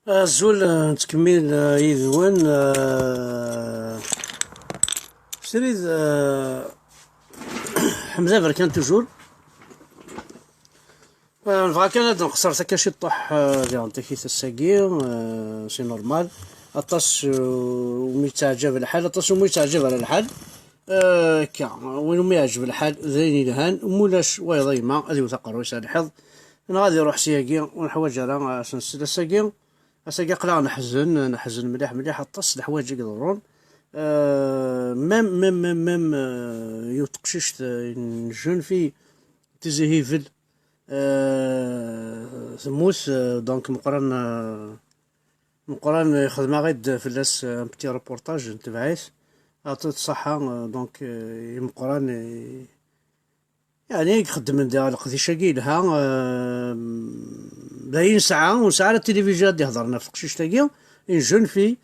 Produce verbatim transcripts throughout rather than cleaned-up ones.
Azul, eh, nettkemmil, eh, yid-wen, eh, srid, eh, Ḥemza Berkan toujours. Eh, nebɣa kan ad nqeṣṣer takka ciṭṭuḥ, eh, diɣen takit ass-agi, eh, c'est normal. Aṭas, eh, umi yettaɛǧab lḥal, aṭas umi yettaɛǧab ara lḥal. Eh, akka, win umi yeɛǧeb lḥal, d ayen yelhan, mulac wayeḍ a yemma, ad iwet aqerru-is ar lḥiḍ, neɣ ad iruḥ syagi, ur neḥwaǧ ara, eh, ad s-nsel ass-agi. Ass-agi aql-aɣ neḥzen, neḥzen mliḥ, mliḥ, aṭas n leḥwayeǧ i iḍerrun. Euh, même, même, même, même, euh, yiwet teqcict, euh, une jeune fille, Tizi Hibel, euh, temmut, euh, donc Meqran, euh, Meqran, euh, xedmeɣ-id fell-as, euh, un petit reportage n tebɛit. Aṭut ṣaḥa, euh, donc, euh, i Meqran, euh, Yeɛni i ixeddmen diɣ leqdic-agi yelha, euh, d ayen nesɛa, ur nesɛi ara tilivizyu ad d-ihedren ɣef teqcict-agi, une jeune fille,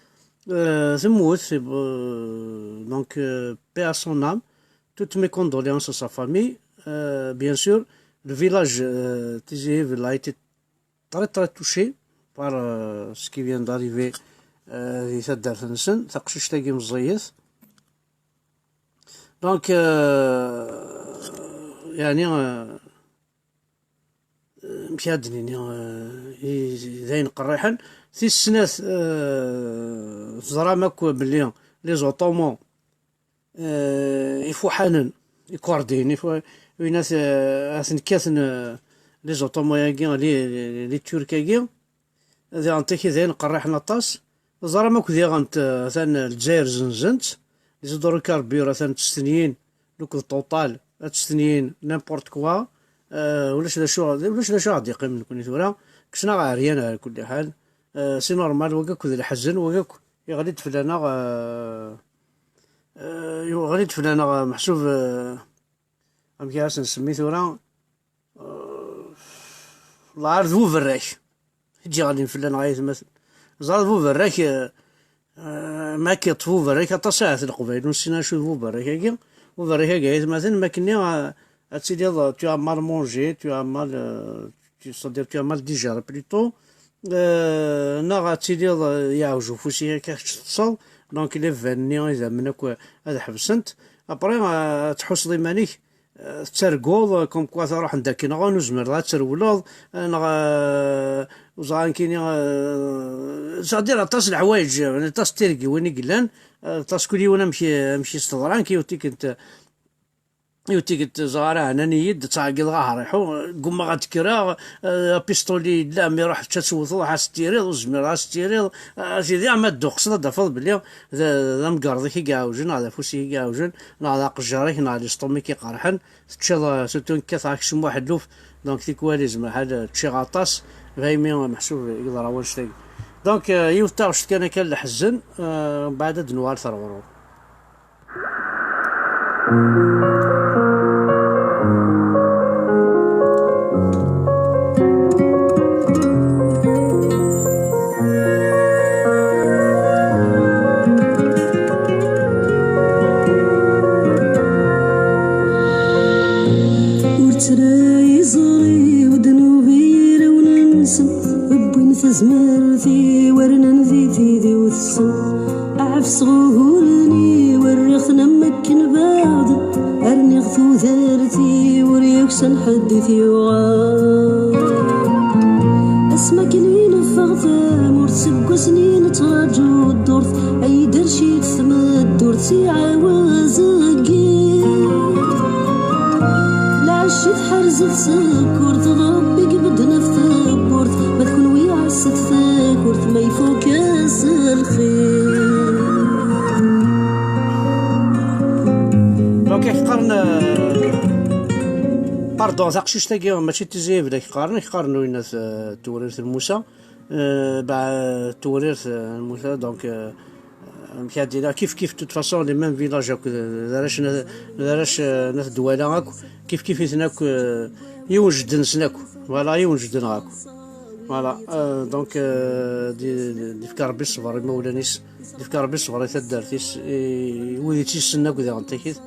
euh, temmut, euh, donc, euh, paix à son âme, toutes mes condoléances à sa famille. Euh, bien sûr, le village, euh, Tizi Hibel a été très, très touché par, euh, ce qui vient d'arriver, euh, di taddart-nsen, taqcict-agi meẓẓiyet. Donc, euh, yeɛni, euh, amek ad d-nini, euh, i, d ayen qerriḥen. Tis snat, euh, teẓram akk belli les Ottomans, euh, ifuḥanen, ikurdiyen, ifu-, win at, euh, at nekkaten, euh, les Ottomans-agi, les, les, les Turcs-agi, Diɣen takit d ayen qerriḥen aṭas. Teẓram akk diɣen t-, atan Lezzayer zenzent, les hydrocarbures atan ttestenyin, akked Total, ad ttestenyin n'importe quoi. Euh, ulac d acu, ulac d acu ad d-iqqimen nekkni tura. Kksen-aɣ ɛeryan ɛla kulli ḥal. Euh, c'est normal, wagi akk d leḥzen, wagi akk yeɣli-d fell-aneɣ, euh, euh, yeɣli-d fell-aneɣ, euh, meḥsub, euh, amek ara s-nsemmi tura, lɛar d buberrak i d-yeɣlin fell-aneɣ ay atmaten. Ẓer buberrak, eh, eh, ma k-yeṭṭef buberrak, aṭas ahat Leqbayel ur nessin acu d buberrak-agi. Buberrak-agi ay atmaten, ma k-nniɣ, eh, ad tiliḍ, eh, tu as mal mangé, tu as mal, eh, tu, c'est-à-dire tu as mal digéré plutôt. Eh, neɣ ad tiliḍ, eh, yeɛwej ufus-ik akka kečč teṭṭseḍ, donc les veines-nni, idammen akk, eh, ad ḥebsent. Après, eh, ad tḥusseḍ iman-ik, eh, tettarguḍ, eh, comme quoi truḥ-d akken, neɣ ur zmireḍ ad trewleḍ, eh, neɣ, eh, ur ẓriɣ nekkini, eh, c'est-à-dire aṭas n leḥwayeǧ, eh, aṭas n tirgiwin i yellan, eh, aṭas kul yiwen amek, amek i s-teḍra, nekk yiwet tikkelt, yiwet tikkelt ẓriɣ ɛnan-iyi-d, ttɛeggiḍeɣ aḥriḥu, ggummaɣ ad d-kkreɣ, eh, apistoli yella, mi ruḥ ad tewteḍ, ad s-tiriḍ, ur zmireḍ ad s-tiriḍ, eh, tidi ama dduqseḍ ad d-tafeḍ belli d, d amgerḍ-ik i iɛewjen, neɣ d afus-ik i iɛewjen, neɣ d aqejjar-ik, neɣ d isṭum-ik iqerḥen, teččiḍ, eh, surtout nekkat aksum uḥelluf, donc tikwal izmer ḥal, eh, ččiɣ aṭas, daymi meḥsub i yeḍra wannect-agi. Donc, eh, yiwet taɣect kan akka n leḥzen, eh, mbeɛd ad d-nuɣal terɣru. Ur ttray iẓri-w ddnub i yirawen-nsen, wwin tazmert-iw, rnan di tidi-w tessen. Ɛefseɣ uguren-iw, rriɣ-ten am akken baɛden, rniɣ tudert-iw, ur yuksan ḥedd i t-yuɣal. Asmi akken i neffeɣ tamurt, seg wasmi i nettraǧu ddurt, ay d-rcit tmeddurt s iɛawez deg yiḍ. Lɛecc i tḥerzeḍ sekkurt, d Ṛebbi i ibedden ɣef tewwurt, ma d kenwi ɛasset takurt, ma ifuk-as lxir. Donc, ak qqaren, euh, pardon, taqcict-agi mačči d Tizi Hibel ak qqaren, ak qqaren winna, euh, Tewrirt n Musa, euh, bah, Tewrirt, euh, n Musa, donc, euh, amek ad d-iniɣ, kif kif, de toute façon, les mêmes villages akk, d, d arrac n, d arrac, euh, n At Dwala akk, kif kif iten akk, euh, yiwen jedden-nsen akk. Voilà, yiwen jedden akk. Voilà, euh, donc, euh, d, d, d-ifka Rebbi ṣṣber i imawlan-is, d-ifka Rebbi ṣṣber i taddart-is, i wid i tt-yessnen akk diɣen takit.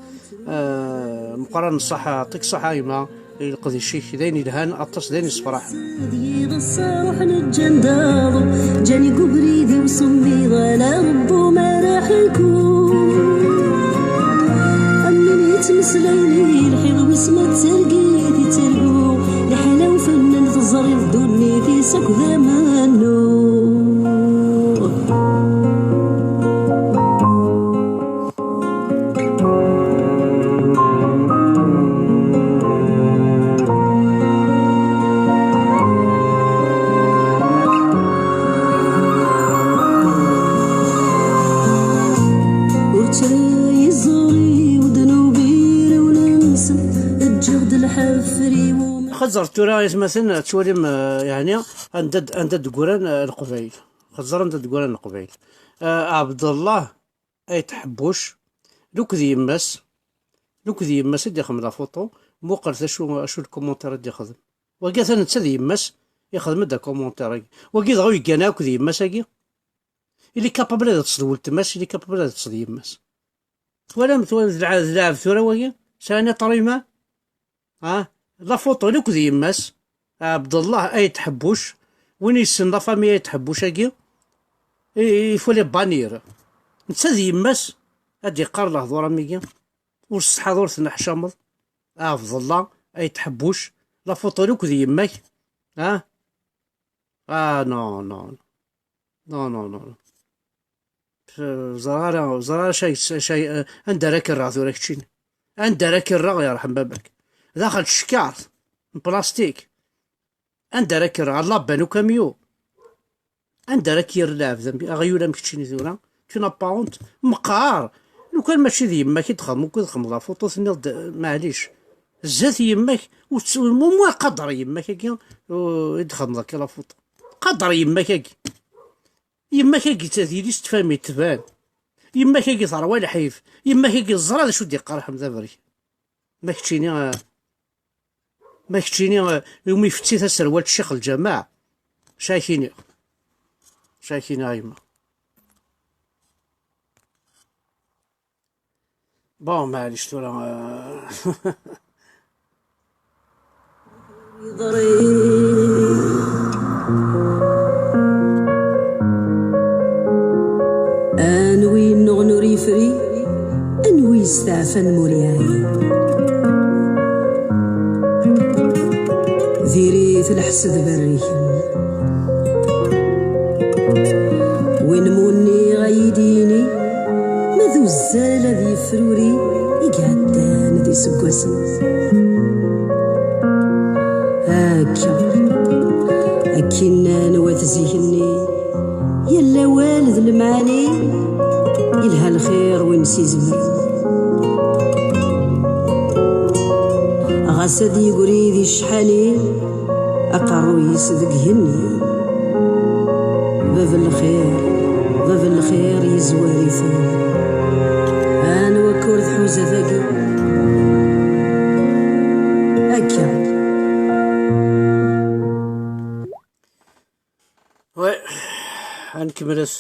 Euh, meqqran ṣṣaḥa, yeɛṭik ṣṣaḥa a yemma. Leqdic-ik d ayen yelhan aṭas, d ayen yessefraḥen. Ad yiḍes ruḥen ǧǧan daḍu, ǧǧan deg ubrid-iw semmiḍ, ala Rebbu ma ara ḥelkuɣ. Am win yettmeslayen i lḥiɣ, wis ma d targit i ttarguɣ, leḥla ufennan teẓriḍ ddunit-is akk d amannuɣ. Ur ttray iẓri-w ddnub irewlen-nsen, ǧǧiɣ-d lḥefri-w. Xeẓẓer tura, aytmaten, ad twalim, eh, yeɛni, anda d-, anda d-ggran, eh, Leqbayel. Xeẓẓer anda d-ggran Leqbayel. Eh, Ɛebdellah Ayt Ḥebbuc, lukk d yemma-s, lukk d yemma-s i d-ixdem la photo. Muqlet acu, acu lkumuntir i d-ixdem. Wagi atan netta d yemma-s, ixdem-d akumuntir-agi. Wagi dɣa ur yeggan akk d yemma-s-agi. Il est capable ad iṭṭes d weltma-s, il est capable ad iṭṭes d yemma-s. Twalam, twalam, d lɛa-, d lɛeb tura wagi? Sɛan iṭrimen? Ah, la photo akk d yemma-s, Ɛebdellah Ayt Ḥebbuc, win yessen la famille Ayt Ḥebbuc-agi, i, i, il faut les bannir. Netta d yemma-s, ad d-iqqar lehdur am wigi, ur tessetḥaḍ ur tenneḥcameḍ, Ɛebdellah Ayt Ḥebbuc, la photo akk d yemma-k, ah, ah, non, non, non, non, non. Ẓer ara, ẓer ara cay, cay, anda ara k-rreɣ tura keččini? Anda ara k-rreɣ, yerḥem baba-k? Daxel tcekkart n plastik. Anda ara k-rreɣ? Ɣer laban ukamyu. Anda ara k-yerr lɛebd am-, aɣyul am keččini tura? Tu n'as pas honte? Meqqar! Lukan mačči d yemma-k i d-xedmeḍ, ukud xedmeḍ la photo, tenniḍ-d, maɛlic. Zdat yemma-k, ur tt-, mu, mu qader yemma-k-agi, u, i d-xedmeḍ akka la photo. Qader yemma-k-agi. Yemma-k-agi d yelli-s n tfamit tban. Yemma-k-agi terwa lḥif. Yemma-k-agi teẓra d acu d-iqqar Ḥmed Aberkan. Ma keččini, eh, ma keččini, eh, umi ifetti taserwalt ccix lǧameɛ. Cakini. Cakini a yemma. Bon, maɛlic tura, eh, Anwi yennuɣen ur yefri, anwi yesteɛfan ma ur yeɛyi. Diri-t lḥesd berriken. Win munniɣ a yi-d-yini, ma d uzzal ad yefruri i iɛeddan d iseggasen. Akka, akka i nnan wat zik-nni, yal awal d lemɛani, yelha lxir win s-izemren. Ɣas ad yegri di cḥani, aqerruy-is deg igenni. Bab n lxir, bab n lxir yezwar-iten. Anwa akka ur tḥuza tagi? Akka. Ouais, ad nkemmel ass.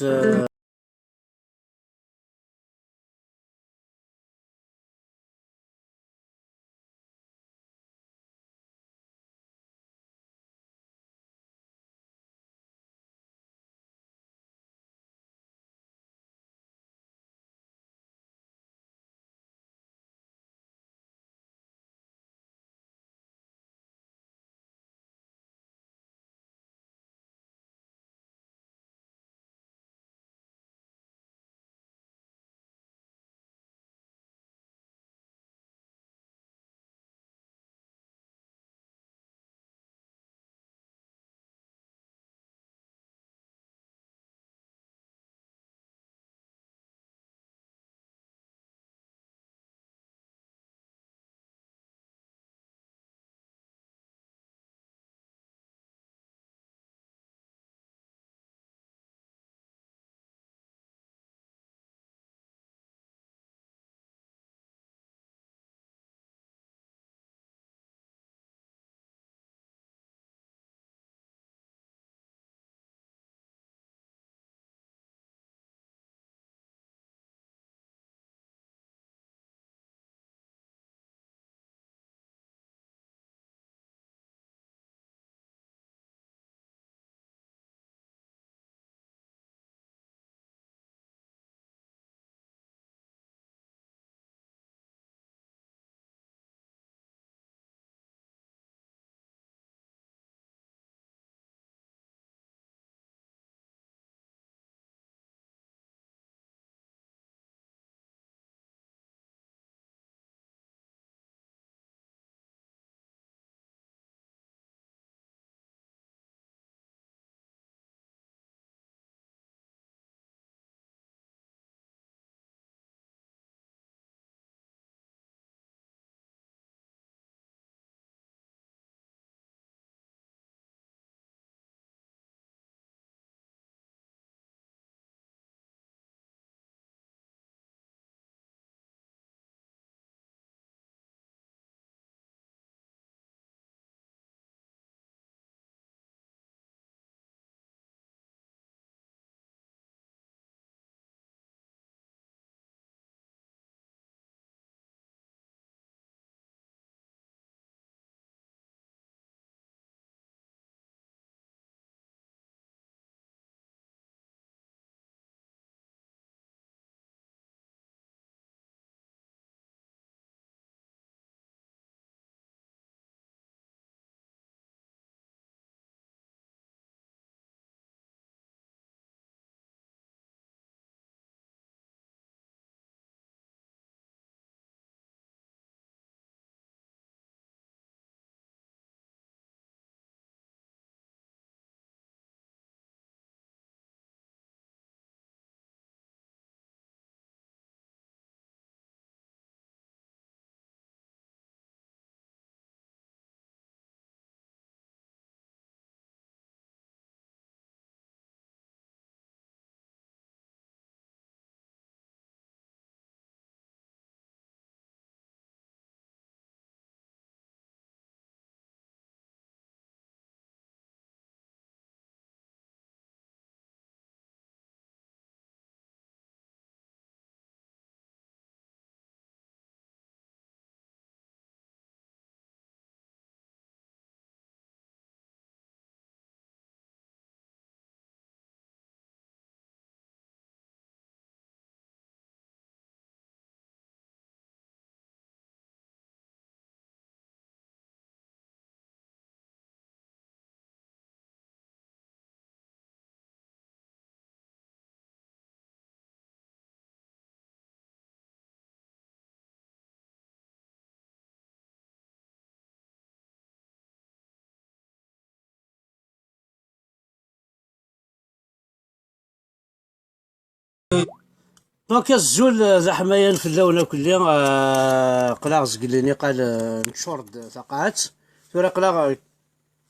Donc, azul, eh, d aḥmayan fell-awen akk-lli, eh, aql-aɣ zgelli niqal, eh, neččur-d taqaɛet. Tura aql-aɣ, eh,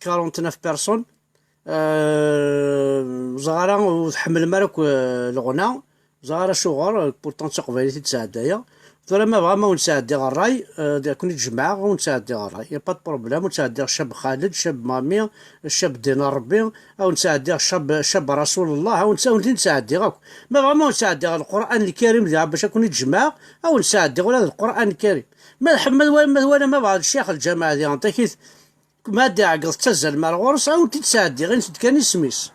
quarante-neuf personnes. Eh, ẓer ara ur tḥemmlem ara akk, eh, leɣna. Ẓer ara acuɣer, eh, pourtant d taqbaylit i d-sɛeddayeɣ. Tura ma bɣam a wen-sɛeddiɣ ṛṛay, eh, ad ken-id-jemɛeɣ, a wen-sɛeddiɣ ṛṛay. Y a pas de problème, a wen-sɛeddiɣ cab Xaled, cab Mami, cab Dina Ṛebbi, a wen-sɛeddiɣ cab, cab Rasulullah, a wen-, a wen-ten-sɛeddiɣ akk. Ma bɣam a wen-sɛeddiɣ Lqur'an Lkarim diɣ bac a ken-id-jemɛeɣ, a wen-sɛeddiɣ ula d Lqur'an Lkarim. Ma tḥemmel, ma twala ma bɣa Ccix Lǧameɛ diɣ, takit, ma ad d-iɛeggeḍ tettazzalem ar ɣur-s, a wen-t-id-sɛeddiɣ, ini-t-id kan isem-is.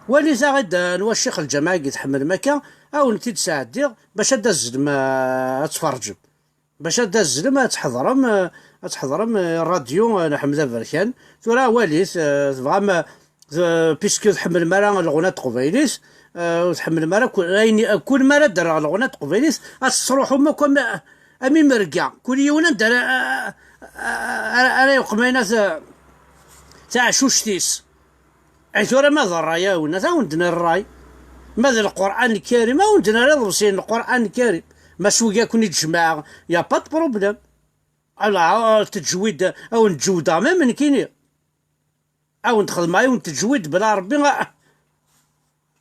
Walit-aɣ-id anwa Ccix Lǧameɛ i tḥemmlem akka, a wen-t-id-sɛeddiɣ, bac ad d-azzlem, eh, ad tferǧem. Bac ad d-azzlem, ad tḥeḍrem, eh, ad tḥeḍrem, eh, ṛṛadyu, eh, n Ḥmed Aberkan. Tura walit, eh, tebɣam, eh, puisque ur tḥemmlem ara leɣna n teqbaylit, eh, ur tḥemmlem ara ku-, ayen, kul mi ara d-rreɣ leɣna n teqbaylit, ad tettruḥum akk am, am imerga. Kul yiwen anda ara, ara, ara yeqqim ayna ta-, taɛcuct-is. Ay tura ma d ṛṛay a wen, ad awen-d-nerr ṛṛay. Ma d Lqur'an Lkarim, a wen-d-nerr iḍebsiyen n Lqur'an Lkarim. Ma s wigi a ken-id-jemɛeɣ, y a pas de problème. Ala, ah, teǧwid, a wen-ǧewdeɣ même nekkini. A wen-d-xedmeɣ yiwen teǧwid bla Ṛebbi, ah, ah.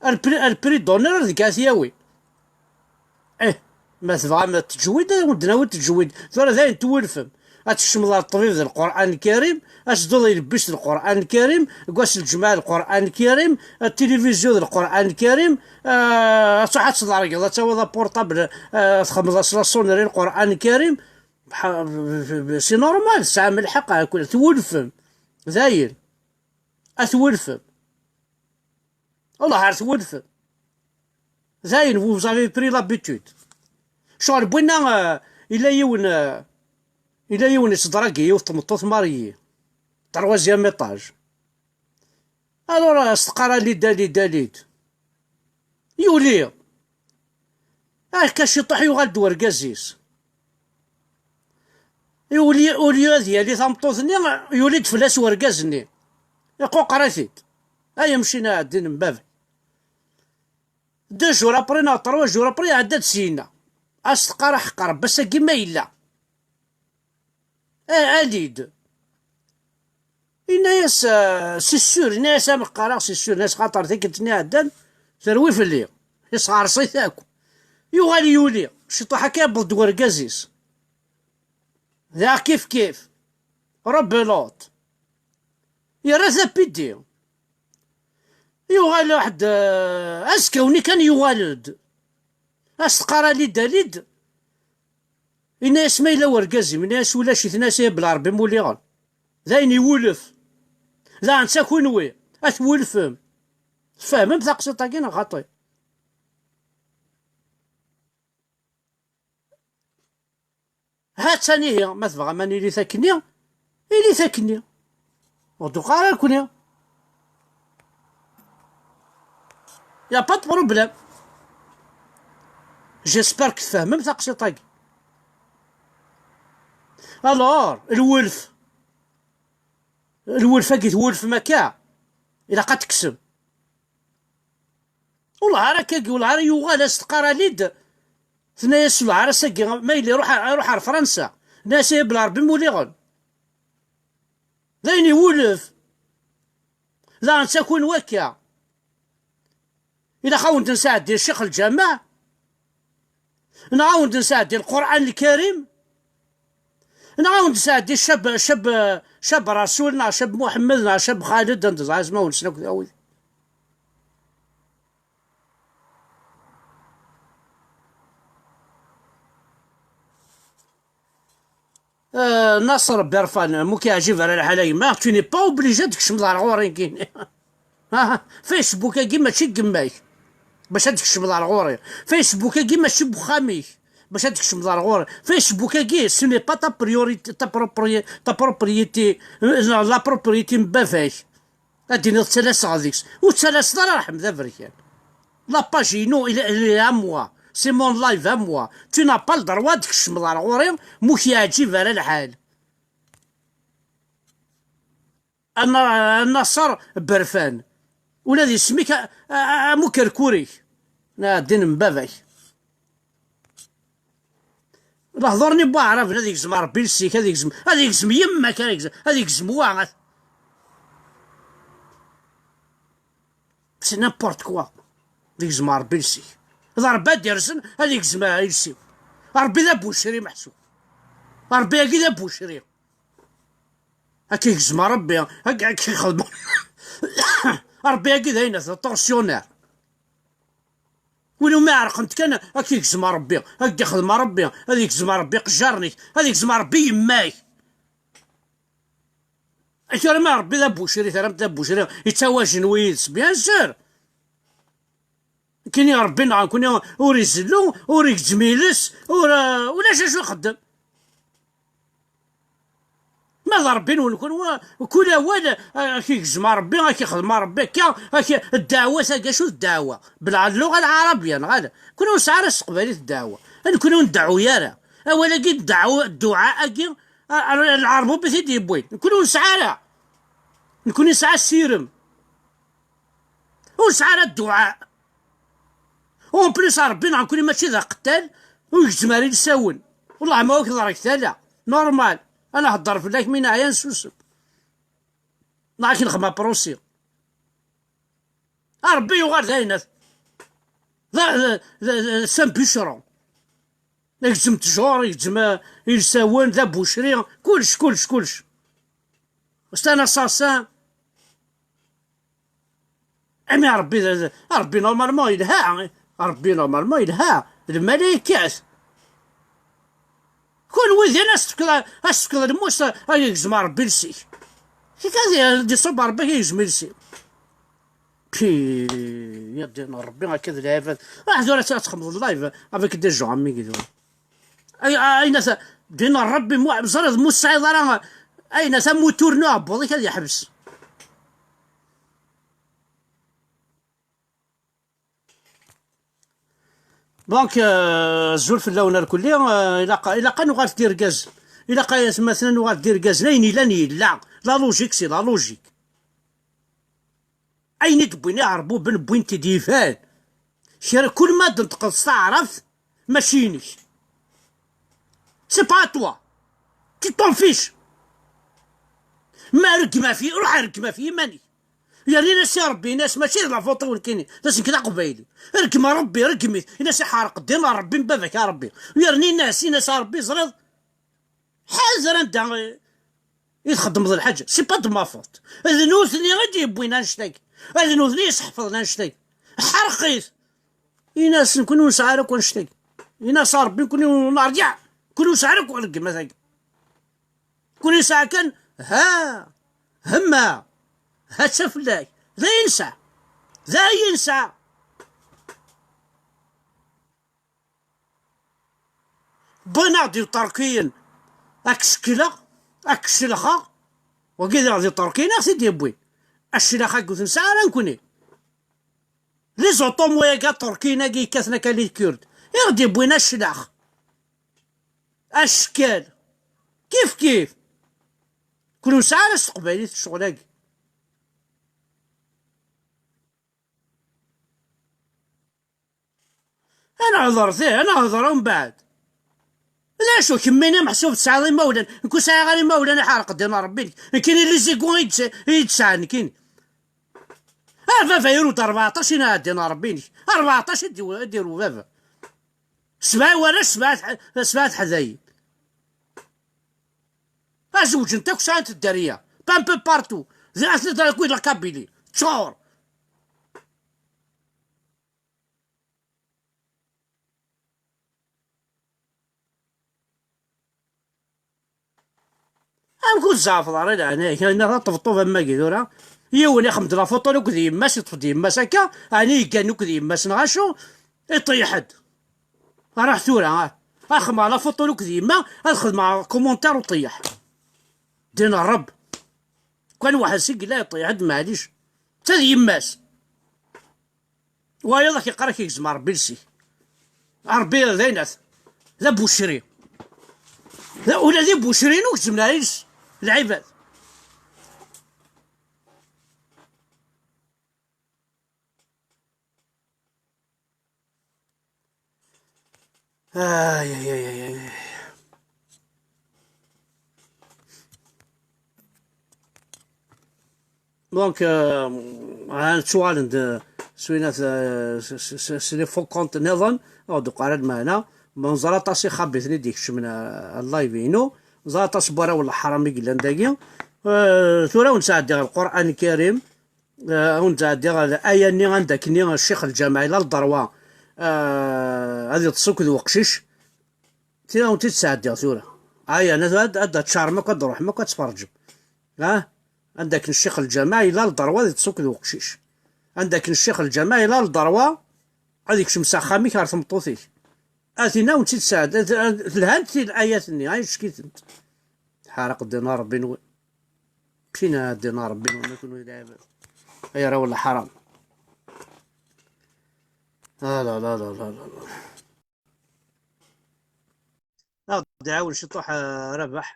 Al pri, al pri d'honneur deg at yawi. Eh, ma tebɣam teǧwid, ad wen-d-nawi teǧwid. Tura d ayen twulfem. Ad tkecmeḍ ar ṭṭbib d Lqur'an Lkarim, ad tedduḍ i lebbi s Lqur'an Lkarim, deg wass n lǧemɛa Lqur'an Lkarim, tilivizyu d Lqur'an Lkarim, ah, ad truḥ ad tḍergeḍ, ad tawiḍ apurṭabl, ah, txedmeḍ-as la sonnerie Lqur'an Lkarim. Bḥa-, c'est normal, tesɛam lḥeqq, ah, kul, twulfem. D ayen. Ad twulfem. Allah ar twulfem. Dayen, vous avez pris l'habitude. Ccɣel n winna, euh, ila yiwen, euh, ila yiwen iseḍragi yiwet tmeṭṭut mariée. Troisième étage. Alors, euh, s-teqqar alid, alid, alid. Yuli. Akka ciṭuḥ yuɣal-d wergaz-is. Yuli, au lieu ad yali tameṭṭut-nni, yuli-d fell-as wergaz-nni. Iquqer-it-id. Ay amcin aɛeddin n baba. Deux jours après neɣ trois jours après, iɛedda-d syenna. As-teqqar aḥeqqar, ass-agi ma yella. Eh, ali-d. Yenna-yas, euh, c'est sûr, yenna-yas am qqareɣ, c'est sûr, yenna-yas xaṭer tikkelt-nni iɛeddan, terwi fell-i. Yesɣerṣ-it akk. Yuɣal yuli, ciṭuḥ akka yewweḍ-d wergaz-is. Daɣ kif kif. Rebelote. Yerra tapidi. Yuɣal waḥed, eh, azekka-nni kan yuɣal-d. As-teqqar alid, alid. Yenna-yas ma yella wergaz-im, yenna-yas ulac-it, yenna-yas ay bla Ṛebbi muliɣen. D ayen iwulef. Daɣen d takunwi, ad twulfem. Tfehmem taqsiṭ-agi neɣ xaṭi? Ha-tt-an ihi, ma tebɣam ad nilit akkenni, ilit akkenni. Ur d-uqeɣ ara akkenni. Y a pas de problème. J'espère que tfehmem taqsiṭ-agi. Alors, lwulf. Lwulf-agi twulfem akka. Ilaq ad tekksem. Wellah ara akkagi, wellah ara yuɣal as-teqqar alid, tenna-yas wellah ara sagi, ma yella iruḥ, iruḥ ar Fransa. Tenna-yas ay bla Ṛebbi muliɣen. D ayen iwulef. Daɣen d takun wakka. Ilaq awen-d-nesɛeddi Ccix Lǧameɛ. Neɣ awen-d-nesɛeddi Lqur'an Lkarim. Neɣ awen-d-nesɛeddi Cab, Cab, Cab Rasul, neɣ Cab Muḥemmed, neɣ Cab Xaled, anda ẓɛa ismawen-nsen akk d awid. Euh, Nasser Berfan, mu k-yeɛjib ara lḥal a gma, tu n'es pas obligé ad tkecmeḍ ar ɣur-i nekkini. Aha, Facebook-agi mačči n gma-k. Bac ad tkecmeḍ ar ɣur-i. Facebook-agi mačči n wexxam-ik. Bac ad tkecmeḍ ar ɣur-i. Facebook-agi, ce n'est pas ta priorité, ta proprié-, ta propriété, euh, la propriété n baba-k. Ad d-tiniḍ ttalaseɣ deg-s. Ur ttalaseḍ ara, Ḥmed Aberkan. La page inu, il, il est à moi. C'est mon live à moi. Tu n'as pas le droit ad tkecmeḍ ar ɣur-i, mu k-yeɛǧib ara lḥal. A Na-, a Naṣer Berfan. Ula d isem-ik a, a, a, am ukerkur-ik. Na, ddin n baba-k. Lehdur-nni n waɛraben, ad igzem Ṛebbi iles-ik, ad igzem, ad igzem yemma-k, ad igzem, ad igzem wa, ad, c'est n'importe quoi. Ad igzem Ṛebbi iles-ik. D Ṛebbi ad d-irsen, ad igzem iles-iw. Ṛebbi d abucri meḥsub. Ṛebbi-agi d abucri. Ad k-igzem Ṛebbi, ad k-, ad k-ixdem. Ṛebbi-agi d ayen, d tortionnaire. Win umi ɛerqent kan, ad k-igzem Ṛebbi, ad k-ixdem Ṛebbi, ad igzem Ṛebbi iqejjaren-ik, ad igzem Ṛebbi yemma-k. Ak tura ma Ṛebbi d abucri, terram-t d abucri, yettawajen wid-s, bien sûr. Kini Ṛebbi neɣ nekkni ur izellu, ur igezzem iles, ur, ulac acu ixeddem. Ma d Ṛebbi-nwen, kenwi, kul awal, a, a k-igzem Ṛebbi, a k-ixdem Ṛebbi akka, a k-, ddeɛwa tagi, acu d ddeɛwa? Belɛa lluɣa lɛarabiya, neɣ ala? Kenwi ur nesɛi ara s teqbaylit ddeɛwa. A nekkni ur ndeɛɛu ara. Awal-agi ddeɛwa, dduɛa-agi, a, a, lɛerb i t-id-yewwin. Nekkni ur nesɛi ara. Nekkni nesɛa asirem. Ur nesɛi ara dduɛa. En plus, Ṛebbi neɣ nekkni mačči d aqettal, ur gezzem ara ilsawen. Wellah ma ur k-ḍerrek tala. Normal. Ad nehedder fell-ak mi neɛya nsusem. Neɣ ad k-nexdem apṛusi. A Ṛebbi yuɣal d ayen at-, d, d, d, d, c'est un bûcheron. Igezzem ttjur, igezzem, eh, ilsawen, d abucri, kullec, kullec, kullec. C'est un assassin. Ami Ṛebbi, d, d, Ṛebbi normalement yelha. Ṛebbi normalement yelha. Lmalaykat. Kunwi din as-tefkeḍ, as-tefkeḍ lmus, ad yegzem Ṛebbi iles-ik. Kif ad d-iṣubb Ṛebbi ad yegzem iles-iw? Pi, ya ddin Ṛebbi, akka d lɛibad. Ruḥ tura ad txedmeḍ live avec des gens, am wigi tura. Ay, ay, ayen ata, ddin Ṛebbi, mu, ẓriɣ mu tesɛiḍ ara, ayen ata, mutur n uɛebbuḍ-ik ad yeḥbes. Donc, euh, azul fell-awen irkelli, euh, ilaq, ilaq ad nuɣal d irgazen. Ilaq ay atmaten ad nuɣal d irgazen. Ayen yellan yella. La logique, c'est la logique. Ayen i d-wwin iɛerbuben, wwin-t-id yifan. Kra, kul ma d-tenṭqeḍ s taɛrabt, mačči inek. C'est pas à toi. Tu t'en fiches. Ma reggem ɣef yi-, ruḥ reggem ɣef yiman-ik. Yerna-as i Ṛebbi, ini-as mačči d la faute-iw nekkini, d asenk d aqbayli. Reggem Ṛebbi, reggem-it. Ini-as iḥerq ddin n Ṛebbi, n baba-k a Ṛebbi. Yerna-as, ini-as a Ṛebbi, ẓriḍ, ḥader anda i txeddmeḍ lḥaǧa. C'est pas de ma faute. D nutni i d-yewwin annect-agi. D nutni i yesḥefḍen annect-agi. Ḥerq-it. Ini-as nekkni ur nesɛi ara akk annect-agi. Ini-as a Ṛebbi nekkni ur nerǧiɛ. Nekkni ur nesɛi ara akk rregmat-agi. Nekkni nesɛa kan, ha, hemma, ha-tt-a fell-ak. D ayen nesɛa. D ayen nesɛa. Wwin-aɣ-d Iṭerkiyen, ad k-sekleɣ, ad k-celxeɣ, wagi daɣ d Iṭerkiyen i ɣ-t-id-yewwin. Aclax-agi ur t-nesɛi ara nekkni. Les otomo-agi Iṭerkiyen-agi yekkaten akka les Kurdes, i ɣ-d-yewwin aclax. Acekkel. Kif kif. Kul ur nesɛi ara s teqbaylit ccɣel-agi. Ad nehḍer, ih, ad nehḍer umbeɛd. D acu, kemmini meḥsub tesɛiḍ imawlan? Nekk ur sɛiɣ ara imawlan, iḥerq ddin n Ṛebbi. Nekkini les égaux i yi-d-, i yi-d-sɛan, nekkini. Ah, baba iru-d rbeɛṭac i nɛeddi n Ṛebbi-inek. Rbeɛṭac i d-, i d-iru baba. Sebɛa warrac, sebɛa teḥ-, sebɛa teḥdayin. Ah, zewǧent akk, sɛant dderya. Pas un peu partout. Di, atni d akk la Kabylie. Tččur. Amek ur tzeɛfeḍ ara i leɛnaya-k? Ayen ara teṭṭebṭubeḍ am wagi tura. Yiwen ixdem-d la photo akked yemma-s, iṭṭef-d yemma-s akka, ɛni yeggan akked yemma-s neɣ acu? Iṭeyyeḥ-d. Ruḥ tura, ah. Axem la photo akked yemma, ad xedmeɣ commentaire uṭeyyeḥ. Din Ṛebb. Kan waḥed seg yella iṭeyyeḥ-d, maɛlic. Ta d yemma-s. Wayeḍ ad k-iqqar ad k-igzem Ṛebbi iles-ik. Ṛebbi d ayen at-, d abucri. D, ula d ibucriyen ur gezzmen ara iles lɛibad. Ay, ay, ay, ay, ay. Donc, euh, ha nettuɣalen-d, euh, s winat, euh, s, s, s, s les faux comptes nniḍen, ur d-uqar ara lmeɛna. Ma neẓra aṭas ixabiten i d-ikecmen, euh, live-inu. Neẓra aṭas n warraw n leḥram i yellan dagi. Euh, tura ur nesɛeddiɣ Lqur'an Karim, euh, ur nesɛeddiɣ aya-nni anda akken Ccix Lǧameɛ ila lderwa, euh, ad iṭṭes akked weqcic. Tura ur tent-id-sɛeddiɣ tura. Aya, ad, ad, ad tčarem akk, ad d-truḥem akk, ad tferǧem. Ha? Anda akken Ccix Lǧameɛ ila lderwa ad iṭṭes akked weqcic. Anda akken Ccix Lǧameɛ ila lderwa ad ikcem s axxam-ik ɣer tmeṭṭut-ik. A tinna ur tent-id-sɛeddiɣ. Lhant tid ayat-nni, ay ccek-itent. Ḥaraq ddin n Ṛebbi-nwen. Kina ddin n Ṛebbi-nwen, a kunwi d lɛibad. Ay arraw n leḥram. Ah, la, la, la, la, la, la. Ad d-iɛawen ciṭuḥ, euh, Rabaḥ.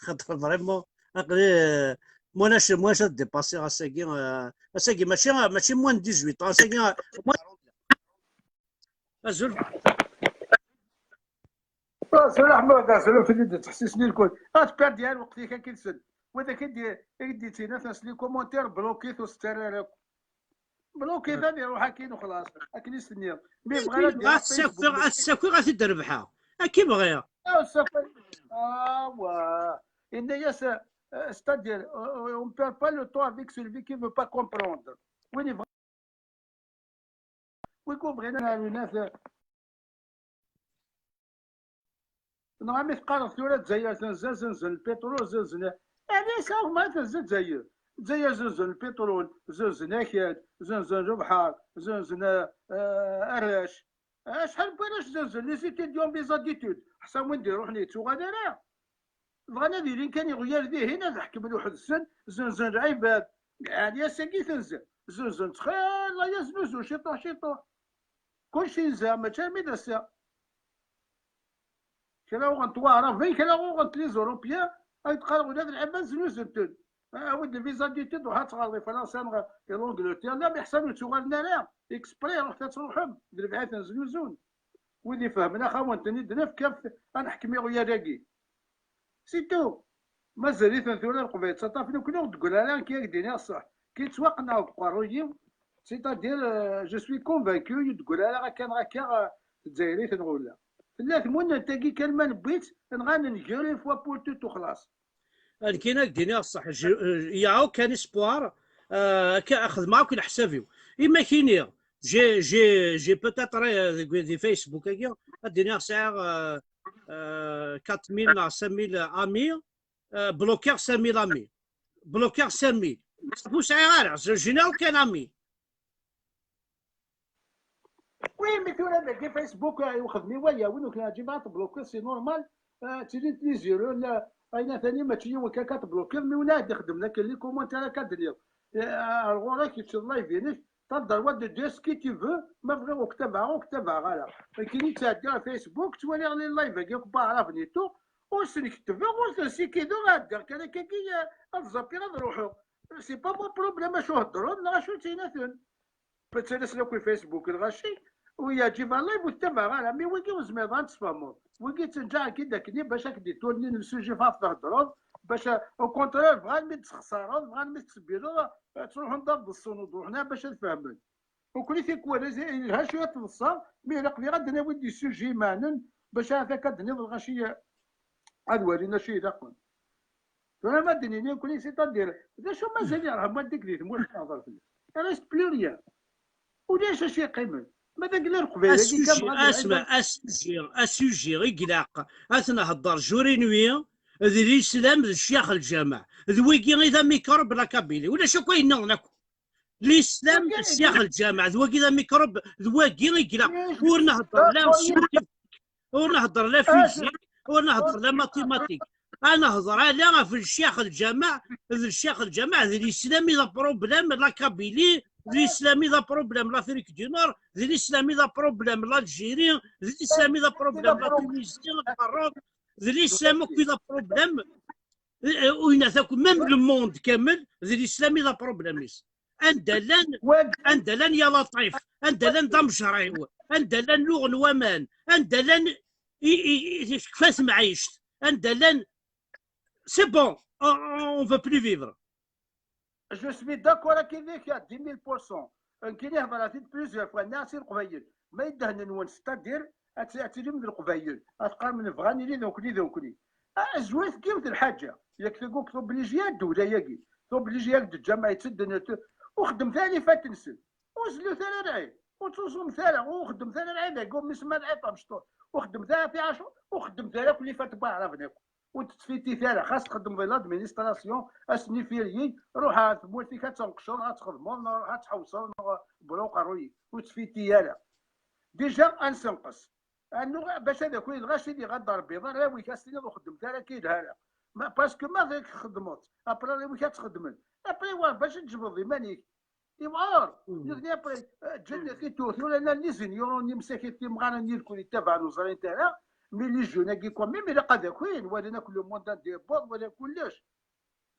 Xaṭer vraiment, aql-i, euh, mulac, mulac ad dépasser ass-agi, euh, ass-agi mačči, mačči moins de dix-huit ans, ass-agi, euh, moins... Azul. Azul Aḥmed, azul fell-i d-ttḥessisen i lkul. Ah, tperdi ar lweqt-ik akin-sen. Wid akin d-, i d-yettinan les commentaires, bloquer-t ur s-ttarra ara akk. Bloquer-t ad iruḥ akin uxlaṣ, akken i s-tenniḍ. Mi bɣiɣ ad d-iruḥ Facebook. Ad t-ssakiɣ, ad t-rebḥeɣ. Akka i bɣiɣ. Ah, ssakiɣ. Ah, wa. Yenna-yas, euh, c'est-à-dire, euh, on perd pas le temps avec celui qui veut pas comprendre. Win yebɣa Wi ur bɣin ara winat. Neɣ mi teqqareḍ tura Lezzayer tenza, zenzen lpiṭrul, zenzen. Ɛni yesɛa gma tenza Lezzayer? Lezzayer zenzen lpiṭrul, zenzen akal, zenzen lebḥer, zenzen, eh, arrac. Acḥal n warrac zenzen, les étudiants, les aditudes. Ḥṣan win d-iruḥen yettuɣal ara. Bɣan ad ilin kan iɣyal dihin, ad ḥekmen weḥd-sen, zenzen lɛibad. Ɛni ass-agi tenza? Zenzen ttxil, ay aznuzu, ciṭuḥ, ciṭuḥ. Kulci yenza, mačči armi d ass-a. Kra uɣent waɛraben, kra uɣent les Européens, ay d-qqareɣ ula d lɛibad znuzen-ten. Awi-d lviza d'études, ruḥ ad tɣer di Fransa neɣ di l'Angleterre. La, mi ḥṣan ur ttuɣalen ara, exprès, ruḥet ad truḥem, d lebɛid n znuzun. Wid ifehmen, ad awen-ten-id-nefk, ad neḥkem iɣyal-agi. C'est tout. Mazal-iten tura Leqbayel ttaṭṭafen akk, ur d-teggra ara, nekk ad k-d-iniɣ ṣṣeḥ. Ki ttwaqenɛeɣ deg uqerruy-iw, c'est-à-dire, euh, je suis convaincu, ur d-teggra ara akka neɣ akka, euh, Lezzayer-iten ɣur-la. Tella tmunent-agi kan ma newwi-tt, nɣa nenger une fois pour toutes u xlaṣ. Nekkini ad k-d-iniɣ ṣṣeḥ, j'ai, euh, il y a aucun espoir, euh, akka, xedmeɣ akk leḥsab-iw. Ima k-iniɣ, j'ai, j'ai, j'ai peut-être, euh, deg, di Facebook-agi, ad d-iniɣ sɛiɣ, euh, euh, quatre mille neɣ cinq mille amis, euh, bloquer cinq mille amis. Bloquer cinq mille. Ur sɛiɣ ara, je, je n'ai aucun ami. Oui, mais tura dagi Facebook, euh, ur xedmi waya, win ur k-yeɛǧib ad tblokiḍ, c'est normal. Euh, ttilint les erreurs, la, ayen tani mačči yiwen kan ad tblokiḍ, mais win ad ixedmen akken les commentaires akka d-nniḍ. Euh, ar ɣur-k, kečč d live-inek, t'as le droit de dire ce que tu veux, ma bɣiɣ ur k-tabaɛeɣ, ur k-tabaɛeɣ ara. Akken i ttɛeddiɣ ɣer Facebook, ttwaliɣ les live-agi akk n waɛraben et tout, ur sen-ketbeɣ, ur ten-sikideɣ, ɛeddiɣ kan akkagi, euh, ad ẓapiɣ, ad ruḥeɣ. C'est pas mon problème acu heddren, neɣ acu ttinaten. Ttalasen akk i Facebook lɣaci, ur yeɛǧib live ur t-tabaɛeɣ ara, mi wigi ur zmireḍ ad tesfehmeḍ. Wigi ttenǧaɛen-k-id akken bac ad k-d-iturnin le sujet ɣef theddreḍ, bac a, au contraire, bɣan mi d-tesxeṣareḍ, bɣan mi tettbilleḍ, ad ttruḥun d abdeṣṣun ur d-ruḥen ara bac ad fehmen. Ukni tikwal, yelha cwiya ad teḍṣa, mi ilaq diɣ ad d-nawi des sujets imeɛnen, bac ahat akka ad d-tiniḍ lɣaci ad walin acu ilaqen. Tura ma d-nini nekkni, c'est-à-dire, d acu mazal yerhem waddik di tmurt nehḍer fell-as? Il reste plus rien. Ulac acu yeqqimen. Ma d agla Leqbayel-agi kan bɣan ad sujet, asma, asujet, asujet i ilaq ad t-nhedder jour et nuit, d l'islam d ccyax lǧameɛ. D wigi i d amikrub la Kabylie. Ulac akk ayen nniḍen akk. L'islam d ccyax lǧameɛ, d wagi d amikrub, d wagi i ilaq. Ur nhedder la scientifique, ur nhedder la physique, ur nhedder la mathématique. Ad nehder ala ɣef ccyax lǧameɛ, d ccyax lǧameɛ, d l'islam i d aproblème la Kabylie, d l'islam i d aproblème l'Afrique du Nord, d l'islam i d aproblème l'Algérie, d l'islam i d aproblème la Tunisie, Lmerruk, d l'islam akk i d aproblème. Eh, eh, winat akk, même le monde kamel, d l'islam i d aproblème-is. Anda llan, anda llan ya Laṭif, anda llan d amejraw, anda llan luɣen waman, anda llan i, i, i, tekfa temɛict, anda llan, c'est bon, on, on veut plus vivre. Je suis d'accord avec lui à dix mille pour cent. Nekkini hḍeṛ-as-id plusieurs fois, nniɣ-as i Leqbayel, ma yeddehn-nwen, c'est-à-dire ad t-, ad tilim d Leqbayel, ad teqqarem nebɣa nili d nekkni d nekkni. Ah, zwet yiwet n lḥaǧa, yak taguk t'oblige-iyi-d ddula-agi, t'oblige-iyi-d lǧameɛ yettedden, ur xeddmet ara ifassen-nsen, ur zellut ara lɛib, ur ttuẓumet ara, ur xeddmet ara lɛib, agi umi semma lɛib amecṭuḥ, ur xeddmet ara fi ɛacur, ur xeddmet ara akk lifat n waɛraben akk. Ur tettfitit ara, xas txeddmeḍ di l'administration, ass-nni férié, ruḥ ar tmurt-ik ad tneqceḍ, ad txedmeḍ, neɣ ruḥ ad tḥewṣeḍ, neɣ bru uqerruy-ik, ur ttfiti ara. Déjà, ad nessenqes. Annu, bac ad akk-, lɣaci di ɣad Rebbi, arraw-ik ad s-tiniḍ ur xeddmet ara akka yelha ara. Ma, parce que ma d-, txeddmeḍ, après arraw-ik ad txedmen. Après, wa, bac ad tjebdeḍ iman-ik. Yewɛer. Nitni après, eh, ǧǧan-t-id tura, llan les ignorants, imsakit, timɣarin yirkul yettabaɛen ur ẓrint ara, mais les jeunes-agi quand même, ilaq ad akin, walan akk le monde anda yewweḍ, walan kullec.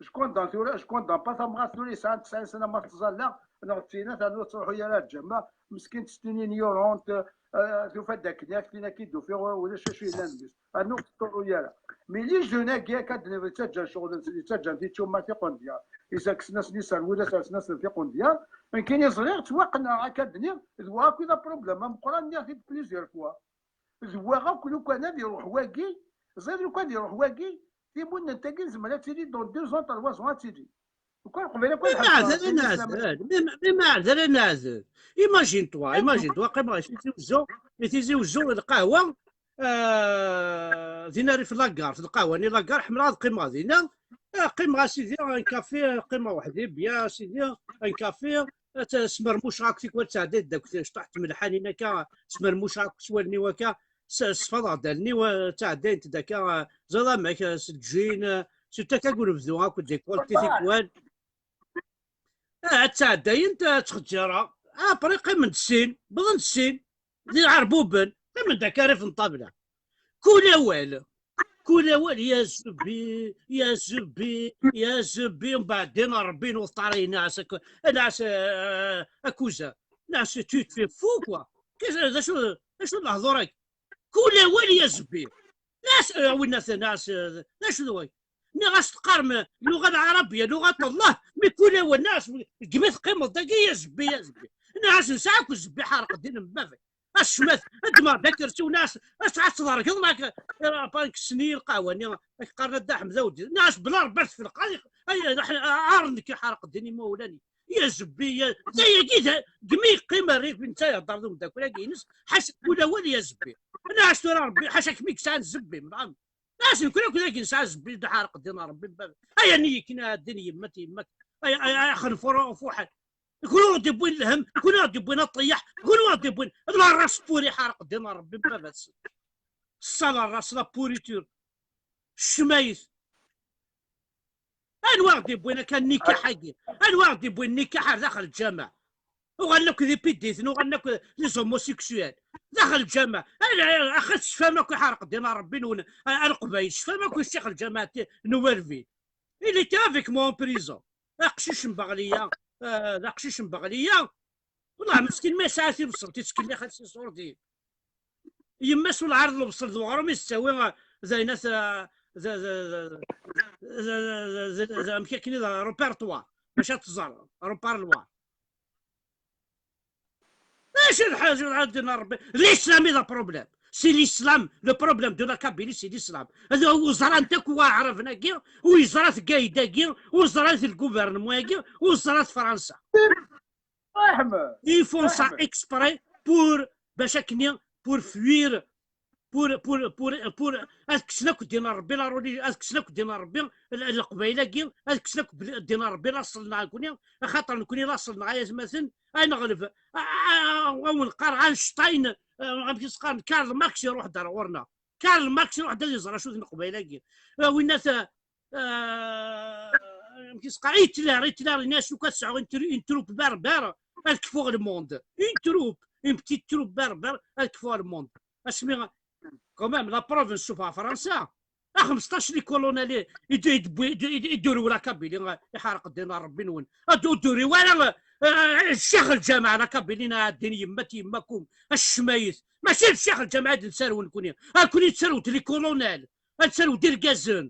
Je condamne tura, je condamne pas tamɣart tura yesɛan tesɛin sna ma tettẓalla, neɣ d tin ternu ur tettruḥu ara ɣer lǧameɛ, meskint c'est une ignorante, eh, tufa-d akken yak tin akka i d-ufiɣ, ulac acu yellan deg-s. Rnu ur teṭṭuru ara. Mais les jeunes-agi akka d-nniḍ yettaǧǧan ccɣel-nsen, yettaǧǧan tičumar tiqendyar, isakksen-asen iserwula, sersen-asen tiqendyar, nekkini ẓriɣ, ttwaqenɛeɣ akka d-nniɣ, d wa akk i d aproblème ameqqran, nniɣ-t-id plusieurs fois. D wa akk, lukan ad iruḥ wagi, ẓriɣ lukan ad iruḥ wagi, timunent-agi tezmer ad tili dans deux ans, trois ans ad tili. Lukan qbel akk ad ḥebseɣ, ad tili sslam. Imagine-toi, imagine-toi, qqimeɣ i Tizi Wezzu, i Tizi Wezzu, lqahwa, euh, din rrif la gare, lqahwa-nni la gare, ḥemmleɣ ad qqimeɣ dinna. Ah, qqimeɣ a sidi, un café, qqimeɣ weḥd-i, bien, a sidi, un café, ad t-, smermuceɣ akk tikwal ttɛeddayent deg cṭuḥ tmelḥanin akka, smermuceɣ akk s wallen-iw akka, s-, sfaḍeɣ-d allen-iw, ah, ttɛeddayent-d akka, ah, ẓriɣ amek, ah, s lǧin, ah, surtout akka deg unebdu akk, décolleté tikwal. Ah, ttɛeddayent, ah, ttxeǧǧireɣ. Ah, après qqimen-d sin, wwḍen-d sin. D iɛerbuben, qqimen-d akka rrif n ṭṭabla. Kul awal, kul awal, ya zebbi, ya zebbi, ya zebbi, mbeɛd din Rebbi n uḍar, nniɣ-as ak-, nniɣ-as, euh, akuza. Nniɣ-as, tu te fais fou, quoi. Qu'est-ce, d acu, d acu d lehdur-agi? Kul awal, ya zebbi. Nniɣ-as, euh, a winnat, nniɣ-as, euh, d acu d wagi? Nniɣ-as teqqarem luɣa lɛarabiya, luɣa n Allah, mi kul awal, nniɣ-as, degmi teqqimeḍ dagi, ya zebbi, ya zebbi. Nniɣ-as, nesɛa akk zebbi ḥareq ddin n baba-k. Acmat, ddmeɣ-d akersi-w, nniɣ-as, ad tḍergeḍ, neɣ, eh, kksen-iyi lqahwa-nni, ak-qqaren a Dda Ḥmed Awdi. Nniɣ-as, bla Rebbi ar tefleq, ay, ay, ar nekk iḥareq ddin imawlan-ik. Ya zebbi, ya, d ayagi, d, degmi yeqqim rrif, netta ihedder d umeddakel-agi-ines, ḥaca kul awal, ya zebbi. Nniɣ-as, tura Rebbi, ḥaca kemm i yesɛan zebbi, mḍan. Asen kra akk dagi nesɛa zebbi d ḥareq ddin n Rebbi n baba. Ay, a nni-k, a ddin yemma-k, yemma-k. Ay, ay, ay, xenfur ufuḥan. Kul ur d-iwwin lhem, kul ur d-iwwin aṭeyaḥ, kul ur d-iwwin la race pourrie ḥareq ddin n Rebbi n baba-tsen. Sale race, la pourriture. Ccmayet. Anwa ɣ-d-iwwin akka nnikaḥ-agi? Anwa ɣ-d-iwwin nnikaḥ ar daxel lǧameɛ? Uɣalen akk d ipiditen, uɣalen akk d les homosexuels. Daxel lǧameɛ. Ala, axi tecfam akk iḥareq ddin n Rebbi-nwen, a, a Leqbayel, tecfam akk i ccix lǧameɛ ti-, n Wervin. Il était avec moi en prison. D aqcic n Beɣliya, a, d aqcic n Beɣliya. Wellah, meskin ma yesɛa tibṣelt, yettkellix-as s iṣurdiyen. Yemma-s ur lɛarḍ lebṣel d uɣrum i s-ttawi, d ayen at, d, d, d, amek akken i d repertoire, bac ad teẓreḍ, repertoire. Acu lḥaǧa ad d-ina Rebbi? L'islam i d problème. C'est l'islam. Le problème de la Kabylie, c'est l'islam. Ur ẓrant akk waɛraben-agi, ur yeẓra-t Gaïd-agi, ur ẓra-t lgouvernement-agi, ur ẓra-t Fransa. Ils font ça exprès pour, bac akken, pour fuir, pour, pour, pour, pour, ad kksen akk ddin n Rebbi, la religion, ad kksen akk ddin n Rebbi, l-, Leqbayel-agi, ad kksen akk bl-, ddin n Rebbi, laṣel-nneɣ nekkni, axaṭer nekkni laṣel-nneɣ ay atmaten, ad neɣleb. A, a, a, a wen-qqareɣ Einstein, a, amek i s-qqaren, Karl Marx iruḥ-d ar ɣur-neɣ. Karl Marx iruḥ-d ad iẓer acu d Leqbayel-agi. A, winna ta-, euh, amek i s-qqar, Hitler, Hitler, yenna-as, lukan sɛuɣ une tru-, une troupe berbère, ad kfuɣ le monde. Une troupe, une petite troupe berbère, ad kfuɣ le monde. Asmi, quand même, la preuve, nsuffeɣ Fransa. A xmesṭac les colonels i, i d-, i d-, i d-, i d-, i d-turew la Kabylie, iḥareq ddin n Rebbi-nwen. Ad ur d-turew ara, euh, ccix lǧameɛ la Kabylie, neɣ ddin yemma-t yemma-kum, a ccmayet. Mačči d ccix lǧameɛ i d-nettarew nekkni. Akk i d-ttarewt les colonels. Ad ttarewt d irgazen.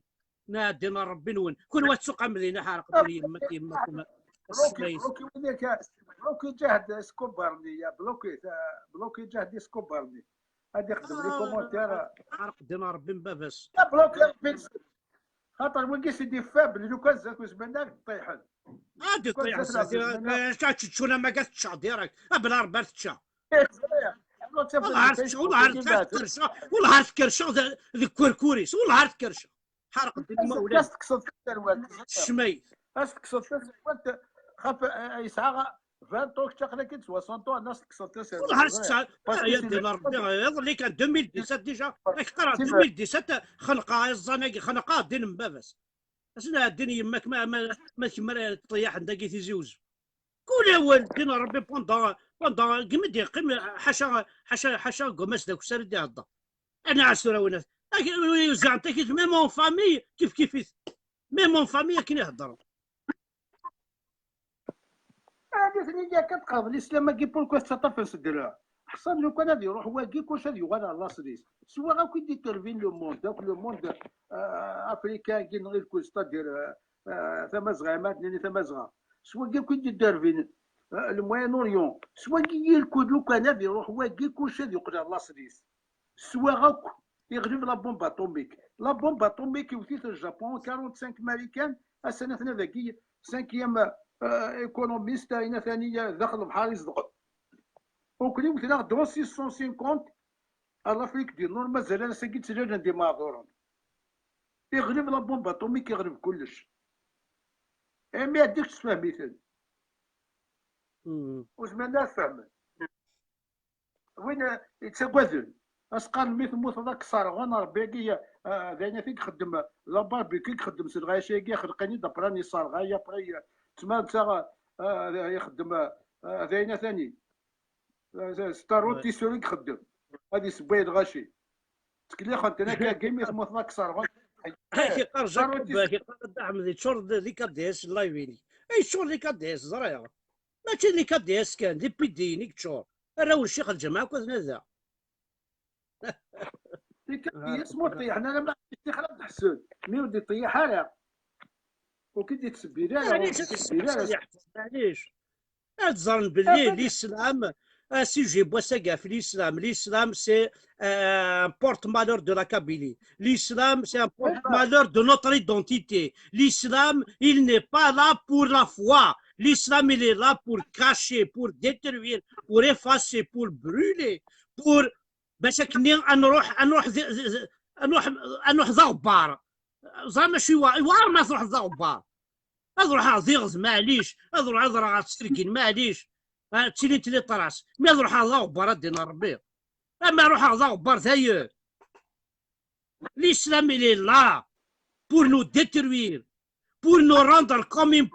Nɛeddi n Rebbi-nwen. Kunwi ad tsuqam din, iḥareq din yemma-k, yemma-ken. بلوكي، بلوكي وين كان؟ بلوكي جهد اسكوبرني، يا بلوكي، بلوكي جهد اسكوبرني. هادي يخدم لي كومونتير. عرق دين ربي مباباس. يا بلوكي ربي. خاطر وين كي سيدي فابل، لو كان زاك زمان طيحن. غادي طيح سيدي. تشونا ما قالتش ديريكت. بلا ربي تشا. والله عرفت، والله عرفت كرشه، والله عرفت كرشه ذا الكركوريس، والله عرفت كرشه. حرق الدم. ما ولا تقصد الشميت. اش تقصد الشميت؟ خاف يسعى فان طوك تقرا كي سواسون طو الناس تقصد تسعى. والله عرفت تسعى. يا دين ربي، يظل لي كان ألفين وسبعطاش ديجا. راك قرا ألفين وسبعطاش خنقه الزناقي خنقه دين مباباس. اسنا الدين يماك ما ما ما تكمل طياح عندك تيزي وزو. كل اول دين ربي بوندون بوندون كيما دير قيم حاشا حاشا حاشا قماش داك السر دي هضر. انا عسوره وين زعما كيف ميم اون فامي كيف كيف ميم اون فامي كي نهضر. هذه ثاني كاع كتقابل الاسلام كي بوركو تشطف في صدرها. حسن لو كان هذا يروح واقي كلش هذا يغال على لاصليس سوا غا كي ديترفين لو موند داك لو موند افريكان كي نغير كل ستادير. ثما زغا ما تنيني ثما زغا سوا كي كي ديترفين الموين اوريون سوا كي يركض لو كان هذا يروح واقي كلش هذا يقول على لاصليس سوا غاك يغلب لا بومب اتوميك. لا بومب اتوميك يوتيت الجابون أربعين ماريكان. السنه ثنا ذاكي سانكيام ايكونوميست اين ثاني داخل البحر يصدق. وكلي مثلا دون ستمية وخمسين على لافريك دي نور مازال انا ساكي تسجل عندي معذورا. يغلب لا بومب اتوميك يغلب كلش. اي مي هديك تفهميتن. وزمان لا فهمت. وين يتساقوذن اسقال مي تموت ذاك صارغون ربي كي داينا فيك خدم لا باربيكي يخدم سي الغاشي كي خلقني دبراني صارغايا بري. تما نتا يخدم داينا ثاني ستارو تيسوري يخدم. هذه سباي الغاشي تكلي خدنا كا كيمي تموت ذاك صارغون. كي قال جاكوب كي قال احمد يتشور ديك ديس الله يبيني. اي تشور ديك ديس زريغ. ماشي ديك ديس كان دي بي دي نيك تشور. الراول الشيخ الجماعه كنا ذا. ديك ديس مو طيح انا ما عرفتش خلاص تحسن. مي ودي طيح انا. وكي دي تسبي لا معليش تسبي لا معليش. Ad ẓren belli l'islam, un sujet بوساقة في l'islam. L'islam, c'est un porte-malheur de la Kabylie. L'islam, c'est un porte-malheur de notre identité. L'islam, il n'est pas là pour la foi. L'islam, il est là pour cacher, pour détruire, pour effacer, pour brûler, pour باش كني نروح نروح نروح نروح ذا غبار. زعما شو يوار ما تروح ذا غبار. Ad ruḥeɣ d iɣed, maɛlic. Ad ruḥeɣ ad ɣer ttergin, maɛlic. Ttilint les traces. Mi ad ruḥeɣ d aɣebbar, ad d-iniɣ Rebbi. Ama ruḥeɣ d aɣebbar, d ayer. L'islam, il est là pour nous détruire, pour nous rendre comme une...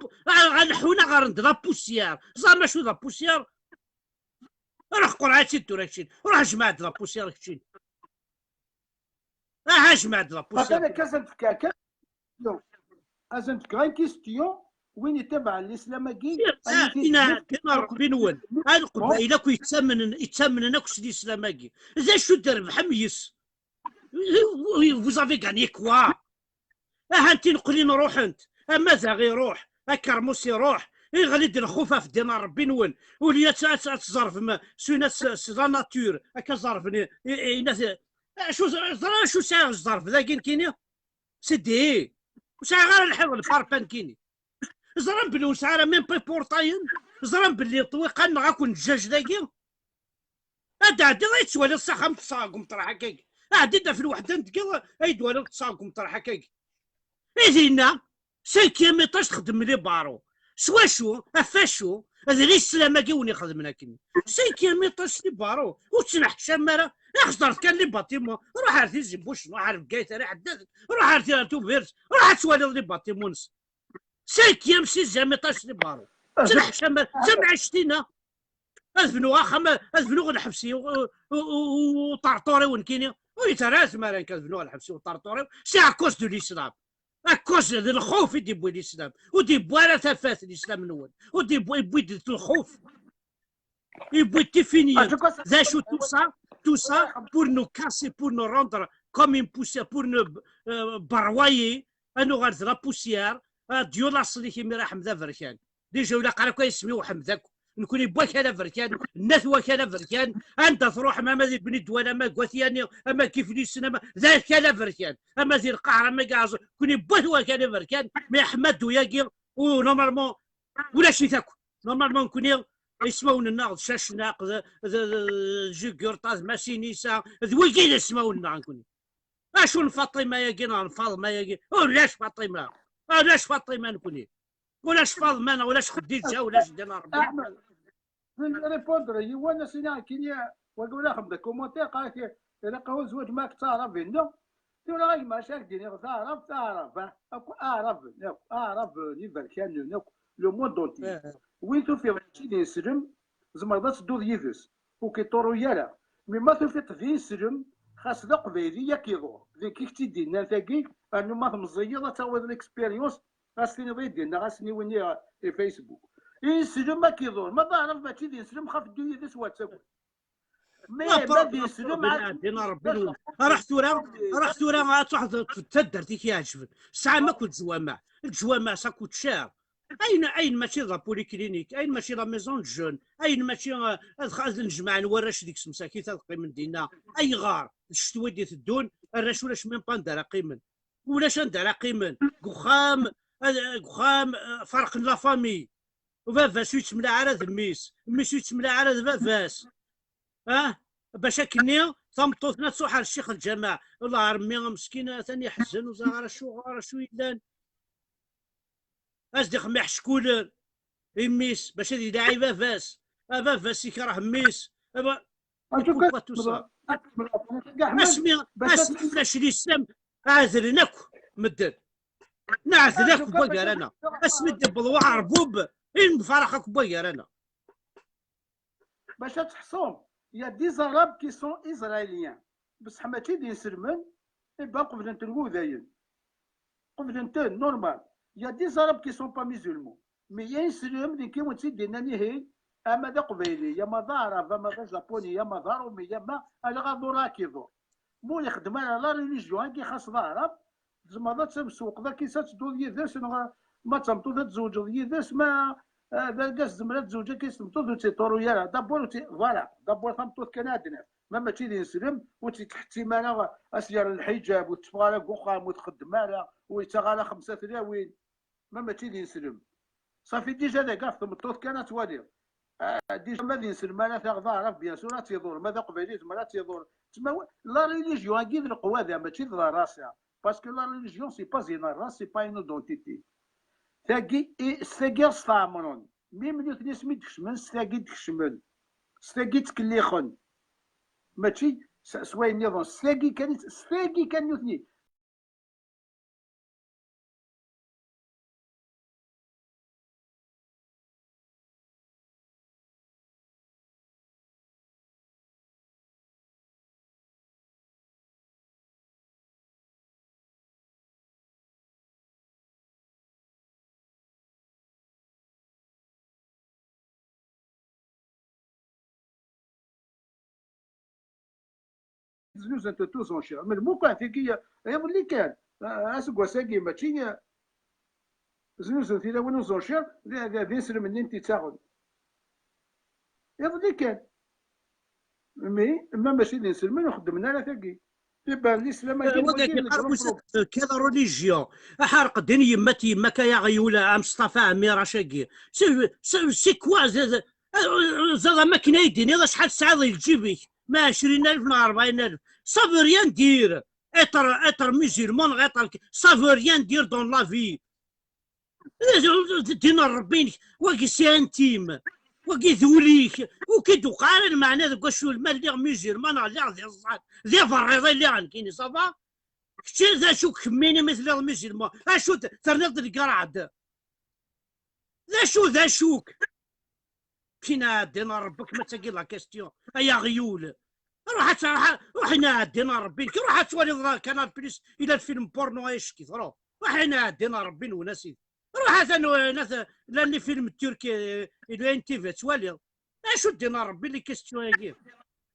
ad ḥun ad ɣ-rren d la poussière. Ẓer macu d la poussière? Ruḥ qurɛa-tt-id tura keččini. Ruḥ jmeɛ-d la poussière keččini. Aha, jmeɛ-d la poussière. Atan akka ad am-fkeɣ kan question. Ad am-fkeɣ une question. Win itabaɛen l'islam-agi, ina ina Rebbi-nwen. A Leqbayel akk yettamnen, yettamnen akk s l'islam-agi. D acu d-trebḥem yes? Vous avez gagné quoi? Ahanti neqqlin ruḥent, ama da iruḥ, akermus iruḥ, iɣli-d lxuf ɣef ddin n Rebbi-nwen, uli ad, ad, ad tẓerfem s une, s, s la nature, akka ẓerfen i, i, i, acu, ẓra acu sɛiɣ zzerf dagi nekkini? Sidi, ur sɛiɣ ara lḥiḍ lfarfa nekkini. Ẓran belli ur sɛiɣ ara même pas iportayen, ẓran belli ṭṭwiqan neɣ akk n ddjaj dagi. Ad d-ɛeddiḍ ad yettwaliḍ s axxam ṭṭseɣ deg umeṭreḥ akkagi. Ɛeddi-d ɣef lweḥda n tgiḍ ad yi-d-twaliḍ ṭṭseɣ deg umeṭreḥ akkagi. I dinna, cinquième étage txeddem les barreaux. S wacu? Ɣef wacu? D l'islam-agi wen ixedmen akken. Cinquième étage les barreaux. Ur ttneḥcam ara. Ixẓer-t kan les bâtiments. Ruḥ ar Tizi Bucen, ruḥ ar Bgayet, ar Iḥeddaden, ruḥ ar Tira Tubiret, ruḥ ad twaliḍ les bâtiments-nsen. Cinquième, sixième étage, les barreaux. Ttneḥcam, d tamɛict-ina. Ad bnuɣ axxam, ad bnuɣ lḥebs-iw, u, u, u, uṭerṭur-iw nekkini. Ur yettarra ara tmara nekk ad bnuɣ lḥebs-iw uṭerṭur-iw. C'est à cause de l'islam. À cause de lxuf i d-yewwi l'islam. Ur d-yewwi ara tafat l'islam-nwen. Ur d-yewwi, yewwi-d lxuf. Yewwi-d tifiniyen. D acu tout ça, tout ça pour nous casser, pour nous rendre comme une poussière, pour nous, euh, berwayer, ad nuɣal d la poussière, ad d-yulaṣel-ik imir aḥmed aberkan. Déjà, ur ilaq ara akk ad isem i uḥemd akk. Nekni n wakal aberkan, n at wakal aberkan, anda truḥem, ama di Bni Ddwal, ama deg At Yanni, ama deg Iflisen, ama d akal aberkan, ama di Lqahra, ama deg Aɛeẓẓug, nekni n wat wakal aberkan, mais Ḥmadu-yagi, u normalement, ulac-it akk. Normalement, nekni, ismawen-nneɣ d Cacnaq, d, d, d, d Jugurṭa, d Masinisa, d wigi d ismawen-nneɣ nekni. Acu n Faṭima-yagi neɣ n Faḍma-yagi? Ulac Faṭima. Ulac Faṭima nekni. Ulac Faḍma neɣ ulac Xeddiǧa, ulac Dina Ṛebbi. Aḥmed, répondre yiwen, asina kini, wagi ula xam da commentaire, qal ki, ilaq ahu zwaǧ ma k taɛrabi-nneɣ. Tura a gma, acu ak d-iniɣ, taɛrabt, taɛrab, ah, akk aɛraben, akk aɛraben iberkanen, akk le monde entier. Eh. Win tufiḍ mačči d ineslem, tzemreḍ ad tedduḍ yid-s. Ur k-iṭurru ara. Mi ma tufiḍ d ineslem, xas d aqbayli ad k-iḍur. D nekk i k-tt-id-innan tagi, rnu ma temẓiyeḍ ad tawiḍ l'expérience, ɣas tiniḍ i d-inna, ɣas niwini i Facebook. Ineslem ad k-iḍur. Ma d aɛrab mačči d ineslem, xaf ddu yid-s war ttagad. Mais ma d ineslem, Dina Ṛebbi. Ruḥ tura, ruḥ tura ad truḥeḍ d taddart i k-iɛeǧben. Tesɛam akk leǧwamaɛ. Leǧwamaɛ ça coûte cher. Ayen, ayen mačči d la polyclinique, ayen mačči la maison de jeunes, ayen mačči, euh, ad, ad nejmaɛen warrac deg-s msakit ad qqimen dinna. Ayɣer? D ccetwa i d-iteddun, arrac ulac même pas anda ara qqimen. Ulac anda ara qqimen. Deg uxxam, ad, deg uxxam, euh, ferqen la famille. Baba-s ur yettemlaɛ ara d mmi-s, mmi-s ur yettemlaɛ ara d baba-s. Ah, bac akkenni, tameṭṭut-nni ad truḥ ar ccix lǧameɛ. Wellah, ar mmi meskin, atan yeḥzen, ur ẓriɣ ara acuɣer, acu yellan. Ad s-d-ixemmi iḥeckulen i mmi-s, bac ad ilaɛi baba-s. A baba-s ikreh mmi-s. A ba-, et pourquoi tout ça? Asmi, asmi ulac l'islam, ɛedlen akk medden. Neɛdel akk n wagar-aneɣ. Asmi d-yewweḍ waɛerbub, i nemfaraq akk n wagar-aneɣ. Bac ad teḥṣum, il y a des Arabes qui sont israéliens. Bṣeḥ mačči d inselmen, eh ben, qeblen-ten wudayen. Qeblen-ten, normal. Il y a des Arabes qui sont pas musulmans. Mais il y a inselmen, d nekk i wen-tt-id-innan ihi, ama d aqbayli, ama d aɛrab, ama d ajapuni, ama d aṛumi, ama ala aḍur ad k-iḍur. Ma ur ixeddem ara la religion-agi, xas d aɛrab, tzemreḍ ad temsewwqeḍ akin, ad tedduḍ yid-s, neɣ ma d tameṭṭut ad tzewǧeḍ yid-s, ma, ah, d argaz tzemreḍ ad tzewǧeḍ akin s tmeṭṭut, ur tt-iṭurru ara. D'abord, ur tt-i-, voilà, d'abord tameṭṭut kan ad d-naf. Ma mačči d ineslem, ur tt-ittḥettim ara ad s-yerr lḥiǧab, ur tetteffeɣ ara deg uxxam, ur txeddem ara, ur yettaɣ ara xemsa tlawin. Ma mačči d ineslem. Safi, déjà dagi ɣef tmeṭṭut kan ad twaliḍ. Ah, déjà ma d ineslem ara taɣeḍ aɛrab, bien sûr, ad tt-iḍur. Ma d aqbayli, yezmer ad tt-iḍur. Tma-, la religion-agi d leqwada, mačči d la race. Parce que la religion, c'est pas une race, c'est pas une identité. Tagi, i, s tagi steɛmren. Même nutni asmi d-kecmen, s tagi d-kecmen. S tagi ttkellixen. Mačči s, s wayen nniḍen. S tagi kan, s tagi kan nutni. Znuzen-t aux enchères. Melmi kan, tigi, iḍelli kan, a-, aseggas-agi, mačči, znuzen tilawin aux enchères, d, d, d inselmen-nni n t-ittaɣen. Iḍelli kan. Mais, ma mačči d inselmen, ur xeddmen ara tagi. Iban l'islam-agi, eh, wagi, wagi, yeqqar wis-, quelle religion? Aḥerq din yemma-t, yemma-k ay aɣyul, a Mestafa Ɛmirac-agi. C'est, c'est, c'est quoi? Ẓad am akken ay d-tiniḍ acḥal tesɛiḍ di lǧib-ik, ma ɛecrin alef neɣ rebɛin alef. Ça veut rien dire. Être, être musulman neɣ être, ça veut rien dire dans la vie. D, d, d ddin n Ṛebbi-inek, wagi c'est intime. Wagi d ul-ik. Ur k-id-tuqiɛ ara lmeɛna deg wacu, ma lliɣ musulman neɣ lliɣ d iẓẓan. D iberriḍ i lliɣ nekkini, ça va? Kečč d acu kemmini mi telliḍ musulman? Acu d-, terniḍ-d lgerɛed? D acu, d acu-k? Kina ddin Ṛebbi-k, ma d tagi la question. Ay aɣyul. Ruḥ ad t-, ruḥ, ruḥ ina ddin Ṛebbi-k. Ruḥ ad twaliḍ la Canal Plus, ila lfilm porno ay ccekit. Ruḥ. Ruḥ ina ddin Ṛebbi-nwen a sidi. Ruḥ atan, atan, llan les films turcs, eh, ila N T V ad twaliḍ. Acu ddin Ṛebbi les questions-agi?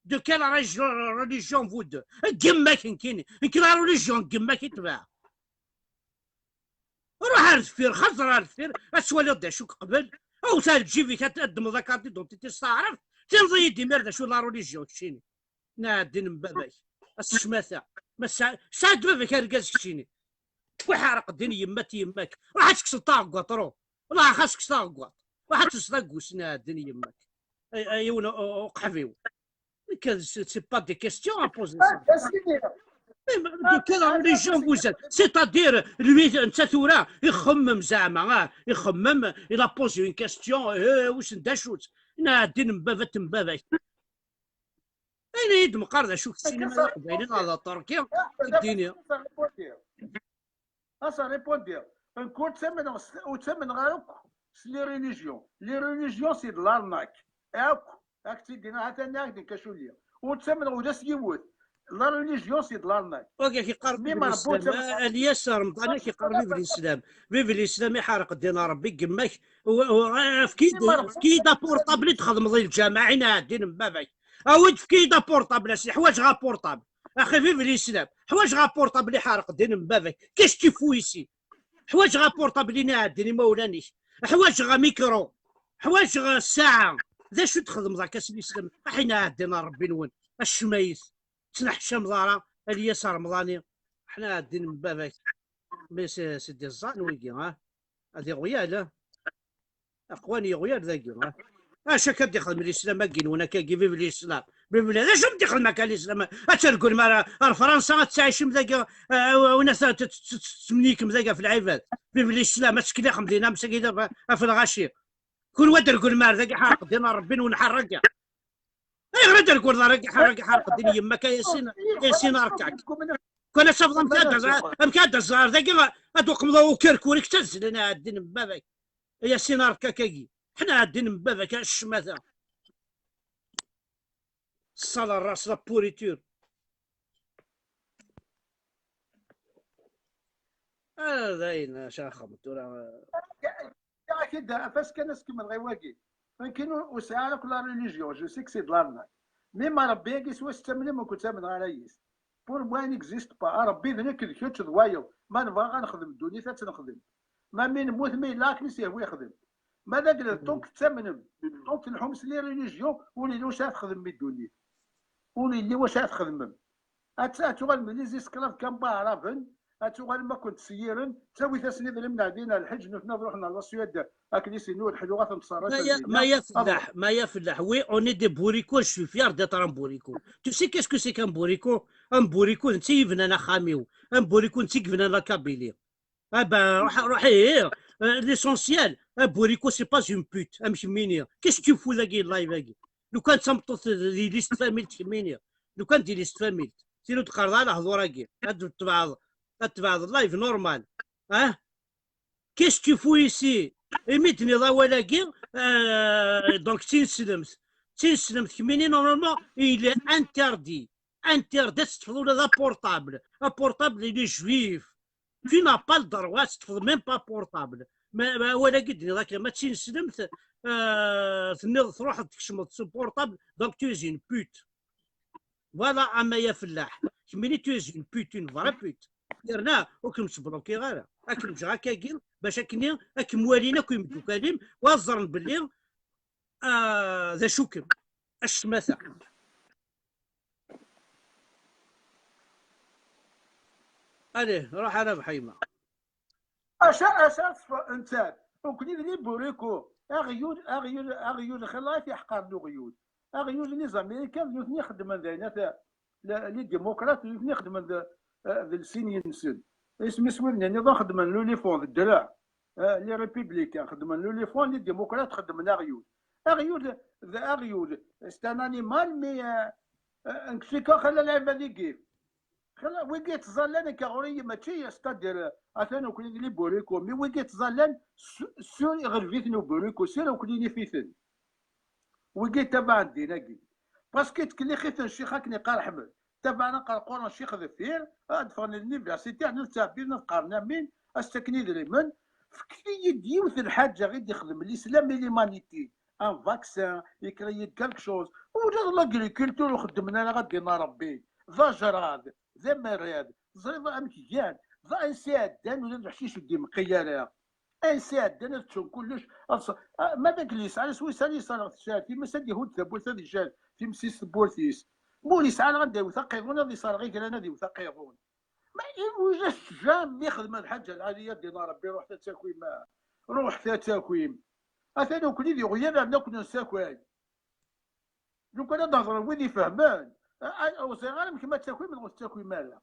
De quelle religion, religion vous deux? N yemma-k nekkini. Nekk la religion n yemma-k i tebɛeɣ. Ruḥ ar deffir, xaẓer ar deffir, ad twaliḍ d acu-k qbel. Aw ta lǧib-ik ad tedmeḍ la carte d'identité s taɛrabt, tinḍ-iyi-d imir d acu la religion keččini. Naɛdin n baba-k. A s-ccmata. Ma sɛa-, sɛad baba-k argaz keččini. Twiḥerq ddin yemma-t yemma-k. Ruḥ ad tekkseḍ taɣeggaṭ, ruḥ. Ruḥ ad tekkseḍ taɣeggaṭ. Ruḥ ad telseḍ aggus, naɛdin yemma-k. Ay, ay, yiwen u-, u-, uqeḥbiw. C'est pas des questions à poser ça. Mais, mais de quelle religion vous êtes? C'est-à-dire, lui, netta tura, ixemmem zeɛma, ah, ixemmem, il a posé une question, eh, wissen d acu-tt? Naɛdin n baba-t n baba-k. Ayen i d-meqqar d acu-tt ssinima d aqbayli neɣ d aṭerki, ddini. As-répondre. Nekk ur ttamneɣ s-, ur ttamneɣ ara akk s les religions. Les religions, c'est de l'arnaque. Akk. Ak-tt-id-iniɣ, ha-t-an ak-d-nkaculli. Ur ttamneɣ ula s yiwet. La religion, c'est de l'arnaque. Wagi ak-iqqar mi Vive ma Rebbi ur l'Islam, ttamen-, a-, Alyas Remḍan ak-iqqar Vive l'Islam. Vive l'Islam, iḥerq ddin n Rebbi, gemma-k, u-, u-, efk-iyi-d, mi ma Rebbi efk-iyi-d aportabli i d-txedmeḍ i lǧameɛ, i naɛdin n baba-k. Awi-d, efk-iyi-d aportabli, a sidi, ḥwaǧeɣ aportabli. Axi Vive l'Islam, ḥwaǧeɣ aportabli, iḥerq ddin n baba-k. Qu'est-ce que tu fous ici? Ḥwaǧeɣ aportabli, i naɛdin imawlan-ik. Ḥwaǧeɣ amikru. Ḥwaǧeɣ ssaɛa. D acu txedmeḍ akka s l'islam? Aḥin ɛeddi n Rebbi-nwen. Acmayet. Ttneḥcameḍ ara, Alyas Remḍani. Ḥna ɛeddin n baba-k. Mais c'est, c'est des ânes, wigi, ha? Ad iɣyal, ha? Aqwan yeɣyal dagi, ha? Acu akka d-ixdem l'islam-agi-nwen akkagi, vive l'islam? Vive l'islam. D acu d-ixdem akka l'islam? Ad tergulem ar, ar Fransa, ad tettɛicim dagi, eh, win ad t-, t-, t-, t-, tesmenikem dagi ɣef lɛibad. Vive l'islam, ad ttkellixem dinna, am sagi da, ɣef lɣaci. Kunwi ad d-tergulem ar dagi, ḥerq ddin n Rebbi-nwen, ḥerrek. Ayɣer ad d-tergul ɣer-agi, ḥerrek, ḥerq ddin yemma-k, a Yasin, a Yasin, ark-ak. Kan ad tafeḍ amek ad d-, amek ad d-tẓer dagi, ad uqmeḍ ukerkur-ik, ttazlen ɛeddin n baba-k. A Yasin, ark-ak-agi. Ḥna ɛeddin n baba-k, a ccmata. Sale race, la pourriture. Ah, d ayen, acu ara xedmeɣ tura? Ak-id, afas kan, ad s-kemmleɣ i wagi. Akken ur, ur sɛiɣ ara akk la religion, je sais que c'est de l'arnaque. Mi ma Rebbi-agi s wass ttamnem, ur ken-ttamneɣ ara yis. Pour moi, il n'existe pas. A Rebbi, d nekk, d kečč, d wayeḍ. Ma nebɣa ad nexdem ddunit, ad tt-nexdem. Ma mi nemmut, ma yella akken i s-yehwa yexdem. Ma d agla, donc tettamnem, donc telḥum s les religions, ur yelli wacu ara txedmem i ddunit. Ur yelli wacu ara txedmem. Ad, ad tuɣalem d les esclaves kan n waɛraben, ad tuɣalem ad ken-ttṣeyyiren, ttawit-asen idrimen ar din ar lḥeǧ, nutni ad ruḥen ar la Suède, akken i s-yenna uleḥlu ad ten-tṣerrif ar dinna. Maya Fellaḥ, Maya Fellaḥ, oui, on est des bourricots, je suis fier d'être un bourricot. Tu sais qu'est-ce que c'est qu'un bourricot? Un bourricot, netta i yebnan axxam-iw. Un bourricot, netta i yebnan la Kabylie. Ah ben, ruḥ, ruḥ, eh, eh, euh, l'essentiel, un bourricot, c'est pas une pute, amek kemmini. Qu'est-ce que tu fous dagi, live-agi? Lukan d tameṭṭut d yelli-s n tfamilt kemmini. Lukan d yelli-s n tfamilt. Tin ur d-qqareḍ ara lehdur-agi. Ad tebɛeḍ, ad tebɛeḍ live normal. Hein? Qu'est-ce que tu fous ici? Imi d-tenniḍ awal-agi, euh, donc d tineslemt. D tineslemt kemmini, normalement, il est interdit. Interdit ad teṭṭfeḍ ula d aportable. Aportable, il est juif. Tu n'as pas le droit, teṭṭfeḍ même pas portable. Ma, ma awal-agi d-nniḍ akka, ma d tineslemt, euh, tenniḍ truḥeḍ tkecmeḍ s portable, donc tu es une pute. Voilà, a Maya Fellaḥ. Kemmini, tu es une pute, une vraie pute. Yerna, ur kem-sblokiɣ ara. Ad kem-ǧǧeɣ akkagi, bac akken ad kem-walin akk imeddukal-im, u ad ẓren belli, ah, d acu-kem. A ccmata. Allez, ruḥ a Rabeḥ a yemma. Acu, acu ara teṣfa nettat? Nekkni d les bourricots. Aɣyul, aɣyul, aɣyul xilla i t-iḥqaren uɣyul. Aɣyul n les Américains, d nutni ixeddmen d ayen at, le-, les démocrates, d nutni ixeddmen d, eh, d lsin-nsen. Isem-is wid-nni nniḍen xeddmen l'olifant d ddreɛ. Eh, les républicains xeddmen l'olifant, les démocrates xeddmen aɣyul. Aɣyul, d aɣyul, c'est un animal, mais, eh, eh, nekk cikkeɣ xilla lɛibad i yif. Xilla, wigi yettẓallan akka ɣur-i, mačči, c'est-à-dire, eh, atan nekkni d les bourricots, mais wigi yettẓallan su-, sur iɣleb-iten uburrico, sur nekkni nif-iten. Wigi tabaɛen ddin-agi. Parce que yettkellix-iten ccix akken iqqar Ḥmed. Tabaɛen aqerqur n ccix deffir, ad ffɣen l'université, ḥna nettɛebbi, ad qqaren amin, ad s-ttaken idrimen. Fket-iyi-d yiwet n lḥaǧa i d-ixdem l'islam i l'humanité. Un vaccin, icréer-d quelque chose. Ula d l'agriculture ur xeddmen ara, ad d-inna Rebbi. D ajrad, d amarad, teẓriḍ amek gan, d ansi ɛeddan, ula d leḥcic ur d-imeqqi ara. Ansi ɛeddan ad ččun kullec, ad ṣ-, ah, ma d aglis, ɛni s wis ad yesserɣ tsaɛet, times ad ihudd tawwurt ad ijar times-is tewwurt-is. Ma ur yesɛi ara anda iwet aqiḍun, ad iserɣ igran ad iwet aqiḍun. Ma i-, ulac jamais xedmen lḥaǧa lɛali, ad dina Rebbi, ruḥet ad takwim, ruḥet ad takwim. Atan ukni d iɣyal rna akk nensakay. Lukan ad d-hedren wid ifehmen, a, a, ur ẓriɣ ara amek ma ttakwim neɣ ur tettakwim ara.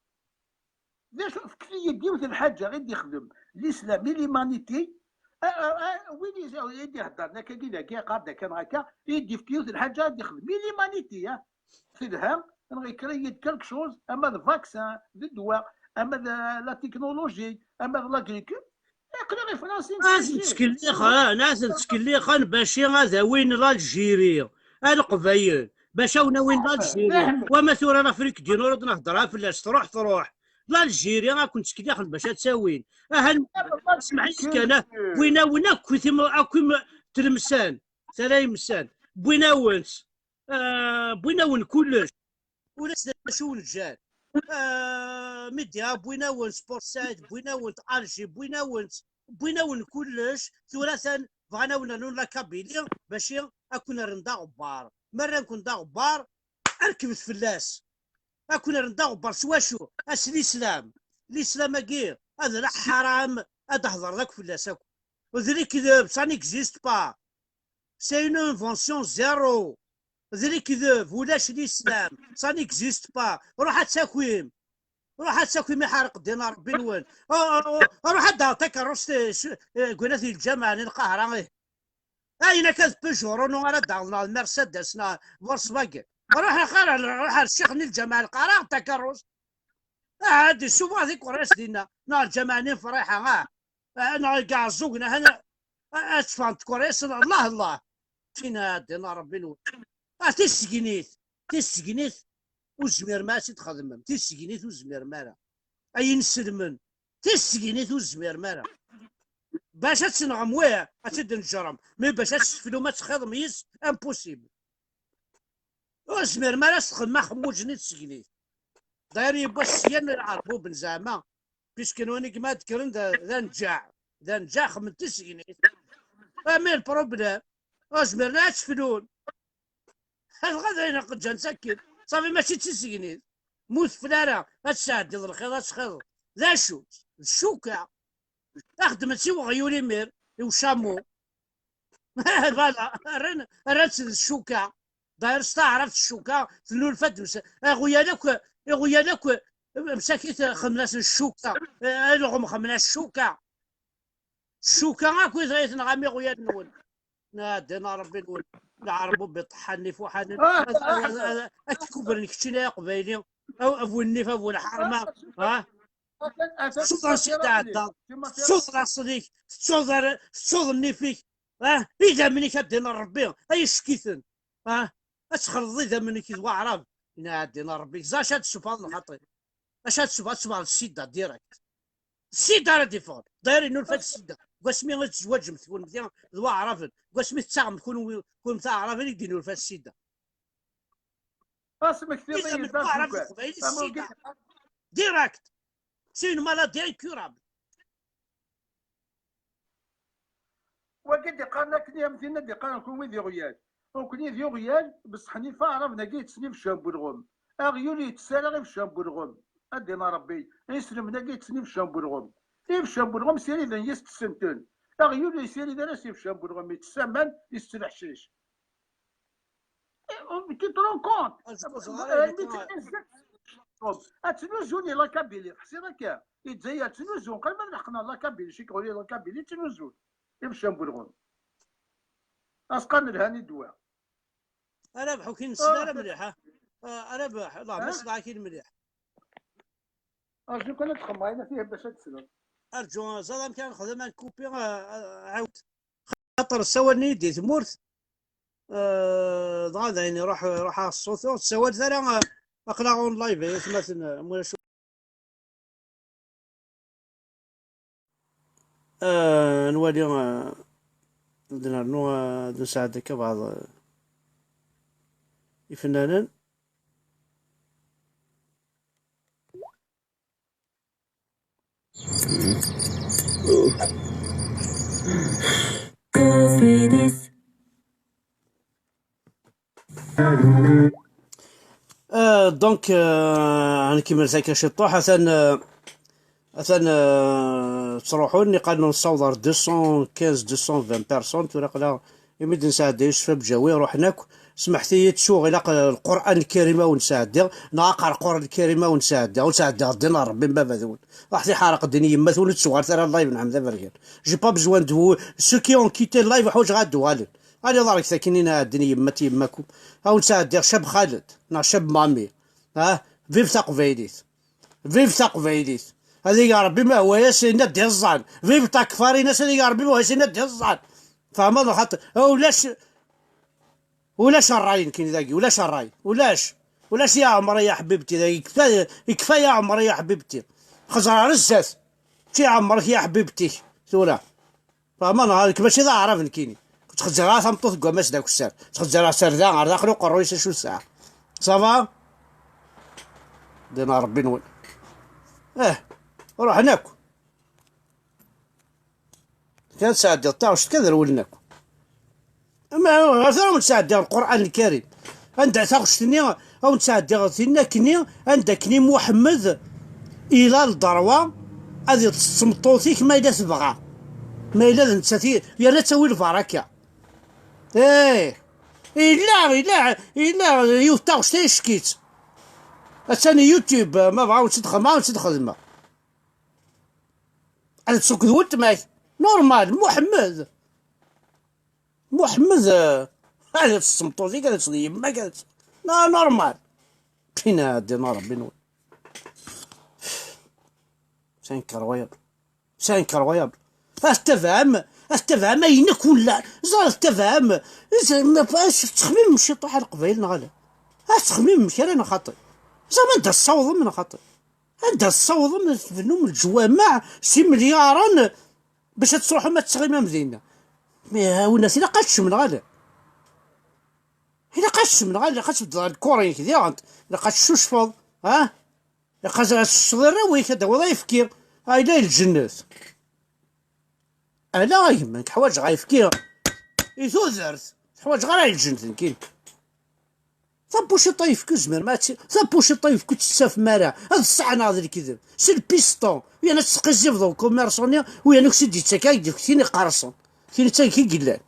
D acu, fket-iyi-d yiwet n lḥaǧa i d-ixdem l'islam i l'humanité. A, a, a, win i, i d-iheddren akka-agi dagi, iqar-d akka neɣ akka, i d-ifk yiwet n lḥaǧa i d-ixdem i l'humanité, a. Telha, neɣ yekker-iyi-d quelque chose, ama d vaccin, d ddwa, ama d la technologie, ama d l'agriculture. Aql-i i Fransa ad ten-ttkellixen, ad ten-ttkellixen bac ad awin l'Algérie, a Leqbayel, bac ad wen-awin l'Algérie. Wama tura l'Afrique du Nord ur d-nehder ara fell-as, truḥ, truḥ. L'Algérie ad ken-ttkellixen bac ad tt-awin. Aha, smeḥ-iyi kan, wwin-awen akk tim-, akk im-, tlemsan, tala imsan, wwin-awen-tt. Ah, wwin-awen kullec. Ulac d acu ur neǧǧan. Ah, Média, wwin-awen Sport Saïd, wwin-awen Alger, wwin-awen, wwin-awen kullec. Tura atan bɣan ad wen-rnun la Kabylie, bac ad ken-rren d aɣebbar. Ma rran-ken d aɣebbar, rekbet fell-as. Ad ken-rren d aɣebbar s wacu? A s l'islam. L'islam-agi, ad la ḥaram, ad d-hedreḍ akk fell-as akk. D lekdeb, ça n'existe pas. C'est une invention zéro. D lekdeb, ulac l'islam, ça n'existe pas. Ruḥ ad takwim. Ruḥ ad takwim, iḥerq ddin Rebbi-nwen. Oh, oh, oh, ruḥ ad d-taɣeḍ takeṛṛust, eh, s-, eh, deg unat n lǧameɛ n Lqahra, ih. Ayen akka d Peugeot, Renault ara d-taɣeḍ, neɣ d Mercedes, neɣ Volkswagen. Ruḥ axir, ruḥ ar ccix-nni n lǧameɛ n Lqahra, aɣ-d takeṛṛust. Ah, ad d-isuffeɣ tikeṛṛust dinna, neɣ lǧameɛ-nni n Friḥa, ah. Ah, neɣ deg Ɛeẓẓug, neɣ hana, a-, ad teffɣent tkeṛṛust, Allah, Allah. Tina, ddin Rebbi-nwen. Ah, tissegnit, tissegnit, ur tezmirem ara ad tt-id-txedmem. Tissegnit ur tezmirem ara. Ay inselmen, tissegnit ur tezmirem ara. Bac ad tenɣem, wah, ad tt-id-neǧrem. Mais bac ad tesseflum, ad txiḍem yis, impossible. Ur tezmirem ara ad s-txedmem axemmuǧ-nni n tissegnit. D'ailleurs, yewwa syan lɛerbuben zeɛma, puisque nwan i yemma ddekren d, d anǧaɛ. D anǧaɛ, xedmen tissegnit. Ah, mais le problème, ur zmiren ara ad tt-flun. Dɣa d ayen aqeǧǧan sakin. Safi, mačči d tissegnit. Ma ur tefla ara, ad tesɛeddiḍ lxiḍ, ad txiḍeḍ. D acu? D ccuka. Xedmen-tt i weɣyul imir, i ucamu. Voilà, rran, rran-tt d ccuka. D'ailleurs, s taɛrabt ccuka, tennulfa-d ms-, iɣyal akk, iɣyal akk, msakit xemlas n ccuka, alɣem xemlas ccuka. Ccuka akk i tenɣam iɣyal-nwen. Nadin Rebbi-nwen. Lɛerb ur biṭeḥḥan ifuḥanen. Ah, ad, ad, ad, ad k-kubren keččini ay aqbayli. A, a bu nnif, a bu lḥerma. Ha? Atan, atan, tettuḍ ansi tɛeddaḍ, tettuḍ laṣel-ik, tettuḍ ar-, tettuḍ nnif-ik, ah, idammen-ik ad d-inin Rebbi, ay ccek-iten, ah, ad txelḍeḍ idammen-ik d waɛrab, ina ad d-inin Rebbi, ẓer acu ad d-tessufɣeḍ lxaṭi, acu ad d-tessufɣeḍ, ad tessufɣeḍ ssida direct, ssida ara d-iffɣen, d'ailleurs yennulfa-d ssida, deg wasmi i tezwaǧemt kunemti d waɛraben, deg wasmi tettaɣemt kunwi, kunemti aɛraben i d-yennulfa ssida. Asmekti i d-yedda d waɛrab d ugar. Leqbayel, ssida. Direct. C'est une maladie incurable. Wagi d-iqqaren akken am tin ad d-iqqaren kunwi d iɣyal. Ukni d iɣyal, beṣṣeḥ nif aɛraben-agi yettsen ibeccan n welɣem. Aɣyul yettess ara ibeccan n welɣem. Ad d-ina Rebbi, iselmen-agi yettsen ibeccan n welɣem. Ibeccan n welɣem siriden yis-tessenten. Aɣyul yessirid ara s ibeccan n welɣem, yettess aman, yettett leḥcic. Tu te rends compte? Ad ttnuzun i la Kabylie, teḥsiḍ akka? I Lezzayer ttnuzun, qrib ad leḥqen ɣer la Kabylie, cikkeɣ ula la Kabylie ttnuzun. Ibeccan n welɣem. Asqan lhan i ddwa. Arabeḥ, ur k-nessen ara mliḥ, ha? Ah, Arabeḥ, Allah, ma sḍaɛk-in mliḥ. Arju kan ad txemmeɣ ayen fiha bac ad tesleḍ. Arju, ẓer amek ara nexdem, ad nkupi, ah, ah, ɛawed. Xaṭer ssawalen-iyi-d di tmurt, eh, dɣa dayen iruḥ, iruḥ-aɣ ṣṣut. Ur tessawaleḍ ara, eh, aql-aɣ en live, ay atmaten, eh, mulac. Eh, nwali, eh, ad nernu, eh, ad nesɛeddi akka baɛḍ, eh, ifennanen. Euh, donc, euh, nkemmel takka ciṭuḥ, atan, euh, atan, euh, ttruḥun, iqqan nessaweḍ ar deux cent quinze, deux cent vingt personnes, tura aql-aɣ imi d-nesɛedda Yusef Abǧawi, ruḥen akk. Smeḥt-iyi, ttuɣ, ilaq, euh, Lqur'an Lkarim a wen-sɛeddiɣ, neɣ aqerqur Lkarim a wen-sɛeddiɣ, ur sɛeddiɣ ddin n Ṛebbi n baba-twen. Raḥet i ḥareq ddin yemma-twen, ur ttuɣalet ara live n Ḥmed Aberkan. J'ai pas besoin de vous. Ceux qui ont quitté le live, ḥwaǧeɣ ad d-uɣalen. Allez ḍarget akkin i nɛeddin yemma-t yemma-kum. A wen-sɛeddiɣ Cab Xaled, neɣ Cab Mami. Ah, vive taqbaylit. Vive taqbaylit. Ad ig Ṛebbi ma hwa-yas ayen ad d-iẓẓan. Vive takfarinas, ad ig Ṛebbi ma hwa-yas ayen ad d-iẓẓan. Tfehmeḍ neɣ xaṭi? Ulac, ulac ṛṛay nekkini dagi, ulac ṛṛay. Ulac. Ulac ya Ɛmer ya ḥbibti dagi. Ikfa, ikfa ya Ɛmer ya ḥbibti. Xẓer ar zdat. Mačči Ɛmer ya ḥbibti. Tura. Fahmeḍ neɣ? Nekk mačči d aɛrab nekkini. Ur ttxezzir ara tameṭṭut deg wammas d akessar. Ttxezzir aserda ar daxel uqerruy-is acu tesɛa. Ça va? Dina Ṛebbi-nwen. Eh, ruḥen akk. Kan tesɛeddiḍ taɣect kan rewlen akk. Ama ɣer tura wen-sɛeddiɣ Lqur'an Lkarim. Anda taɣect-nni, a wen-sɛeddiɣ tin akkenni, anda akkenni Muḥemmed ila lderwa ad iṭṭes d tmeṭṭut-ik ma yella tebɣa. Ma yella d nettat i, yerna ad tawi lbaraka. Eh, illa, illa, illa yiwet taɣect ay ccek-itt. Attan YouTube, ma bɣa wen-tt-id-xedmeɣ, wen-tt-id-xedmeɣ. Ad tṣukkeḍ weltma-k. Normal, Muḥemmed. Muḥemmed, eh, ad tsemṭuẓ-ik, ad txedmeḍ yemma-k, ad tt-, na, normal. Pina, ddin Ṛebbi-nwen. C'est incroyable. C'est incroyable. Ad tettabaɛem, ad tettabaɛem ayen akk ula. Ẓer, ad tettabaɛem. Ẓer, ma, ma, tettxemmimem ciṭuḥ ar Leqbayel neɣ ala? Ad tettxemmimem kra neɣ xaṭi? Ẓer, ma anda tessawḍem neɣ xaṭi? Anda tessawḍem ad tebnum leǧwameɛ s imelyaṛen bac ad truḥem ad tettɣimam dinna? Mi, a winnat, ilaq ad teččem neɣ ala? Ilaq ad teččem neɣ ala? Ilaq ad tbeddeḍ lkuṛ-ik diɣen, ilaq ad teccucfeḍ, ha? Ilaq ad tecceḍ arraw-ik, ad d-tawiḍ ayefki, a yella i lǧennet. Ala a gma, nekk ḥwaǧeɣ ayefki i tudert, ḥwaǧeɣ ara i lǧennet nekkini. Tabuciṭ ayefki ur zmiren ma ad tt-, tabuciṭ ayefki ur tt-tettafem ara. Ad ṣṣeḥneɣ d lekdeb. C'est le piston. U yan ad tesqizzibeḍ ukumirṣu-nni, u yan ur s-d-yettak ara deg tin iqerṣen. Tin d tagi i yellan.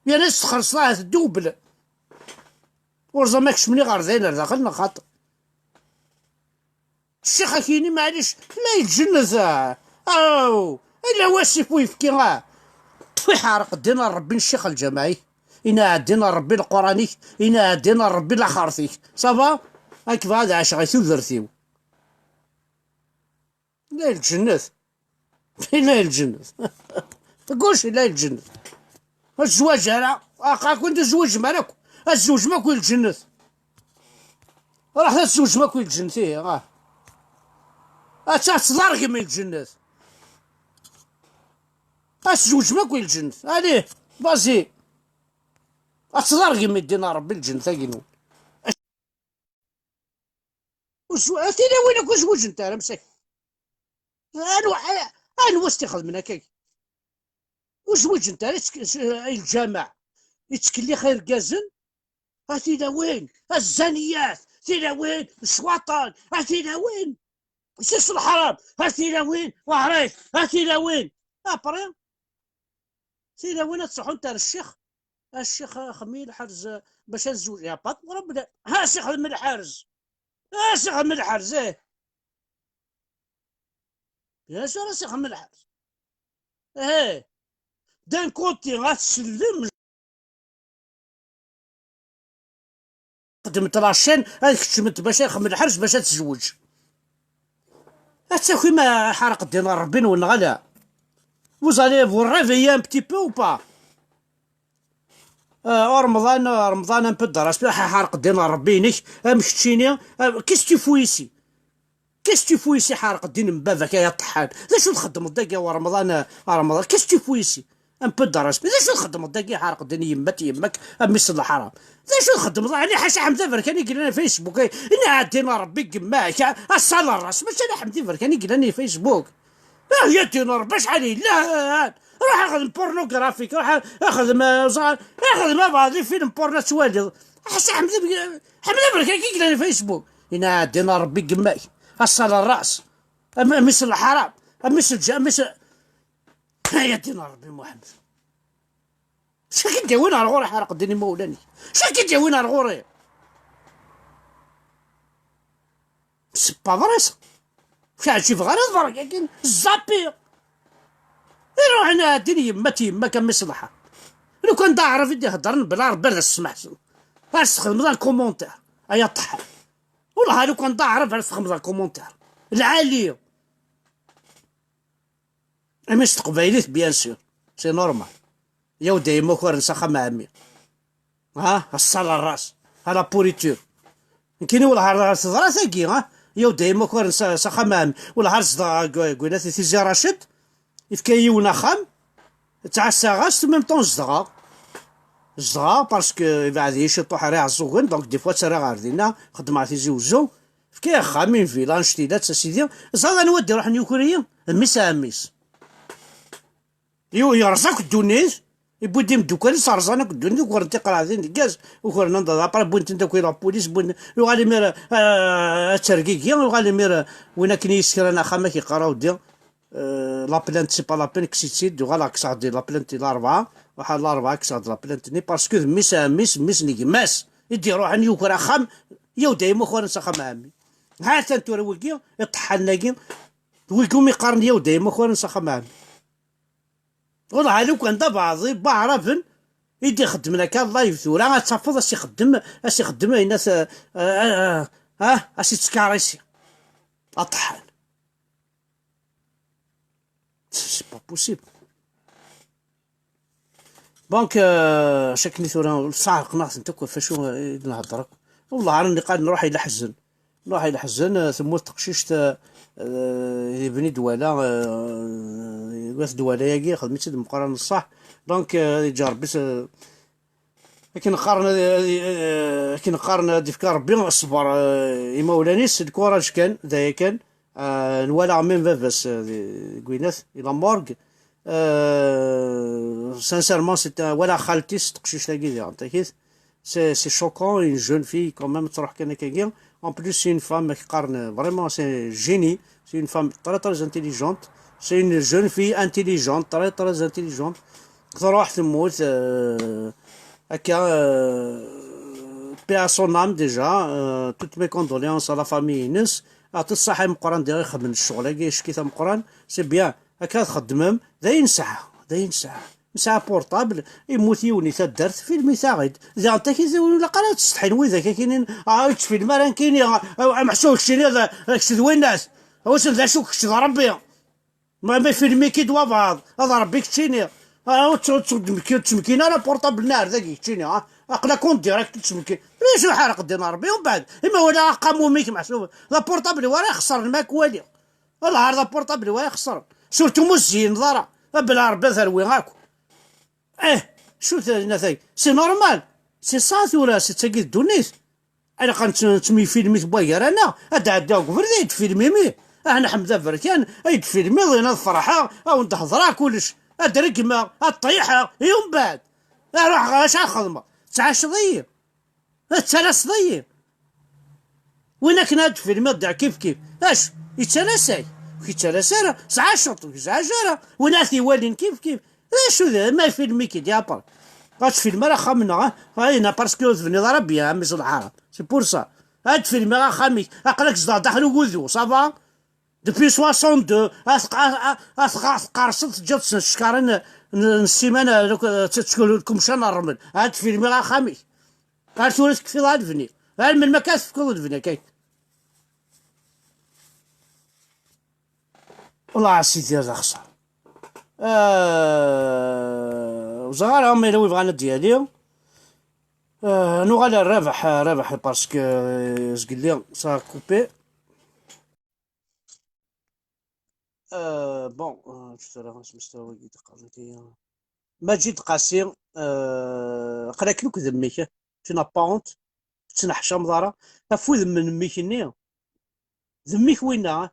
U yan ad tesxerṣeḍ ahat ddubel. Ur ẓer ma kecmen iɣerdayen ar daxel neɣ xaṭi. Ccix ak-yini, maɛlic, la iǧennet, ah. Aw, ala wasif uyefki, ah. Iḥerq ddin n Ṛebbi n ccix lǧamaɛ-ik, inaɛ ddin n Ṛebbi Leqran-ik, inaɛ ddin n Ṛebbi laxert-ik. Ça va? Ad k-bɣiɣ ad ɛaceɣ i tudert-iw. La lǧennet. Illa i lǧennet. Kullec illa i lǧennet. Ur tzewwaǧ ara. Aql-aken tezweǧem ara akk. Ad tzewǧem akk i lǧennet. Ruḥet ad tzewǧem akk i lǧennet, ihi, ah. Ad, ad tḍergem i lǧennet. Ad tzewǧem akk i lǧennet. Allez, vas-y. Ad tḍergem i ddin n Ṛebbi lǧennet-agi-nwen. Ur zw-, a tilawin akk ur zwiǧent ara, msakit. Anwa, a-, anwa s-t-ixedmen akka? Ur zwiǧent ara, ttk-, s-, i lǧameɛ, yettkellix irgazen, a tilawin, a zzaniyat, tilawin, ccwaṭan, a tilawin, ssis leḥram, a tilawin, waɛrif, a tilawin. Après, tilawin ad ttruḥunt ar ccix, a ccix xdem-iyi lḥerz bac ad zewǧ, y a pas de problème. Ha, ccix xdem lḥerz. Ah, si Xemmel Ḥerz, eh. Bien sûr, si Xemmel Ḥerz. Eh. D'un côté, ad tsellem. Xedmet la chaîne, ad keččmet bac ad Xemmel Ḥerz, bac ad tezweǧ. Ad takim, ah, ḥarq ddin Ṛebbi-nwen, neɣ ala? Vous allez vous réveiller un petit peu ou pas? Ah, Remḍan, ah, Remḍan, un peu de respect, ḥ-, ḥarq ddin n Ṛebbi-inek, am keččini, ah, qu'est-ce que tu fous ici? Qu'est-ce que tu fous ici, ḥarq ddin n baba-k, ay aṭeḥḥan? D acu txeddmeḍ dagi, a Remḍan, ah, a Remḍan? Qu'est-ce que tu fous ici? Un peu de respect. D acu txeddmeḍ dagi, ḥarq ddin n yemma-k, yemma-k, a mmi-s n leḥram? D acu txeddmeḍ? Ɛni ḥaca Ḥmed Aberkan i yellan Facebook, ay, inɛa ddin n Ṛebbi n yemma-k, a, a sale race, mačči ala Ḥmed Aberkan i yellan i Facebook. Ah, ya ddin n Ṛebbi, acḥal yellan! Ruḥ axdem pornographique, ruḥ axdem, euh, ẓar, axdem abaḍ les films porno ad twaliḍ. Ḥaca ḥmed, ḥmed aberkak i yellan Facebook. Ina ɛeddi n Rebbi gma-k. Aṣal ras. Am, am is lḥaram. Am is lǧa-, am is, ay a ddin Rebbi Muḥemmed. Acu akka d-yawin ar ɣur-i ḥerq ddin imawlan-ik? Acu akka d-yawin ar ɣur-i? C'est pas vrai ça. Ur k-ɛǧibeɣ ara ad berkakin zappi. Iruḥen ɛeddin yemma-t yemma-k a mmi Ṣelḥa. Lukan d aɛrab i d-iheddren bla Rebbi ad as-smeḥsen. Ar txedmeḍ un commentaire. Ay aṭeḥḥan. Wellah lukan d aɛrab ar txedmeḍ un commentaire. Lɛali. Imi s teqbaylit, bien sûr. C'est normal. Yaw dayem ukaren s axxam ɛemmi. Ha? Aṣṣal ras. Ha la pourriture. Nekkini wellah ar teḍra tagi, ha? Yaw dayem ukaren s, s axxam ɛemmi. Wellah ar zedɣeɣ deg, deg winat i Tizi Racid. Ifka yiwen axxam. Ttɛassaɣ-as, en même temps zedɣeɣ. Zedɣeɣ parce que ibeɛd-iyi ciṭuḥ ar Iɛeẓẓugen, donc des fois ttarraɣ ɣer dinna, xeddmeɣ Tizi Wezzu. Fkiɣ axxam, une villa, annect-ila, a sidi. Ẓriɣ anwa d-iruḥen yuker-iyi? D mmi-s ɛemmi-s. Yu-, yerẓa akk ddunit, yewwi-d imeddukal-is, rẓan akk ddunit, ukren tiqraɛdin deg-as, ukren anda, après wwin-tent akk i la police, wwin, yuɣal imir, euh, ad tergigi, yuɣal imir, euh, win akken i yeskran axxam-ak yeqqar awdi, euh, la plainte, c'est pas la peine, kkes-itt-id, uɣaleɣ kkseɣ-d la plainte i Larebɛa, ruḥeɣ Larebɛa kkseɣ-d la plainte-nni, parce que d mmi-s, mmi-s n gma-s i d-iruḥen yuker axxam, yaw dayem ukren s axxam ɛemmi. Ha-t-an tura wigi, iṭeḥḥanen-agi, d wigi umi qqaren yaw dayem ukren s axxam ɛemmi. Wellah lukan d abeɛḍi n waɛraben i d-ixeddmen akka live tura, ad tafeḍ ad s-ixeddem, ad s-ixeddem ayen ad, ah, ah, ah, ad s-ittkarisi. Aṭeḥḥan. C'est pas possible. Donc, euh, akken i tura, sɛerqen-aɣ-tent akk ɣef wacu i d-nehder akk. Wellah ara niqal nruḥ i leḥzen. Nruḥ i leḥzen, euh, temmut teqcict, euh, euh, ibni Dwala, euh, wat Dwala-agi, xedm-itt-id Meqqran ṣṣeḥ. Donc, euh, yeǧǧa Rebbi s-, akken qqaren, euh, euh, akken qqaren ad d-ifk Rebbi ṣṣber, euh, imawlan-is, lkuraj kan, d aya kan. Euh, nwala même baba-s, euh, di, deg winat, i la morgue. Euh, sincèrement, c'est un, wala xalti-s teqcict-agi diɣen, takit. C'est, c'est choquant, une jeune fille quand même, truḥ kan akkagi. En plus, c'est une femme, euh, vraiment, c'est un génie. C'est une femme très, très intelligente. C'est une jeune fille intelligente, très, très intelligente. Truḥ temmut, euh, akka, euh, paix à son âme déjà, euh, toutes mes condoléances à la famille-ines. Ɛṭi ṣṣaḥa i Meqqran diɣ ixedmen ccɣel-agi, icki-t a Meqqran, c'est bien, akka txeddmem, d ayen nesɛa, d ayen nesɛa. Nesɛa portable, immut yiwen i taddart, filmit-aɣ-id. Diɣen takit, ur ilaq ara ad tsetḥin widak akinin, ah, ur ttfilm ara nekkini, ah, ah, meḥsub keččini, d, kečč d winnas. Wissen d acu kečč d Rebbi. Ma, ma filmi-k-id wabɛaḍ, ad Rebbi keččini. Ah, ur tt-, ur tt-, ur ttmekkin ara portable-nni ar dagi keččini, ah. Aql-ak en direct ur ttmekkin. D acu ḥerq ddin Rebbi, umbeɛd, ima wala aqamum-ik meḥsub, d aportable-iw ara ixesren ma k-waliɣ. Wellah ar d aportable-iw ara ixesren. Surtout mu tzeyneḍ ara. A bla Rebbi ad terwi akk. Eh, acu-t, a nna-t-agi? C'est normal. C'est ça tura, c'est tagi d ddunit. Ilaq ad nett-, nettemyefilmi tewwa gar-aneɣ, ad d-ɛeddiɣ deg ubrid, ay d-filmimi. Ah, Ḥmed aberkan, ay d-filmiḍ, ad ferḥeɣ, ad wen-d-hedreɣ kullec. Ad regmeɣ, ad ṭṭiḥeɣ, i umbeɛd. Ad ruḥeɣ, acu ad xedmeɣ? Ttɛaceḍ-iyi. Ad ttalaseḍ-iyi. Win akken ad d-filmiḍ da kif kif. Acu? Yettalas-ak? Ur k-yettalas ara. Sɛa cceṭ, ur k-yesɛac ara. Win ad t-iwalin kif kif. D acu d, ma filmi-k-id, ya Paul? Ur ttfilm ara axxam-nneɣ, ah? Ayna, parce que ur tebniḍ ara bien, a mmi-s n lḥaram. C'est pour ça. Ad d-filmiɣ axxam-ik. Aql-ak zedɣeɣ daxel ugudu, ça va? Depuis soixante-deux, ad tq-, ad, ad, ad tq-, ad tqerseḍ, teǧǧiḍ s ccekara n, n, n ssiman, eh, lk-, eh, t-, t-, lkemca n ṛṛmel. Ad d-filmiɣ axxam-ik. Ar tura tekfiḍ ad bniɣ. Ar melmi akka tefkiḍ ad bniɣ, kay? Wellah a sidi, d axeṣṣar. Euh, ur ẓriɣ ara ma yella wi bɣan ad d-yali. Euh, nuɣal ar Rabaḥ, Rabaḥ, parce que, euh, zgelli, ça a coupé. Euh, bon, euh, acu ara s-, s-, Maǧid Qasi, euh, aql-aken akk d mmi-k, tu n'as pas honte, ur tettneḥcameḍ ara, af udem n mmi-k-nni, d mmi-k winna,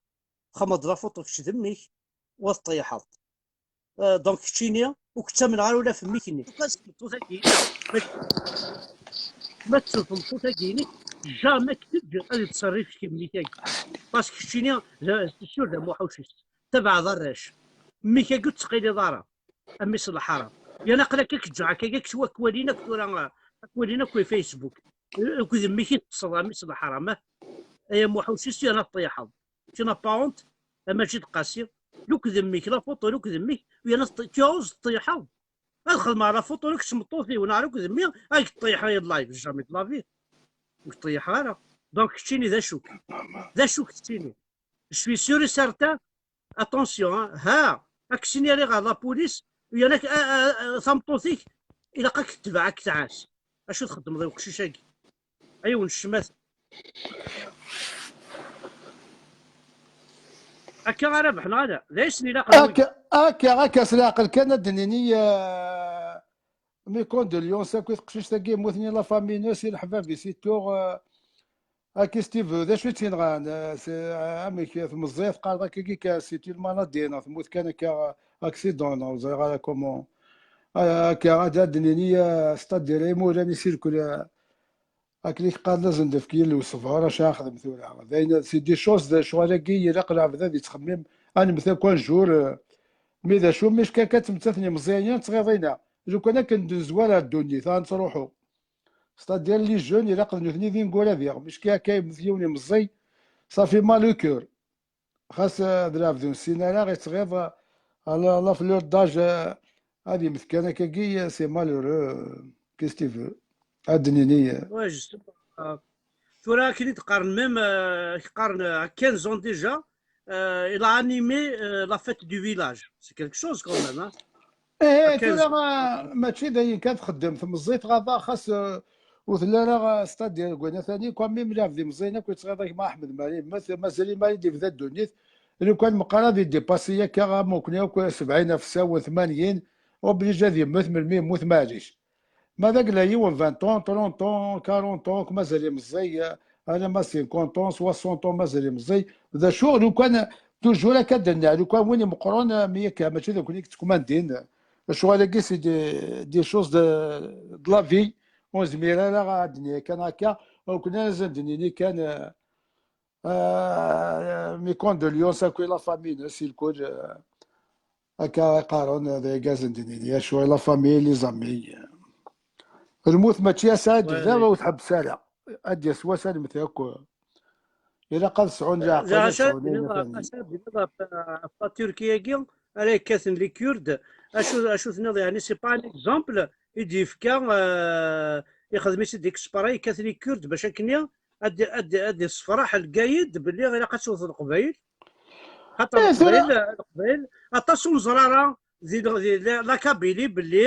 xameḍ la photo kečč d mmi-k, wa teṭṭeyḥeḍ. Euh, donc keččini ur k-ttamneɣ ara ula f mmi-k-nni. Parce que tmeṭṭut-agi, ma, ma tettu tmeṭṭut-agi-inek, jamais k-teǧǧ ad yettṣerrif mmi-k-agi. Parce que keččini d, d sûr d amuḥuc-is. Tabeɛḍ arrac. Mmi-k-agi ur tettqiliḍ ara. A mmi-s n lḥaram. Yan aql-ak ad k-ǧǧeɣ akka, ad k-walin akk tura, ad k-walin akk i Facebook. Akked mmi-k i teṭṭseḍ, a mmi-s n lḥaram, ah. Ay amuḥuc-is, yan ad tṭiḥeḍ. Tu n'as pas honte, a Maǧid Qasi. Lukd mmi-k, la photo lukd mmi-k, yan ad tṭi-, tu oses tṭiḥeḍ. Ad xedmeɣ la photo lukd s tmeṭṭut-iw, neɣ lukd mmi, ad k-ṭiḥeɣ i live, jamais de la vie. Ur k-ṭiḥeɣ ara. Donc keččini d acu-k? D acu-k tettini? Je suis sûr et certain. Attention, hein. Ha, ad k-signaliɣ ɣer la police, yan ak-, a, a, a, tameṭṭut-ik, ilaq ad k-tetbeɛ, ad k-tɛass. Acu txeddmeḍ i uqcic-agi? Ay wen ccmat. Akka ara bḥen ɣada. D ayen ilaqen. Akka, akka, akka s leɛqel kan ad d-nini, euh, mes condoléances akk i teqcict-agi yemmuten, i la famille-ines, i leḥbab-is, i tuɣ, euh, Aki Steve, d acu i tt-yenɣan? Euh, c'est, euh, amek tmeẓẓiy, teqqareḍ akka, akka, c'est une maladie, neɣ temmut kan akka, accident, neɣ ur ẓriɣ ara comment. Euh, akka, ad, ad d-nini, euh, c'est-à-dire, imura-nni si lekul, euh, akken i k-qqaren, ad sen-d-efk yiwen n usebɣer, acu ara xedmen tura? D ayen, c'est des choses, d lecɣal-agi, ilaq lɛebd ad yettxemmim, ad nemmet akk un jour, euh, mi d acu, mi akka, akka ttmettaten imeẓẓyayen, ttɣiḍin-a. Lukan akken d-nezwar ar ddunit, ad nettruḥu. C'est-à-dire, les jeunes, ilaq d nutni d ineggura diɣ. Mecki akka yemmet yiwen imeẓẓi, ça fait mal au cœur. Xas, euh, d lɛebd ur nessin ara, yettɣiḍ, euh, à la, la fleur d'âge, euh, ad yemmet kan akkagi, euh, c'est malheureux, euh, qu'est-ce que tu veux? Ad d-nini, euh. Ouais, justement. Euh, tura akken i d-qqaren même, euh, qqaren, euh, à quinze ans déjà, euh, il a animé, euh, la fête du village. C'est quelque chose quand même, hein. Eh, tura, euh, mačči d ayen kan txeddem tmeẓẓit, ɣaḍa xas, euh, ur telli ara, euh, c'est-à-dire, deg wayen atan, quand même, lɛebd imeẓẓiyen akk yettɣiḍ, gma Ḥmed Mari yemmet, mazal i Mari d-yebda ddunit, lukan meqqar ad idipasi akka, am ukni akk sebɛin afsawen, tmanyin, obligé ad yemmet, melmi yemmut, maɛlic. Ma d agla yiwen vingt ans, trente ans, quarante ans, mazal imeẓẓiy, euh, alamma cinquante ans, soixante ans, mazal imeẓẓiy. D acu, lukan, toujours akka d-nniɣ, lukan win imeqqren, euh, mi akka, mačči d nekkni i yettkumandin. Lecɣal-agi, c'est des, des choses de, de la vie. Ur nezmir ara ad d-nini kan akka, ur kunni ara ad d-nini kan, euh, euh, mes condoléances akk i la famille-ines, i lkul, euh, akka i qqaren, d argaz n d-nini, acu i la famille, les amis. Lmut mačči ass-a ad d-tebda, ur tḥebbes ara. Ad d-yas wass ad nmet akk. Ilaq ad sɛun leɛqel, ad sɛun ayen atan. Ɣef la Turquie-agi ara yekkaten les Kurdes. Acu, acu tenniḍ, yeɛni, c'est pas un exemple i d-yefka, euh, ixdem-itt-id exprès, yekkat les Kurdes bac akken ad, ad, ad yessefraḥ Lgayed belli ilaq ad tewteḍ Leqbayel. Xaṭer, eh, Leqbayel, Leqbayel, aṭas ur neẓra ara di, di, di la Kabylie belli,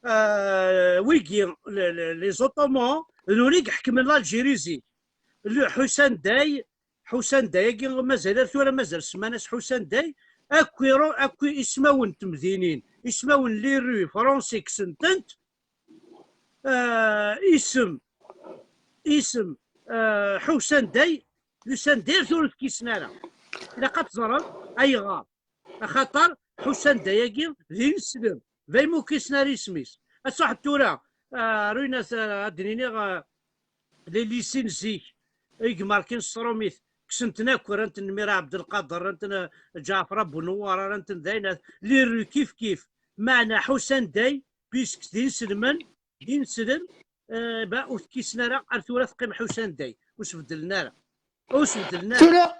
euh, wigi, le, le, les Ottomans, d nutni i iḥekmen l'Algérie zik. Le Ḥusan Day, Ḥusan Day-agi mazal ar tura, mazal semman-as Ḥusan Day, akk iru-, akk ismawen n temdinin, ismawen n les rues, Fransi kksen-tent, euh, isem, isem, euh, Ḥusan Day, Ḥusan Day ar tura ur t-kkisen ara. Ilaq ad teẓrem ayɣer. Axaṭer Ḥusan Day-agi d ineslem, d ayen ur kkisen ara isem-is. Ad truḥeḍ tura, euh, ar wayen at, ad d-niniɣ, euh, les lycées n zik, i imerkin s tṛumit, kksen-ten akk, rran-ten Mira Ɛebdelqader, rran-ten, euh, Ǧaɛfer Abu Newwara, rran-ten d ayen, les rues kif kif. Meɛna Ḥusan Day, puisque d inselmen, d ineslem, euh, ba, ur t-kkisen ara, ar tura teqqim Ḥusan Day, ur s-beddlen ara. Ur s-beddlen ara. Tura,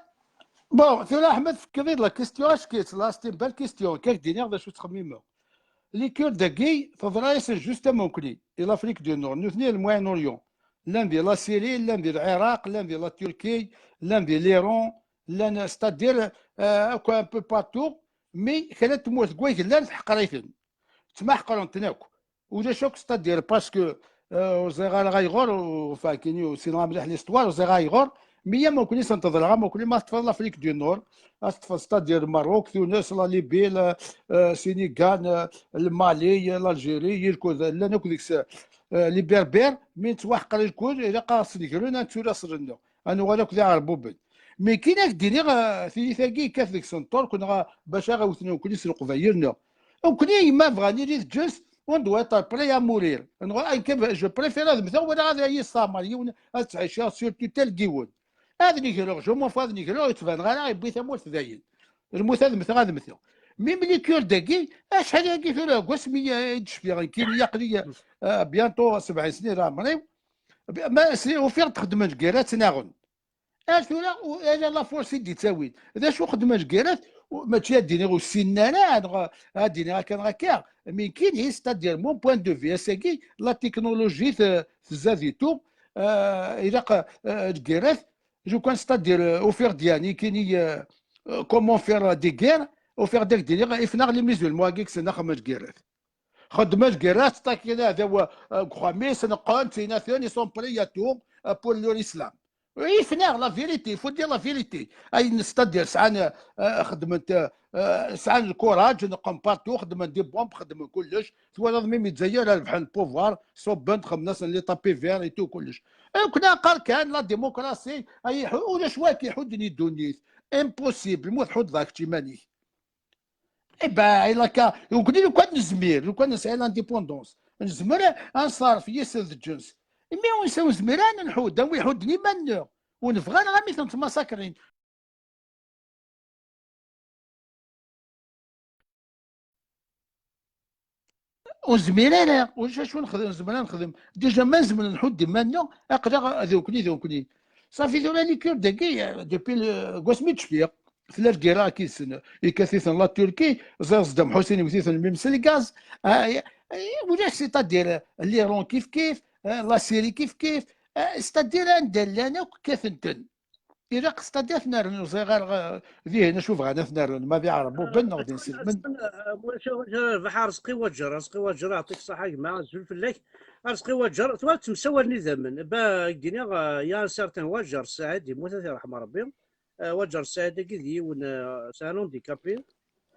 bon, tura Ḥmed, tefkiḍ-id la question, acu-tt, la, c'est une belle question, akka k-d-iniɣ d acu ttxemmimeɣ. Les Kurdes-agi, teḍra-yasen juste am nekkni, i l'Afrique du Nord, nutni le Moyen-Orient. Llan di la Syrie, llan di Lɛiraq, llan di la Turquie, llan di l'Iran, llan, c'est-à-dire, euh, akk un peu partout, mais kra n tmurt deg wayeg llan teḥqer-iten. Ttmaḥqren-ten akk. Ulac akk, c'est-à-dire, parce que, euh, ur ẓriɣ ara ayɣer, ur, enfin, kini ur ssineɣ mliḥ l'histoire, ur ẓriɣ ayɣer, mais am nekkni sen-teḍra, am nekkni ma teṭṭfeḍ l'Afrique du Nord, ad teṭṭfeḍ, c'est-à-dire, Maroc, Tunes, la Libye, la, euh, Sénégal, euh, le Mali, l'Algérie, yirkud, llan akk deg-s, euh, les Berbères, mi nettwaḥqer lkul, ilaq ad sen-gren, ad nettu laṣel-nneɣ, ad nuɣal akk d Iɛerbuben. Mais kini ad k-d-iniɣ, euh, tiyita-agi yekkat deg-sen Ṭṭurk, neɣ bac ad ɣ-wten nekkni s Leqbayel, neɣ Nekkni, ma bɣan ili d ǧens, on doit être prêt à mourir. Neɣ, akken, je préfère ad mmteɣ wala ad iyi-ssamer yiwen, ad ttɛiciɣ surtout tel yiwen. Ad negreɣ, je m'en fous, ad negreɣ, ur yettban ara, yewwi tamurt dayen. Lmut ad mmteɣ, ad mmteɣ. Même les Kurdes-agi, acḥal-agi tura, deg wasmi i d-cfiɣ, nekkini aql-i, euh, bientôt sebɛin snin di leɛmer-iw, ma s-, ufiɣ-d xeddmen lgirra, ttnaɣen. Ar tura, u-, ala la force i d-ittawin. D acu xeddmen lgirrat? U-, mačči ad d-iniɣ ur ssinen ara, neɣ ad d-iniɣ akka neɣ akka. Mais nekkini, c'est-à-dire, mon point de vue, ass-agi, la technologie te-, tezza di tout. Euh, ilaq, euh, lgirrat, lukan, c'est-à-dire, euh, ufiɣ-d, yani, kini, euh, euh, comment faire des guerres, ufiɣ-d ak-d-iniɣ, ifnaɣ les musulmans-agi kksen axxam n lgirrat. Xeddmen lgirrat, ṭṭakin aɛdaw, euh, deg uxxam-is, neqqen, ttinaten, ils sont prêts à tout, euh, pour leur islam. Ifnaɣ, la vérité, il faut dire la vérité. Ayen, c'est-à-dire, sɛan, euh, xedment, euh, sɛan lkuraj, neqqen partout, xedmen des bombes, xedmen kullec. Twalaḍ, même Lezzayer, rebḥen pouvoir, ṣubben, xedmen-asen les tapis verts et tout, kullec. Akk neqqar kan la démocratie, ay, ulac wa k-iḥudden i ddunit. Impossible, mu tḥuddeḍ kečč iman-ik. Eh ben, il a qu'à, nekkni lukan nezmir, lukan nesɛi l'indépendance, nezmer ad nṣerref yes d ǧens. Imi ur nesɛi, ur nezmir ara ad nḥudd, am wi iḥudden iman-nneɣ. Ur nebɣi ara am i ten-ttmasakrin. Ur nezmir ara, ulac acu nexdem, nezmer ad nexdem. Déjà, ma nezmer ad nḥudd iman-nneɣ, aql-aɣ d nekkni, d nekkni. Safi tura, les Kurdes-agi, depuis le, deg wasmi d-cfiɣ, tella lgirra akkid-sen, yekkat-iten la Turquie, ẓriɣ Saddam Hussein iwet-iten même s lgaz. Ah, eh, ulac, c'est-à-dire, l'Iran kif kif, eh, la Syrie kif kif, eh, c'est-à-dire, anda llan akk kkaten-ten. Ilaq, c'est-à-dire, ad ten-rnu, ẓriɣ ara, eh, dihin acu bɣan ad ten-rnun, ma d iɛerbuben neɣ d inselmen. Rrbeḥ Arezqi Waǧer, Arezqi Waǧer, yeɛṭik ṣṣeḥḥa gma, azul fell-ak. Arezqi Waǧer, tura ttemsawalen idammen. Ba, ak-d-iniɣ, eh, il y a un certain Waǧer Saɛid, yemmut, ad t-yerḥem Rebbi. Eh, Waǧer Saɛid-agi d yiwen, eh, c'est un handicapé,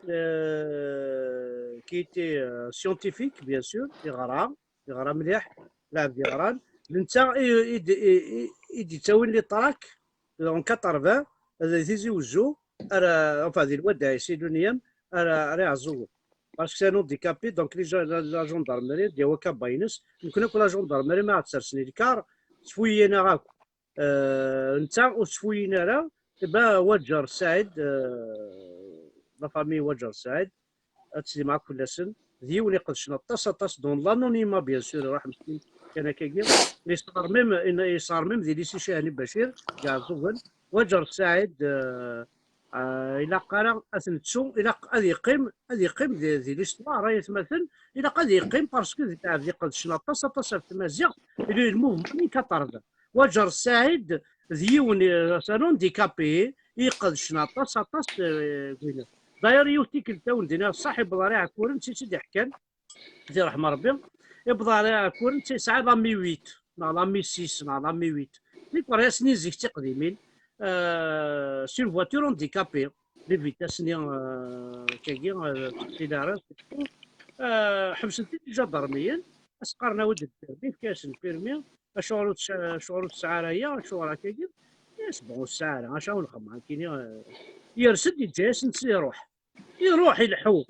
eh, qui était, eh, scientifique, bien sûr, yeɣra, yeɣra mliḥ, lɛebd yeɣran. D netta i, i d-, i, i, i d-yettawin les tracts en quatre-vingts, d Tizi Wezzu, ara, enfin, di Lwadaɛ, si l'unième, ara, ara Iɛeẓẓugen. Parce que c'est un handicapé, donc les gens, la, la gendarmerie, d-yawi akabba-ines, nekkni akk la gendarmerie, ma ɣ-d-sersen i lkar, sfuyen-aɣ akk. Eh, netta ur sfuyin ara, ba Waǧer Saɛid, eh, la famille Waǧer Saɛid, ad teslim akk fell-asen. D yiwen iqedcen aṭas, aṭas, dans l'anonymat, bien sûr, iruḥ meskin kan akkagi. Yesɣer même, yesɣer même di lycée Cihani Bacir, deg Iɛeẓẓugen. Waǧer Saɛid, eh, eh, ilaq ara ad t-nettu, ilaq ad yeqqim, ad yeqqim di, di l'histoire, ay atmaten, ilaq ad yeqqim parce que d lɛebd iqedcen aṭas, aṭas ɣef tmaziɣt, il est le mouvement quatre-vingts. Waǧer Saɛid d yiwen, eh, c'est un handicapé, iqedcen aṭas, aṭas, eh, deg winna. D'ailleurs, yiwet tikkelt, a wen-d-iniɣ, ṣṣaḥ, iwweḍ ɣer Iɛekkuren, d ti tt-id-iḥkan, ad t-yerḥem Rebbi, iwweḍ ɣer Iɛekkuren, d ti yesɛa la mi huit, neɣ la mi six, neɣ la mi huit. Di tkeṛṛusin-nni n zik d tiqdimin, eh, c'est une voiture handicapée. Les vitesses-nni, eh, akkagi, eh, accélérer, eh, ḥebsen-t-id iǧadarmiyen, as-qqaren awi-d le permis, fkan-as le permis, acuɣer ur tesɛi, acuɣer ur tesɛi ara aya, acuɣer akkagi? Yes, bon, ur tesɛi ara, acu ara nxemmer, nekkini, eh, yers-d, yeǧǧa-yasen-tt, iruḥ. Iruḥ, ileḥḥu.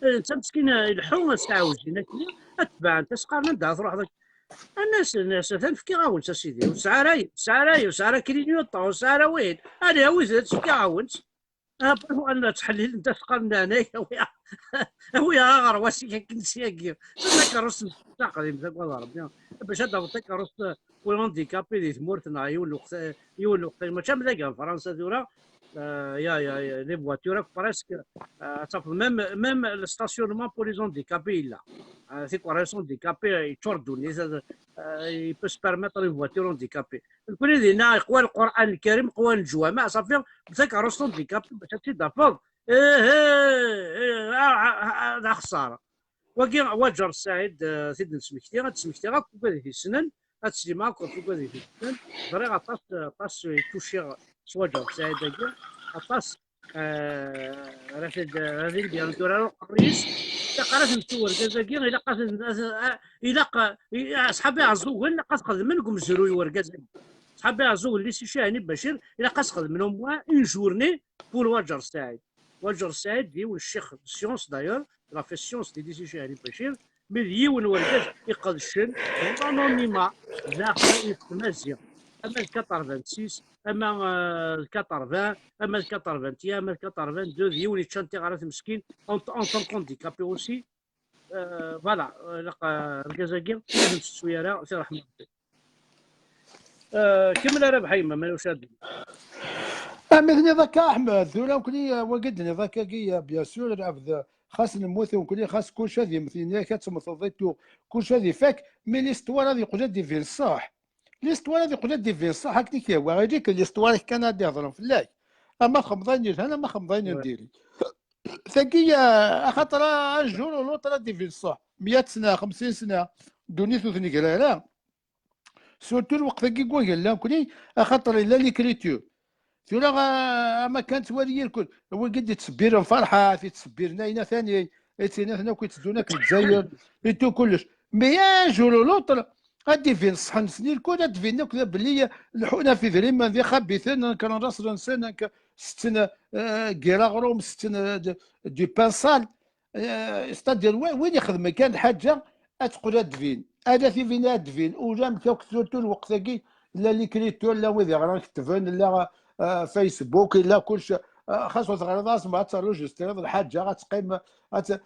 Eh, netta meskin, eh, ileḥḥu, ad s-ɛawjen akkenni, ad tebɛent, as-qqaren anda ara truḥeḍ akka? Annas, annas, atan fkiɣ-awen-tt a sidi, ur tesɛi ara, ur tesɛi ara, ur tesɛi ara clignotant, ur tesɛi ara wihin. Allez, awit-tt, fkiɣ-awen-tt. Après, ur ttḥellilent, as-qqaren, nanay, awi, awi aɣerwas-ik akken syagi. Takeṛṛust n taqdimt, agad Ṛebbi. Bac ad d-taweḍ takeṛṛust, eh, pour handicapé di tmurt-nneɣ, yiwen lweqt, eh, yiwen lweqt, mačči am dagi n Fransa tura, eh, ya, ya, ya, les voitures akk presque, eh, ad tafeḍ même, même le stationnement pour les handicapés yella. Eh, tikerrist handicapé, yeččur ddunit, eh, il peut se permettre une voiture handicapée. Nekkni dinna, iqwa Lqur'an Lkarim, qwa leǧwameɛ, ṣafi, takeṛṛust handicapé, bac ad tt-id-tafeḍ, eh, eh, eh, ah, ah, ah, d axeṣṣar. Wagi, Waǧer Saɛid, eh, t-id-nesmekti, ad d-smektiɣ akk ugad i t-yessnen, ad teslim akk ɣef ugad i t-yessnen. Ẓriɣ aṭas, aṭas i tuciɣ s Waǧer Saɛid-agi, aṭas, eh, ara t-id, ara t-id-yerren tura uqerri-s. Ilaq ara t-nettu urgaz-agi, ilaq ad t-, ad t-, a-, ilaq, i-, aṣḥab Iɛeẓẓugen, ilaq ad xedmen deg umezruy urgaz-agi. Aṣḥab Iɛeẓẓugen, lycée Cihani Bacir, ilaq ad xedmen au moins une journée pour Waǧer Saɛid. Waǧer Saɛid d yiwen ccix de science, d'ailleurs, la science d Sidi Ǧahel Bacir, mi d yiwen wergaz iqedcen, anonymat, daxel i tmaziɣt, ama d quatre-vingt-six, ama, euh, quatre-vingts, ama d quatre-vingt-un, ama d quatre-vingt-deux, d yiwen yeččan tiɣrat meskin, en, en tant qu'handicapé aussi. Euh, voilà, euh, ilaq, euh, argaz-agi, ur ntettu ara, si ṛṛeḥma n Ṛebbi. Euh, kemmel ara bḥayma, ma yusa-d. Ami tniḍ akka, Aḥmed, tura nekkni, euh, wagi d-nniḍ akka-agi, euh, bien sûr, lɛebd, euh, xas nemmut nekkni, xas kullec ad yemmet, yenna-ak ad temmteḍ et tout, kullec ad ifak, mais l'histoire ad yeqqel ad d-ibin ṣṣeḥ. L'histoire ad yeqqel ad d-ibin ṣṣeḥ, akken i k-yehwa, ili-k l'histoire kan ad d-ihedren fell-ak. Ama txedmeḍ ayen yelhan, ama txedmeḍ ayen n diri. Tagi, euh, axaṭer un jour ou l'autre ad d-ibin ṣṣeḥ. Meyya sna, xemsin sna, ddunit ur tengir ara. Surtout lweqt-agi n wagella nekkni, axaṭer yella l'écriture. Tura, ah, ama kan ttwali irkul, wigi d-yettṣebbiren Ferḥat, yettṣebbiren Ayna Tani, yettinaten akk yetteddun akk Lezzayer, et tout kullec. Mais un jour ou l'autre, ad d-ibin ṣṣeḥ-nsen irkul, ad d-binen akk da belli leḥḥun ɣef idrimen d ixabiten, nekren raṣel-nsen, nekk setten, euh, n yireɣrumen, setten, euh, de, du pain sale. Euh, c'est-à-dire, wi-, win ixedmen kan lḥaǧa, ad teqqel ad d-tbin. Ala tibin ad d-tbin. Ulamek akk surtout lweqt-agi, la l'écriture, la wid iɣran ketben, la, euh, Facebook, la kullec, euh, xas ur teɣriḍ ara, tzemreḍ ad terreǧistriḍ lḥaǧa, ad teqqim, ad te-,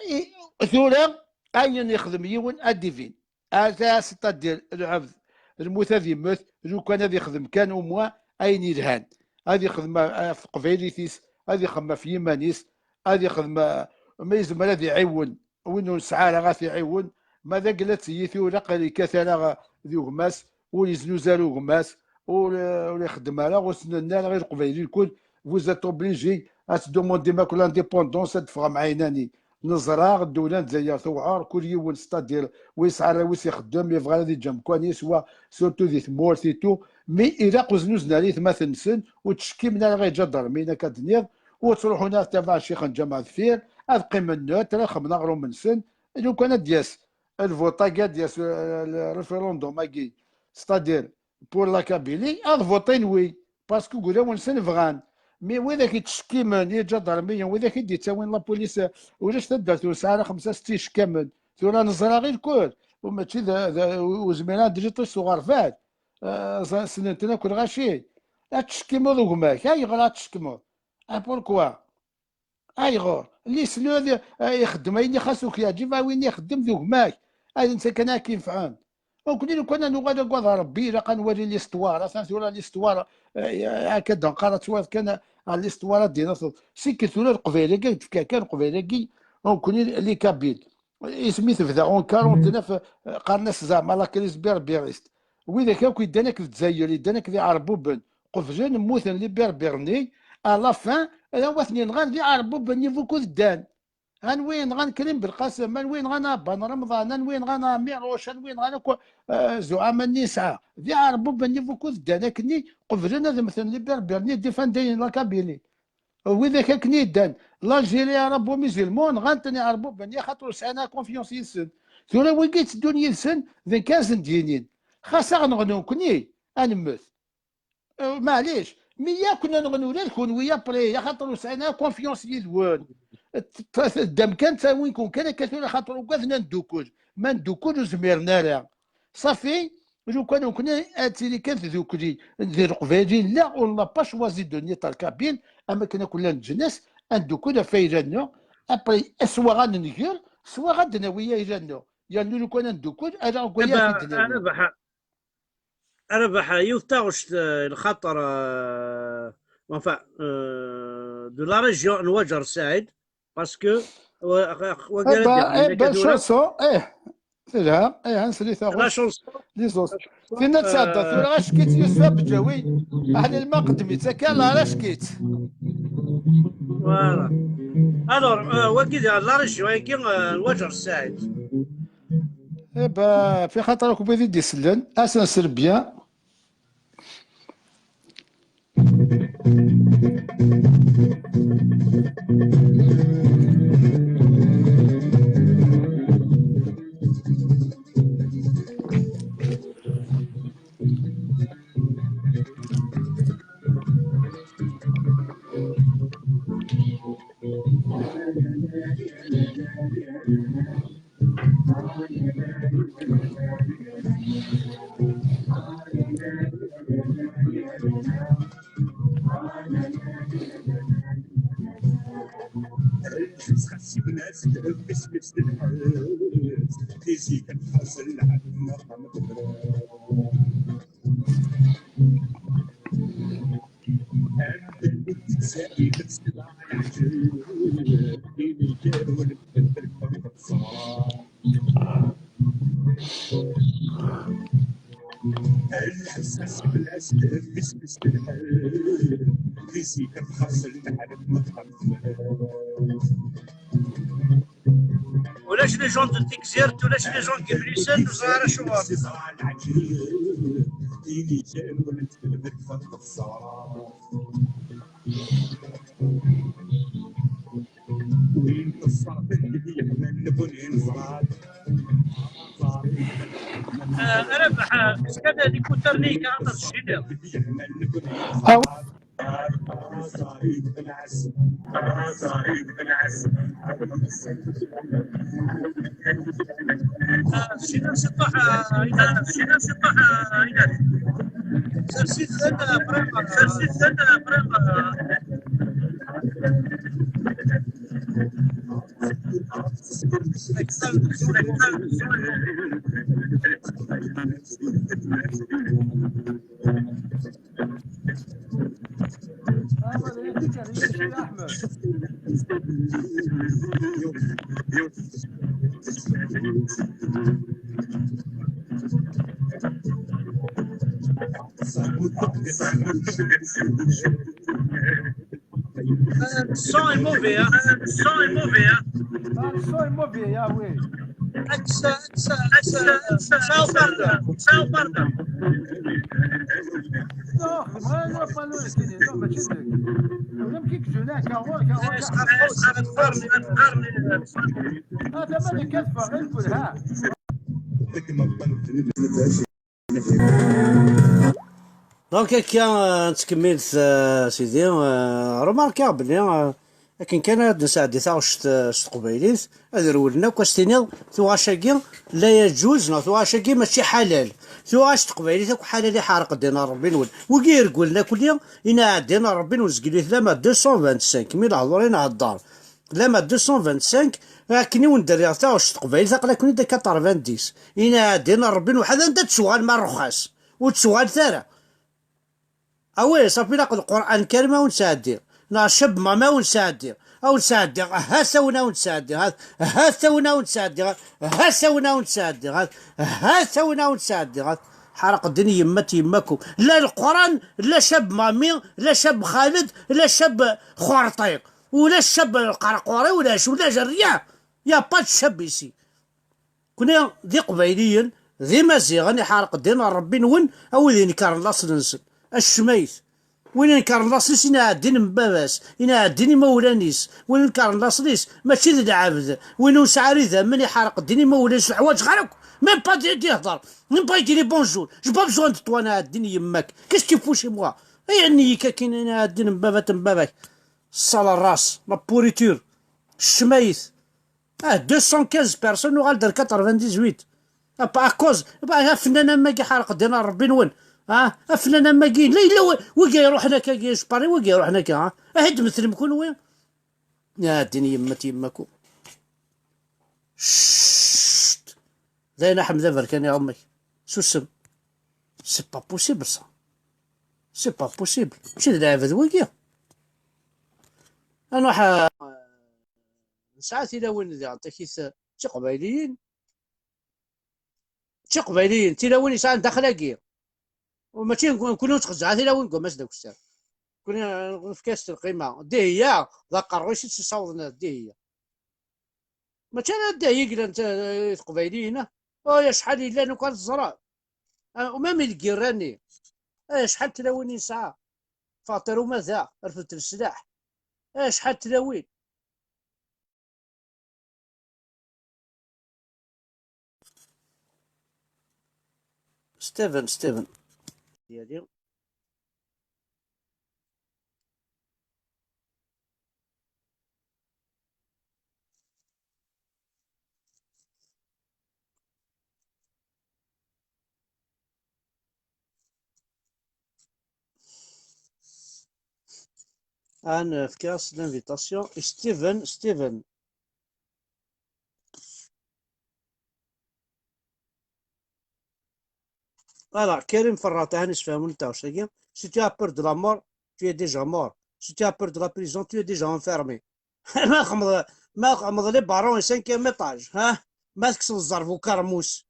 i, tura, ayen ixdem yiwen ad d-ibin. Ata, c'est-à-dire, lɛebd, lmut ad yemmet, lukan ad ixdem kan au moins ayen yelhan. Ad ixdem ɣef teqbaylit-is, ad ixdem ɣef yiman-is, ad ixdem, eh, ma yezmer ad iɛiwen win ur nesɛi ara ad t-iɛiwen. Ma d agla d tiyita ur ilaq ad yekkat ara, eh, d gma-s, ur yeznuzu ara gma-s, ur, eh, ur ixeddem ara, ur s-nenna ara i Leqbayel lkul, vous êtes obligés ad tdumundem akk l'indépendance, ad d-teffɣem ɛinani. Neẓra ddewla n Lezzayer tewɛer, kul yiwen, c'est-à-dire, wa yesɛa arraw-is ixeddem, yebɣa ad yeǧǧ amkan-is, wa surtout di tmurt et tout, mais ilaq ur znuzen ara aytmaten-nsen, ur ttcekkimen ara ɣer iǧadarmiyen akka d-nniɣ, ur ttruḥun ara tabaɛ ccix n ǧameɛ deffir, ad qqimen neutre, ad xedmen aɣrum-nsen, lukan ad d-yas lvuṭ-agi, ad d-yas, euh, le référendum-agi, c'est-à-dire, pour la Kabylie, ad votin oui, parce que ulawen-nsen bɣan. Mais widak yettcekkimen, iǧadarmiyen, widak i d-yettawin la police, ulac taddart ur nesɛi ara xemsa setta icekkamen. Tura neẓra ɣir kul, u mačči d, d, ur zmireɣ ad d-iliɣ s uɣerbal. Ah, ẓ-, ssnen-ten akk lɣaci. Ad tcekkimeḍ gma-k, ayɣer ad tcekkimeḍ? Ah, pourquoi? Ayɣer? L'islam, eh, ixeddem ayen i xas ur k-yeɛǧib, a win ixeddem d gma-k. Ad netta kan ad k-yenfɛen. Nekkni lukan ad nuɣal agad Rebbi, ilaq ad nwali l'histoire. Atan tura l'histoire, eh, akka d-nqar ad twad kan ɣer l'histoire ad d-inateḍ. Sikked tura Leqbayel-agi, ad d-fkeɣ kan Leqbayel-agi, nekkni les Kabyles. Isem-is tebda en quarante-neuf, eh, qqaren-as zeɛma la crise berbériste. Widak akk yeddan akked Lezzayer, yeddan akked Iɛerbuben, qeblen, mmuten les Berbères-nni, à la fin, ala wa ten-yenɣan d Iɛerbuben-nni wukud ddan. Anwa yenɣan Krim Belqasem, anwa yenɣan Aban Remḍan, anwa yenɣan Ɛmiruc, anwa yenɣan akk, eh, zuɛama-nni yesɛa. D Iɛerbuben-nni wukud ddan akkenni, qeblen ad mmten les Berbères-nni, défendre la Kabylie. Widak akken i ddan, l'Algérie arabo-musulman, nɣan-ten Iɛerbuben-nni, axaṭer ur sɛin ara confiance yid-sen. Tura wigi yetteddun yid-sen, d nekk ara sen-d-yinin. Xas ad aɣ-nɣen nekkni, ad nemmet. Eh, maɛlic, mi yakk ad nɣen ula d kunwi après, axaṭer ur sɛin ara confiance yid-wen. T-, t-, teddam kan, ttawin-ken kan akka tura, axaṭer ugaden ad neddukel. Ma neddukel ur zmiren ara. Safi, lukan nekkni ad tili kan tdukli d Leqbayel, là, on n'a pas choisi de naître kabyle, am akken akk llan leǧnas, ad neddukel ɣef ayla-nneɣ, après, swa ad nenger, swa ad d-nawi ayla-nneɣ. Yernu lukan ad neddukel, ala akk aya ad t-id-nawi. Rabaḥ, yiwet taɣect, eh, lxaṭer, eh, enfin, eh, de la région n Waǧer Saɛid, parce que, wa-, wa-, wagi ara d-yaɣen, eh, belle chanson, eh, telha, eh, ad nsel i taɣect, la chanson, les autres. Tinna tesɛedda, eh, tura acki-tt Yusef Abǧawi, aḥlil ma qeddem-itt akka, la ara acki-tt. Voilà. Alors, eh, wagi d la région-agi, eh, n Waǧer Saɛid. Eh ben, fi xaṭer akk wid i d-isellen, ad s-nsel bien. Ulac les gens de Tigzirt, ulac les gens n Iblisen, ur ẓriɣ ara acuɣer. Ah, Rabaḥ, ah, qu'est-ce qu'il y a des écouteurs, les gars, dans ce génère ? Ah oui. Ah, sinon, c'est pas, euh, il a, sinon, c'est pas, euh, il a. Ça, c'est, c'est, euh, vraiment, ça, c'est, c'est, euh, vraiment, euh, Le son est mauvais, hein. Le son est mauvais, hein. Ah, le son est mauvais, ah oui. Axe, axe, axe, axe, ça, pardon, ça, pardon. Non, vraiment, pas le, c'est, non, mais tu sais, même qui que je n'ai, car moi, car moi, car moi, ah, t'as pas les quatre fois, hein, pour, hein. Donc, akka, euh, nettkemmil, euh, sidi, euh, remarqueɣ belli, euh, akken kan ad nesɛeddi taɣect, euh, s teqbaylit, ad rewlen akk, ad s-tiniḍ tuɣac-agi la yaǧuz, neɣ tuɣac-agi mačči ḥalal. Tuɣac s teqbaylit akk ḥalal, iḥerq ddin n Ṛebbi-nwen. Wigi iregglen akk-nni, inaɛa ddin n Ṛebbi-nwen, zgil-it lama deux cent vingt-cinq, mi lehdur i nhedder. Lama deux cent vingt-cinq, akken i wen-d-rriɣ taɣect s teqbaylit, aql-aken-id à quatre-vingt-dix. Inaɛa ddin n Ṛebbi-nwen, ḥad anda d-tuɣal ma rxas? Ur d-tuɣal ara. Awi, ṣafi, ilaq Lqur'an Karim a wen-sɛeddiɣ, neɣ Cab Mami a wen-sɛeddiɣ, a wen-sɛeddiɣ, ha-t-awen a wen-sɛeddiɣ, ha-t-, ha-t-awen a wen-sɛeddiɣ, ha-t-, ha-t-awen a wen-sɛeddiɣ, ha-t-, ha-t-awen a wen-sɛeddiɣ, ha-t-, ḥerq ddin yemma-t yemma-kum. La Lqur'an, la Cab Mami, la Cab Xaled, la Cab Xurṭi, ula Cab Lqerquri, ulac, ulac, rien. Y a pas de Cab ici. Kni d Iqbayliyen, d Imaziɣen, iḥerq ddin n Ṛebbi-nwen, a wid inekkaren laṣel-nsen. Acmayt. Win inekkaren laṣel-is, inaɛa ddin n baba-s, inaɛa ddin imawlan-is. Win inekkaren laṣel-is, mačči d lɛebd. Win ur nesɛi ara idammen, iḥerq ddin imawlan-is, ur ḥwaǧeɣ ara akk. Même pas d-, d-ihḍer. Même pas d-yini bonjour. J'ai pas besoin de toi, inaɛa ddin yemma-k. Qu'est-ce qu'il fout chez moi? Ay, anni-k akkin, inaɛa ddin n baba-t n baba-k. Sale race, la pourriture. Ccmayt. Ah, deux cent quinze personnes, uɣal-d ar quatre-vingt-dix-huit. Ah, pa-, à cause, pa-, afennan am wagi ḥerq ddin n Ṛebbi-nwen. Ah, afennan am wagi, la yella wi-, wigi iruḥen akka, agi, je parie, wigi iruḥen akka, ah. Ah, ddmet-ten kenwi. Ah, ddin yemma-t yemma-kum. Cct. D ayen, Aḥmed Aberkan, iɣemmek. Susem. C'est pas possible, ça. C'est pas possible. Mačči d lɛebd wigi. Ad nruḥ, ah, nesɛa tilawin diɣen, takit, d tiqbayliyin. D tiqbayliyin, tilawin yesɛan daxel-agi. U mačči n-, nekkni ur nettxezzɛ tilawin n wammas d akessar. Nekkni nefka-as lqima. Dihiya, d aqerruy-is i tt-issawḍen ar dihiya. Mačči ara dihiya i yellan d, eh, teqbayliyin, ah. Ay, acḥal yellan ukan teẓra. Ah, u même i lgirra-nni. Ay, acḥal tlawin yesɛa. Faṭir uma da, rfed leslaḥ. Ay, acḥal tlawin. Steven, Steven. Anne, fkiɣ-as l'invitation i Steven. Steven. Voilà, Karim Ferrat, ahan isefhamen taɣect-agi. Si tu as peur de la mort, tu es déjà mort. Si tu as peur de la prison, tu es déjà enfermé. Ma txemmeḍ, ma txemmeḍ les barons et cinquième étage, ha? Ma tekkseḍ ẓẓerb ukermus,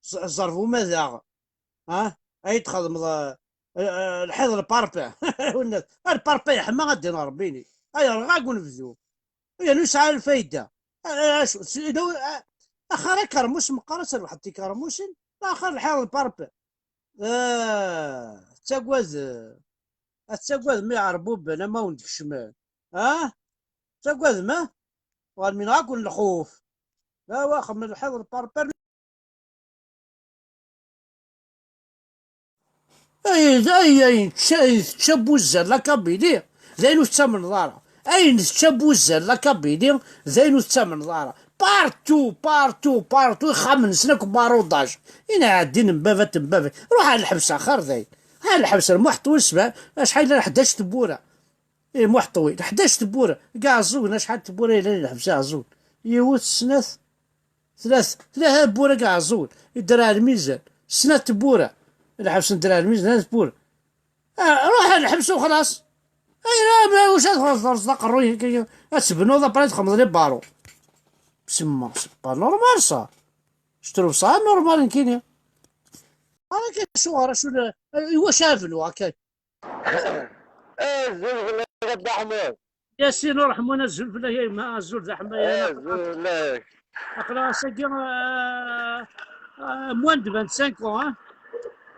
ẓ-, ẓẓerb umadaɣ, ha? Ay txedmeḍ, eh, eh, lḥiḍ lparpin. Ar parpin yeḥma ad d-ineɣ Rebbi-ni. Ay rɣag unebdu. Yernu yesɛa lfayda. Eh, eh, acu, s-, inu-, eh, axir akermus meqqar ad terbeḥ tikermusin, axir lḥiḍ lparpin. Ah, tettagad, ad tettagadem iɛerbuben ama wen-d-kecmen. Ah, tettagadem, ah? Ɣer min akk lxuf. Awa, xemmem lḥiḍ lparpar. Ay, ay, ayen tečča, ayen tečča Buzzal la Kabylie, d ayen ur tettamneḍ ara. Ayen tečča Buzzal la Kabylie, d ayen ur tettamneḍ ara. Partout, partout, partout, ixxamen-nsen akk barudac. Inɛeddin n baba-t n baba. Ruḥ ar lḥebs axir dayen. Ar lḥebs ar Muḥ Ṭwil sebɛa, acḥal yella ḥdac tewwura. Eh, Muḥ Ṭwil, ḥdac tewwura. Deg Iɛeẓẓugen, acḥal tewwura yellan di lḥebs Iɛeẓẓugen? Yiwet, snat, tlata, tlata tewwura deg Iɛeẓẓugen. I Dderɛ Lmizan, snat tewwura. Lḥebs n Dderɛ Lmizan, tlata tewwura. Ah, ruḥ ar lḥebs u xlaṣ. Ay, la, ma, wacu ad txedmeḍ, terẓeḍ aqerruy-ik, ad tebnuḍ, après txedmeḍ les barreaux. Semma, c'est pas normal, ça. Je trouve ça anormal, nekkini. Ara kan, acuɣer, acu la, i wacu ara bnuɣ akka? Azul fell-ak a Dda Ḥmed. Yasin Ureḥmun, azul fell-ak a yemma, azul d aḥemmay. Azul fell-ak. Aql-aɣ ass-agi, euh, euh, moins de vingt-cinq ans, hein?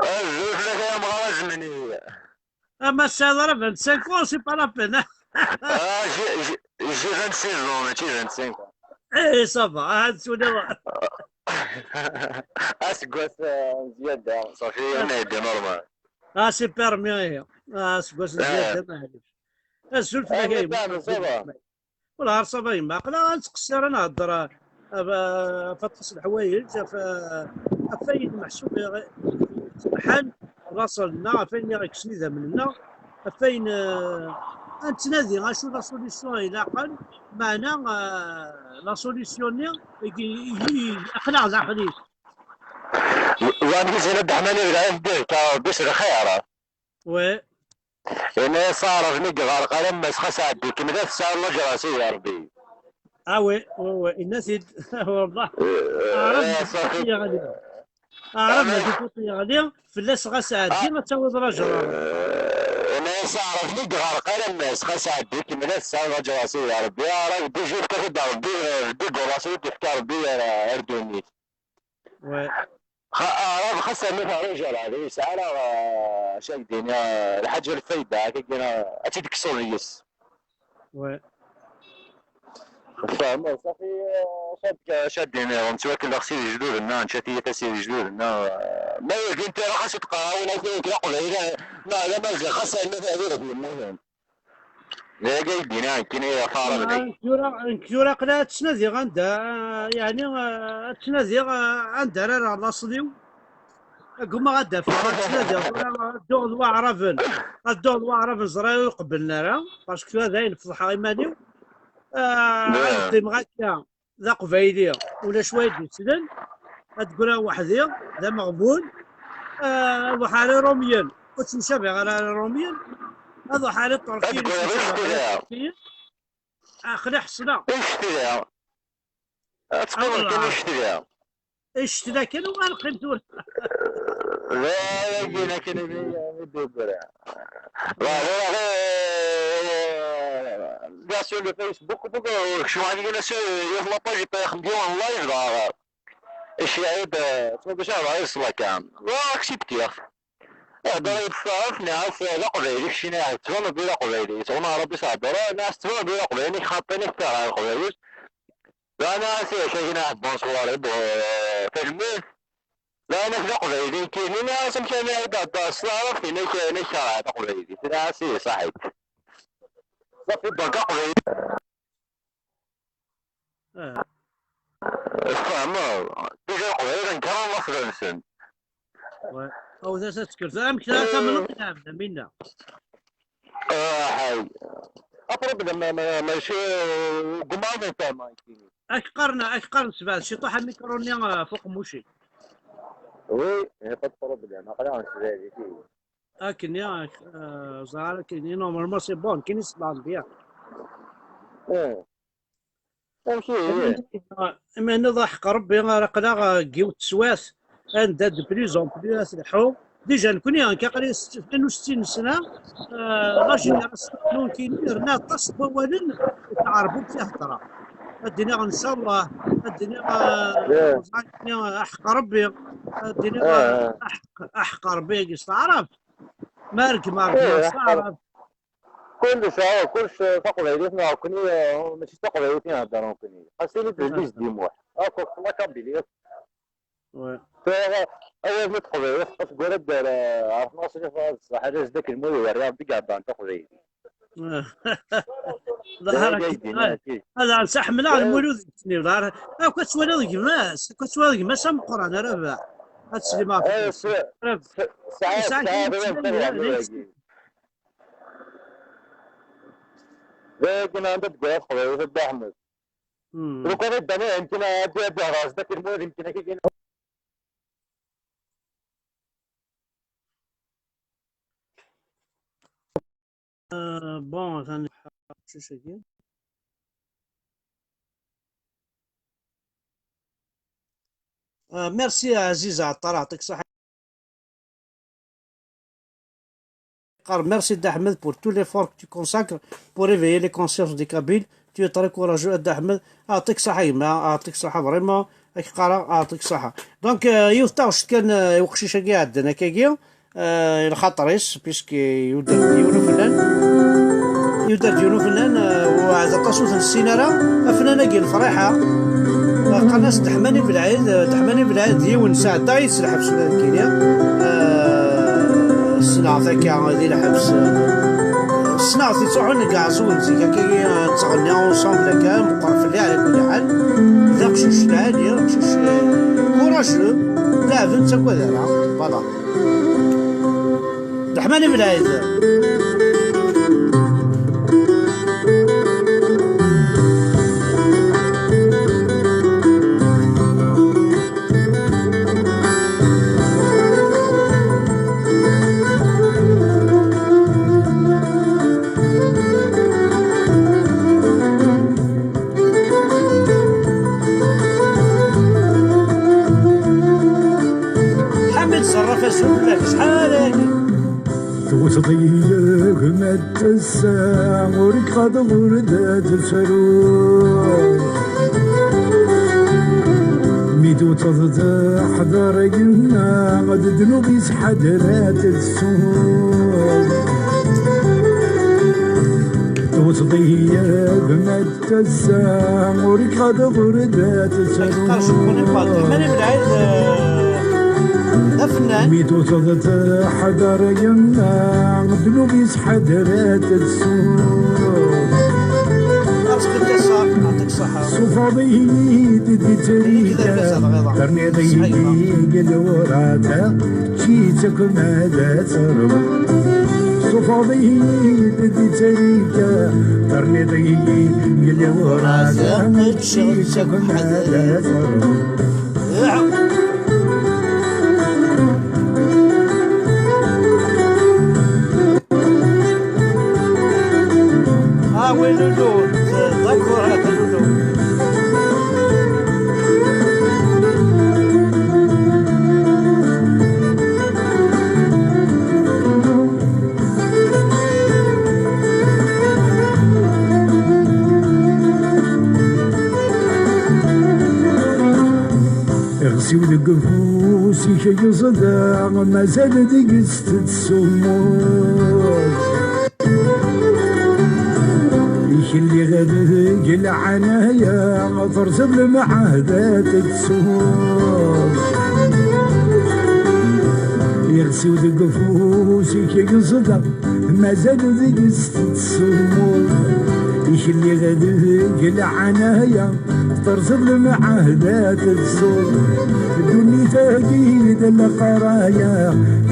Azul fell-ak a amɣar azemni. Ah, ma tesɛiḍ ara vingt-cinq ans, c'est pas la peine, hein? Ah, j'ai, j'ai, j'ai vingt-six ans, mačči vingt-cinq ans. Eh, ça va, ah, ad tsuliḍ. Aseggas, euh, n zzyada, ṣafi, ad nɛeddi normal. Ah, c'est permis, ihi. Ah, aseggas n zzyada, maɛlic. Azul fell-ak a yemma. Wala, ça va yemma. Aql-aɣ ad nettqeṣṣir, ad nehder, ah, ɣef aṭas n leḥwayeǧ, ɣef, ɣef wayen meḥsub yettsemḥan laṣel-nneɣ, ɣef wayen i ɣ-yekksen idammen-nneɣ, ɣef wayen, eh, ad nettnadi acu la solution ilaqen, meɛna, eh, la solution-nni i, i, i, aql-aɣ daxel-is. Wa, wa, amek i s-yenna Dda Ḥmani, deg lɛif, deg Ṛebbi s lxir. Oui. Yenna-yas aɛrab mi iɣerq alamma s xas ɛeddi-kem da tesɛiḍ laǧer a sidi Ṛebbi. Ah oui, oui, oui, yenna-t-id. Wallah. Eh, aɛrab eh, mačči ṣafi. Yeɣli. Aɛrab mačči yeɣli, fell-as ɣas ɛeddi ad tawiḍ laǧer. Eh, yenna-yas aɛrab mi iɣerq alamma s xas ɛeddi-kem da tesɛiḍ laǧer a sidi Ṛebbi. Aɛrab déjà yefka-t-id Ṛebbi, eh, deg uraṣ i d-yefka Ṛebbi ar, ar ddunit. Ouais. Xa-, aɛrab xas rnu teɛruǧa lɛad ur yesɛi ara, ah, acu ak d-iniɣ, ah, lḥaǧa lfayda, akka ad tt-id-tekkseḍ deg-s. Ouais. Tfehmeḍ, ṣafi, ah, acu ad, acu ad d-iniɣ, nettwakellex si lejdud-nneɣ, nečča tiyita si lejdud-nneɣ, ah, ma ur gint ara xas i tqerɛawin akka, nekk d aqbayli, neɣ d amaziɣ, xas rnu teɛruǧa d yemma-twen. D aya ay d-yenna nekkini ɣef Aɛraben-agi. Nekk tura, nekk tura aql-aɣ ad ttnadiɣ anda, yeɛni, ah, ad ttnadiɣ, ah, anda ara rreɣ laṣel-iw. Agummaɣ ad d-afeɣ, ad ttnadiɣ tura, ad dduɣ d Waɛraben, ad dduɣ d Waɛraben ẓriɣ ur qebblen ara, parce que tura dayen feḍḥeɣ iman-iw. Ah, ad qqimeɣ akka. D aqbayli, ulac wa i d-islen, ad ggreɣ weḥd-i, d ameɣbun, ah, ad ruḥeɣ ar Iṛumyen, ur ttemcabiɣ ara ar Iṛumyen, ad ruḥeɣ ar Iṭerkiyen, ur ttemcabiɣ ara ar Iṭerkiyen. Aql-i ḥeṣleɣ. Icetla. Ad teqqimeḍ kan icetla. Icetla kan, uɣal qqim tura. D ayagi akken i d-yeggran. Ḍaɛḍa, eh, lliɣ sur le Facebook, kecmeɣ ad yili sur, yiwet la page, yexdem yiwen live, dɣa iceyyeɛ-d, eh, ttwabas ar ɣer slakan. Dɣa aksiptiɣ-t. Ihder-iyi-d taɛrabt, nniɣ-as, eh, d aqbayli, keččini, eh, tettbaneḍ-d d aqbayli, ttɣunneɣ Ṛebbi s hder, nniɣ-as tettbaneḍ-d d aqbayli, nekk xaṭi, nekk keṛheɣ aqbayli. Dɣa nniɣ-as, eh, kagina, bonsoir, eh, tanemmirt. Dɣa nekk d aqbayli, nekkini, nniɣ-as amek armi ara d-thedder s taɛrabt, yenna-k, yenna-k keṛheɣ taqbaylit. Nniɣ-as ih, ṣaḥit. Ṣafi, donc aqbayli. Ah. Tfehmeḍ? Déjà aqbayli d anekkar n laṣel-nsen. Ouais. Aw, d acu ad tekker? Amek ara tamneḍ lɛebd, a minna? Ah, hay. Aproblem ma, ma, mačči deg umaḍi tama. Ak qqaren, ak qqaren sebɛed ciṭuḥ amikru-nni, ah, ɣef uqemmuc-ik. Oui, il n'y a pas de problème. Aql-aɣ nesbɛed-it. Akken ya, ah, ẓer akken, normalement c'est bon, akken i s-, bien. Eh. Amek ihi? Imi nniḍ aḥeqq Rebbi ara aql-aɣ deg yiwet teswiɛt anda de plus en plus ad tleḥḥu. Déjà nekkni nekk aql-i s-, tnin u settin sna, ah, la génération nekkini rna aṭas n wawalen n tɛerbubt i heddreɣ. Ad d-iniɣ ncallah, ad d-iniɣ, ah, aḥeqq Rebbi, ad d-iniɣ, ah, aḥeqq, aḥeqq Rebbi s taɛrabt. Ma regmeɣ, regmeɣ s taɛrabt. Kullec, ah, kullec, eh, taqbaylit neɣ nekkni, eh, mačči s taqbaylit i nhedder nekkni. Xas ini-d d Lluc Di Muḥ. Akk la Kabylie. Ouais. Tura, awal n taqbaylit, ɣef wara d-, eh, ɛerfen ɣas ini d ṣṣeḥ, ala zdat lmul werriɣ-d i iɛebban taqbaylit. Ḍahar, ad ɛerseɣ ḥemmleɣ Lmulud deg-sni, ḍahar. Akk ad twaliḍ gma-s, akk ad twaliḍ gma-s ameqqran, a Rabaḥ. Ad teslim ɣef Yesɛa kra n ttarwa. Dagi anda d-gwa taqbaylit a Dda Ḥmed. Hmm. Lukan i ddan ihi, yemkin ad d-hḍeṛ zdat lmud, yemkin akka kan. Euh, bon, atan aqcic-agi. Euh, merci, Aziz Ɛeṭṭar, yeɛṭik ṣṣeḥḥa. Merci Dda Ḥmed pour tout l'effort que tu consacres pour éveiller les consciences des Kabyles. Tu es très courageux, Dda Ḥmed. Yeɛṭik ṣṣeḥḥa a gma, yeɛṭik ṣṣeḥḥa vraiment. Ak qqareɣ yeɛṭik ṣṣeḥḥa. Donc, euh, yiwet taɣect kan, euh, i uqcic-agi iɛeddan akkagi, euh, i lxaṭer-is, puisque yuder-d yiwen ufennan. Yuder-d yiwen ufennan, euh, weɛd aṭas ur t-nessin ara. Afennan-agi n Friḥa, euh, qqaren-as Deḥman Ibelɛid, euh, Deḥman Ibelɛid d yiwen sɛeddaɣ-it s lḥebs ula d nekkini. Euh, ssneɣ-t akka di lḥebs, euh, ssneɣ-t yettruḥun deg iɛeẓẓugen zik akkagi, euh, nettɣenni ensemble akka, meqqer fell-i ɛla kulli ḥal. D aqcic lɛali, aqcic, euh, courageux, leɛben ur ttagad ara, voilà. Deḥman Ibelɛid. Ḥamid Ṣerraf azul fell-ak, acḥal aya. Tewteḍ-iyi gma d tasa, ur k-ɣaḍeɣ ur d tettruḍ. Mi d-tewteḍ d aḥdar gma, d ddnub yesḥadra tettuḍ. Tewteḍ-iyi gma d tasa, ur k-ɣaḍeɣ ur d tettruḍ. Mani Belɛid, eh, d afennan. Mi tewteḍ teḥḍer yemma, ddnub yesḥadra tettuḍ. Yeɛṭik ṣṣeḥḥa. Tessufɣeḍ-iyi-d di ttrika, terniḍ-iyi-d lewrata, ǧǧiɣ-tt akk ma d terwa. Tessufɣeḍ-iyi-d di ttrika, terniḍ-iyi-d lewrata, ǧǧiɣ-tt akk ma d terwa. Ah oui, Loulou, d'accord, Loulou. Iɣes-iw deg ufus-ik yeẓda, mazal deg-s tettsummuḍ. Ikelli deg lɛanaya, terẓiḍ lemɛahda tettuḍ. Iɣes-iw deg ufus-ik yeẓda, mazal deg-s tettsummuḍ. Ikelli deg lɛanaya, Terẓeḍ lemɛahda, tessuḍ ddunit-agi d leqraya.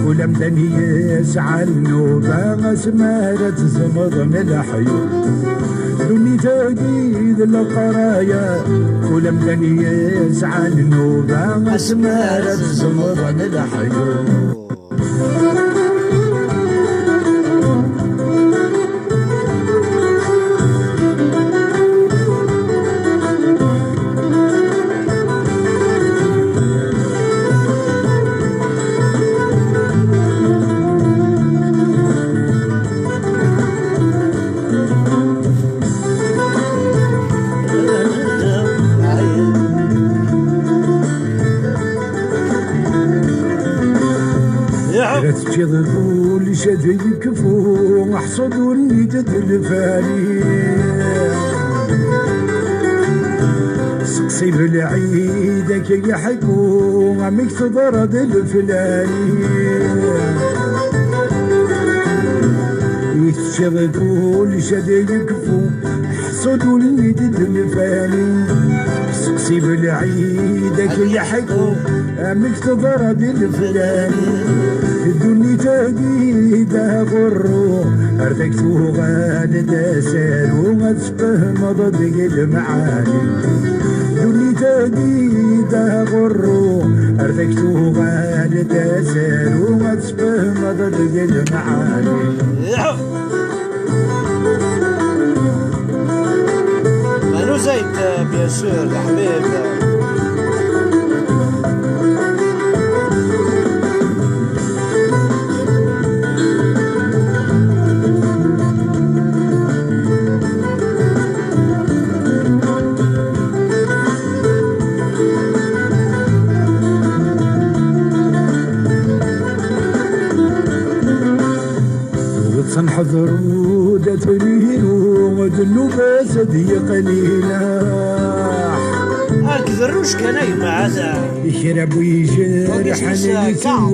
Kul amdan yesɛa nnuba, asmi ara tzemḍ leḥyu. Ddunit-agi d leqraya, kul amdan yesɛa nnuba, asmi ara tzemḍ leḥyu. Ara teččiḍ kullec ad yekfu, aḥṣud ur nid d lfali. Seqsi belɛid ad k-yeḥku amek teḍra d leflani. I teččiḍ kullec ad yekfu, ḥṣud ur nid d lfali. Seqsi belɛid ad k-yeḥku amek teḍra d leflani. Ddunit-agi d aɣurru, ar tak tuɣal d asaru, ad tfehmeḍ deg lemɛani. Ddunit-agi d aɣurru, ar tak tuɣal d asaru, ad tfehmeḍ deg lemɛani. Manu Zayt, bien sûr, leḥbib. Ɣeṭṭsen ḥeḍru d at liru, d nnuba-s ad yeqlileḥ. Ak d rruc kan a gma, ata. Kra bu ijerḥen yettru,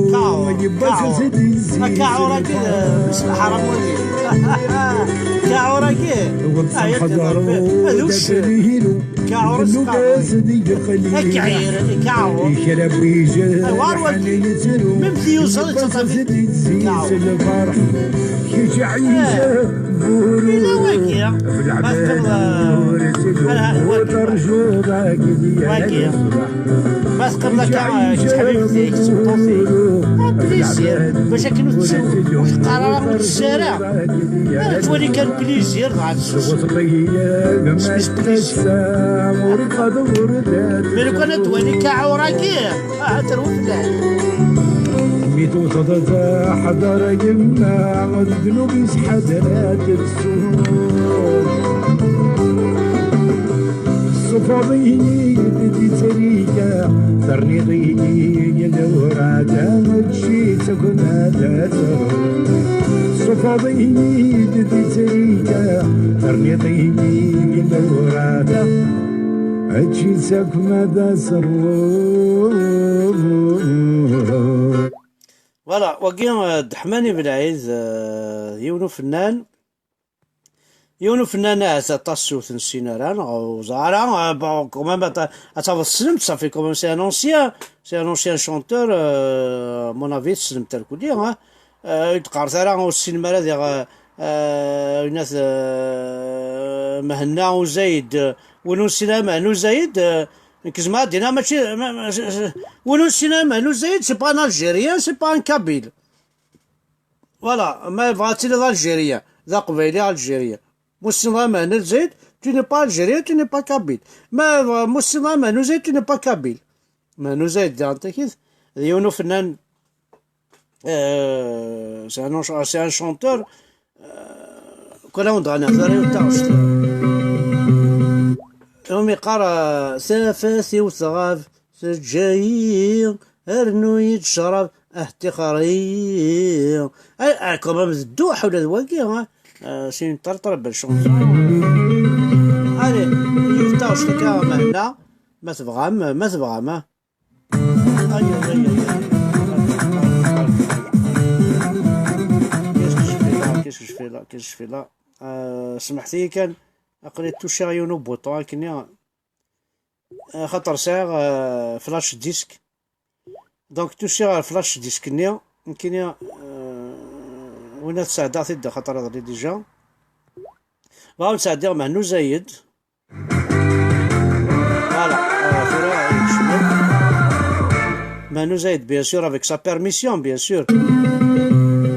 yiwwas-as ad yezzi. Akaɛur-agi d mmi-s n lḥaram wagi. Akaɛur-agi. Ɣeṭṭsen ḥeḍru d at liru. Kaɛur s kaɛur. Akaɛir, kaɛur. Aywa, ar wagi. Même tiyuzaḍ yettaṭṭaf-it. Kaɛur. Kečč ɛisa buru. Yella wagi. Ma teqqneḍ, eh, ala, wagi. Wagi. Ma teqqneḍ akka, eh, kečč ḥbibti, kečč tmeṭṭut-i. Ah, plaisir. Bac akken ur tettru, ur teqqar ara, ur tezzi ara. Ara twali kan plaisir, dɣa tessusem. Isem-is plaisir. Mi lukan ad twali kaɛur-agi, aha, terwi fell-as. Mi tewteḍ d aḥdar a yemma, d ddnub-is ḥadrat tsuḍ. Tessufɣeḍ-iyi-d di ttrika, terniḍ-iyi-d lewrada, mačči d takna d atru. Tessufɣeḍ-iyi-d di ttrika, terniḍ-iyi-d lewrada, mačči d takna d atru. Voilà, wagi, euh, Ddeḥman Ibelɛid, euh, yiwen ufennan. Yiwen ufennan ahat aṭas ur t-nessin ara, neɣ ur ẓer ara, euh, bon, quand même, ad, ad tafeḍ tessnem-t, ça fait quand même, c'est un ancien, c'est un ancien chanteur, euh, à mon avis, tessnem-t irkelli, hein. Euh, ur d-qqaret ara ur tessinem ara diɣ, euh, euh, winat, euh, Mhenna Uzayed, euh, win ur nessin ara Mhenna Uzayed, euh, nekk zemreɣ ad d-iniɣ mačči, ma, ma, s-, s-, win ur nessin ara Mhenna Uzayed, c'est pas un Algérien, c'est pas un Kabyle. Voilà, ma yebɣa ad tiliḍ Algérien, d aqbayli algérien. Ma ur tessineḍ ara Mhenna Uzayed, tu n'es pas algérien, tu n'es pas kabyle. Ma yebɣa, ma ur tessineḍ ara Mhenna Uzayed, tu n'es pas kabyle. Mhenna Uzayed, diɣen takit, d yiwen ufennan, euh, c'est un, c'est un chanteur, euh, kul awen-d ɣer nehder i taɣect. Umi yeqqar, euh, tafat-iw tɣab, teǧǧa-yi, rnu-yi-d ccrab, ah, ṭixer-iyi. Ay, ah, quand même, d dduḥ ula d wagi, hein. Euh, c'est une très, très belle chanson. Allez, yiwet taɣect akka, Mhenna, ma tebɣam, ma tebɣam, hein. Aïe, aïe, aïe, aïe, aïe. Qu'est-ce que je fais là ? Qu'est-ce que je fais là ? Qu'est-ce que je fais là ? Euh, smeḥt-iyi kan, aql-i touchiɣ yiwen ubuṭu akkenni. Axaṭer sɛiɣ, euh, flash disk. Donc, tusiɣ ɣer flash disk-nni, nekkini, euh, winna tesɛeddaɣ-t-id axaṭer iḍelli déjà. Bɣiɣ ad sɛeddiɣ Mehnu Zayed. Voilà, euh, tura, yekcem-d. Mehnu Zayed, bien sûr, avec sa permission, bien sûr.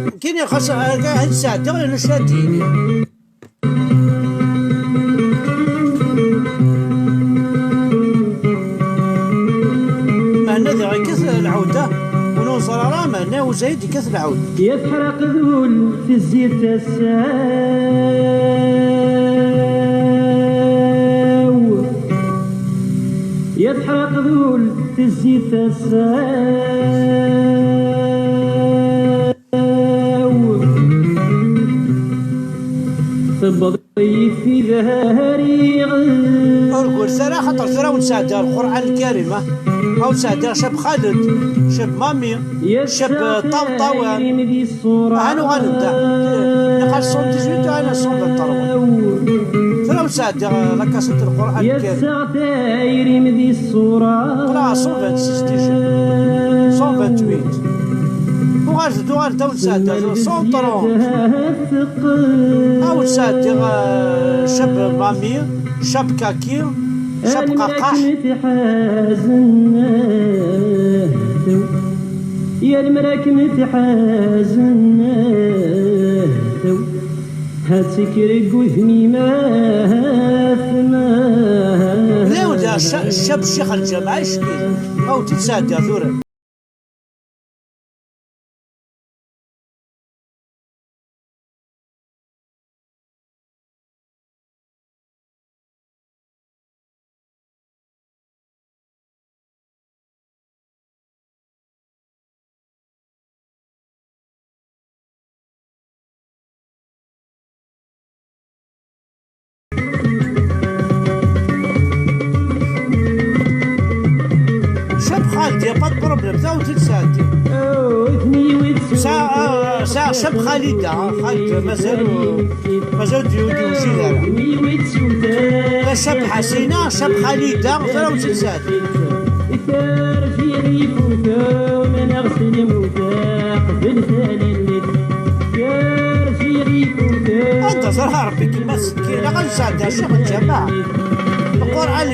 Nekkini xas, euh, ad sɛeddiɣ, yerna ad d-yini. Meɛna diɣ yekkat lɛud, ur neẓri ara, meɛna Uzayed yekkat lɛud. Yefreq d ul tezzi tasa-w. Yefreq d ul tezzi tasa-w. Tewweḍ-iyi tidhariɣ. Ur gurret ara, xaṭer tura ur nesɛeddi Lqur'an Lkarim, ah. Ur nesɛeddi Cab Xaled, Cab Mami, Cab Ṭawṭawan. Aha nuɣal-d, ah. Naqal soixante-dix-huit, ah, soixante-trois. Tura ur nesɛeddi, ah, la cassette Lqur'an Lkarim. Tayrim di ṣṣura. Qqleɣ ɣer cent vingt-six déjà. Cent vingt-huit. Uɣal-d, uɣal-d, ad wen-sɛeddiɣ cent trente. Ad wen-sɛeddiɣ, euh, Cab Mami, Cab Kaki, Cab Qaqqaḥ. Yal mrakem tḥazen. Ha tekker deg udem-im atma. D ayen d ca-, Cab Ccix Lǧameɛ icki. Aw, tt-id-sɛeddiɣ tura. Cab Xaled, y a pas de problème, ça, on dit ça. Ça, euh, ça, Cab Xalida, hein, Xaled, mazal, euh, mazal ur d-yewjid ara. Cab Ḥasina, Cab Xalida, ça, on dit ça. Anda ẓriɣ Rebbi kemma s-, ilaq ad nesɛeddi ccix n lǧameɛ. Lqur'an.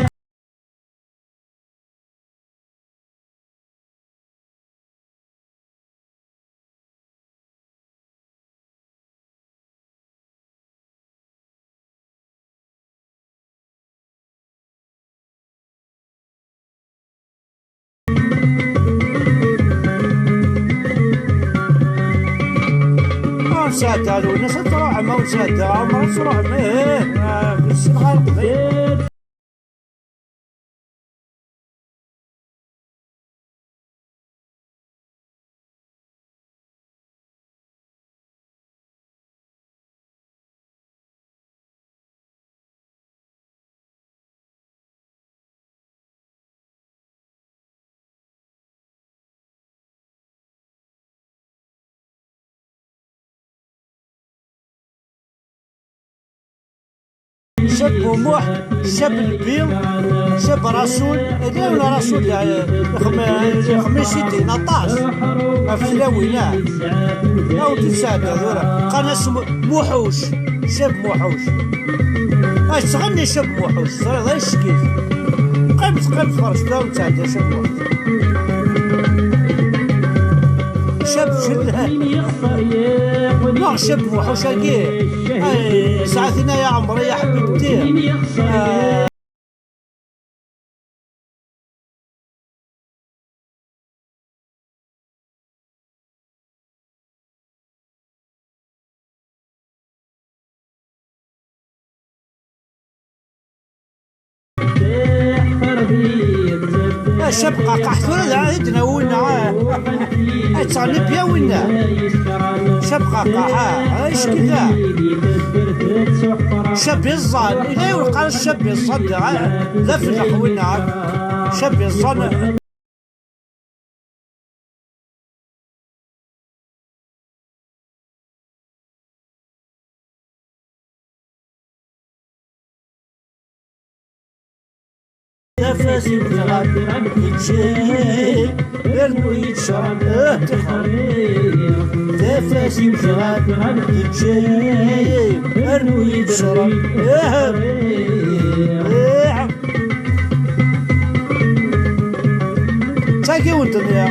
Ur nesɛedda Lwennas ad truḥem, ur nesɛedda Ɛmer ad truḥem, ih, ih, ah, kul ssin ɣer Leqbayel. Cab U Muḥ, Cab Lbi, Cab Rasul, d yiwen Rasul, eh, ixem-, ixem-, ixemmis-iten aṭas ɣef tlawin, ah. Aw d-nesɛedda tura. Qqaren-as Mu-, Muḥuc, Cab Muḥuc. Ah, yettɣenni Cab Muḥuc, ẓriɣ d ayeckid. Qqim, qqim, tferrec, d awen-ttɛedda Cab Muḥuc. Cab Cab. Neɣ Cab Muḥuc-agi, ay, saɛatina ya ɛemri ya ḥbibti. Ah. Ah, Cab Qaqqaḥ, tura d ayen i d-nawi winna, ah. Ay, ttɣenni bya winna. Cab Qaqqaḥ, ah, ah, icki da. Cab iẓẓan, ila i uqar Cab iẓẓan da, ah, d afelleq winna, ah. Cab iẓẓan. Tafat-iw tɣab, teččay, rnu yettcrab, tixri. Tafat-iw tɣab, teččay, rnu yettcrab, tixri. D tagiwent-nni.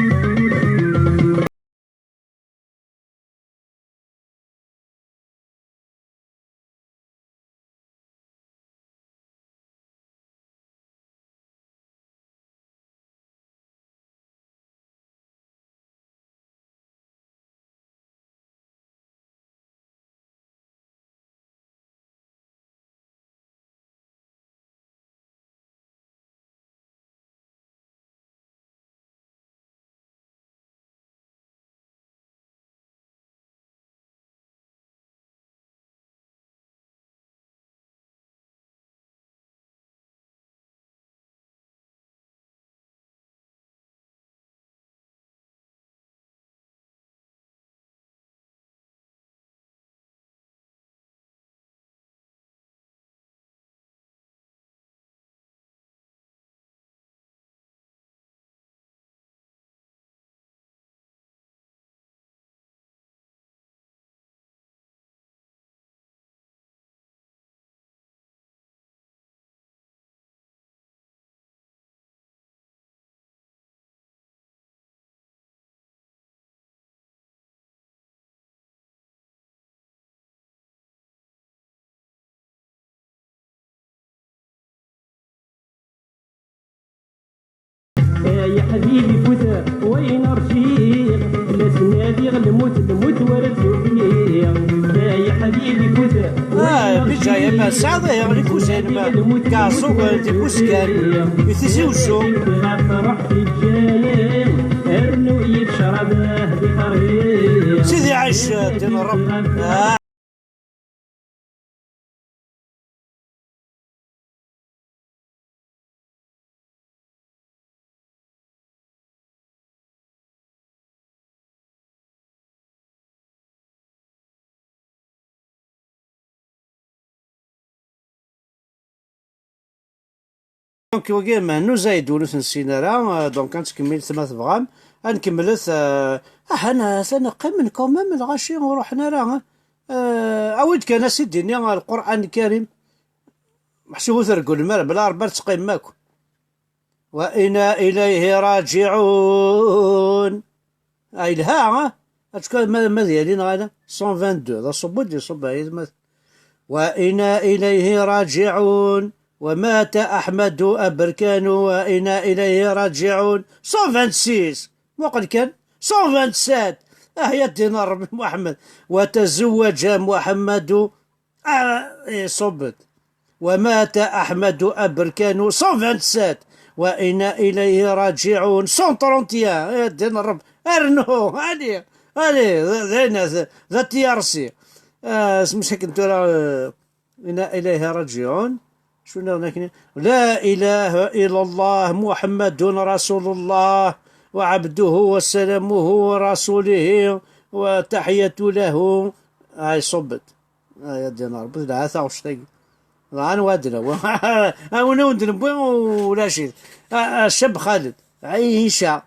يا حبيبي فوت وين رجيك، لا تنادي الموت، الموت ورد فيك. يا حبيبي فوت. Ah, déjà, il y a ma ça, d'ailleurs, les cousins, ma, garçon, euh, des cousins, et c'est aussi au chaud. Sidi Aïch, euh, t'es marrant. Ah. Donc, wagi, ma nuzay-d ur ten-nessin ara, euh, donc, ad tkemmlet ma tebɣam. Ad nkemmlet, euh, ah, ana, atan qqimen quand même, lɣaci ur ruḥen ara, hein. Euh, awi-d kan a sidi-nni, Lqur'an Lkarim. Meḥsub ur tergulem ara, bla Ṛebbi ad teqqimem akk. وإنا إليه راجعون. Ah, yelha, ah? Ad tk-, ma, ma d yali neɣ ala? Cent vingt-deux, d aṣubbu d-iṣubba, ay d-, ma-, وإنا إليه راجعون. ومات أحمد أبركان وإنا إليه راجعون. Cent vingt-six. Muqel kan. Cent vingt-sept. Ah, ya ddin Ṛebbi Muḥemmed. وتزوج محمد. Ah, eh, ṣubben. ومات أحمد أبركان cent vingt-sept. وإنا إليه راجعون cent trente et un. Eh, ddin Ṛebbi. Rnu. Allez. Allez. D, d ayen, d, d T R C. Ah, smus akken tura, eh, إنا إليه راجعون. شو نغني كني؟ لا إله إلا الله محمد رسول الله وعبده وسلامه ورسوله وتحية له. هاي صبت. Ah, ya ddin Ṛebbi, d lɛata uctagi. Dɣa anwa ad d-nawi? Awen awen-d-newwi ulac-it. Ah, ah, Ccab Xaled. Ɛica.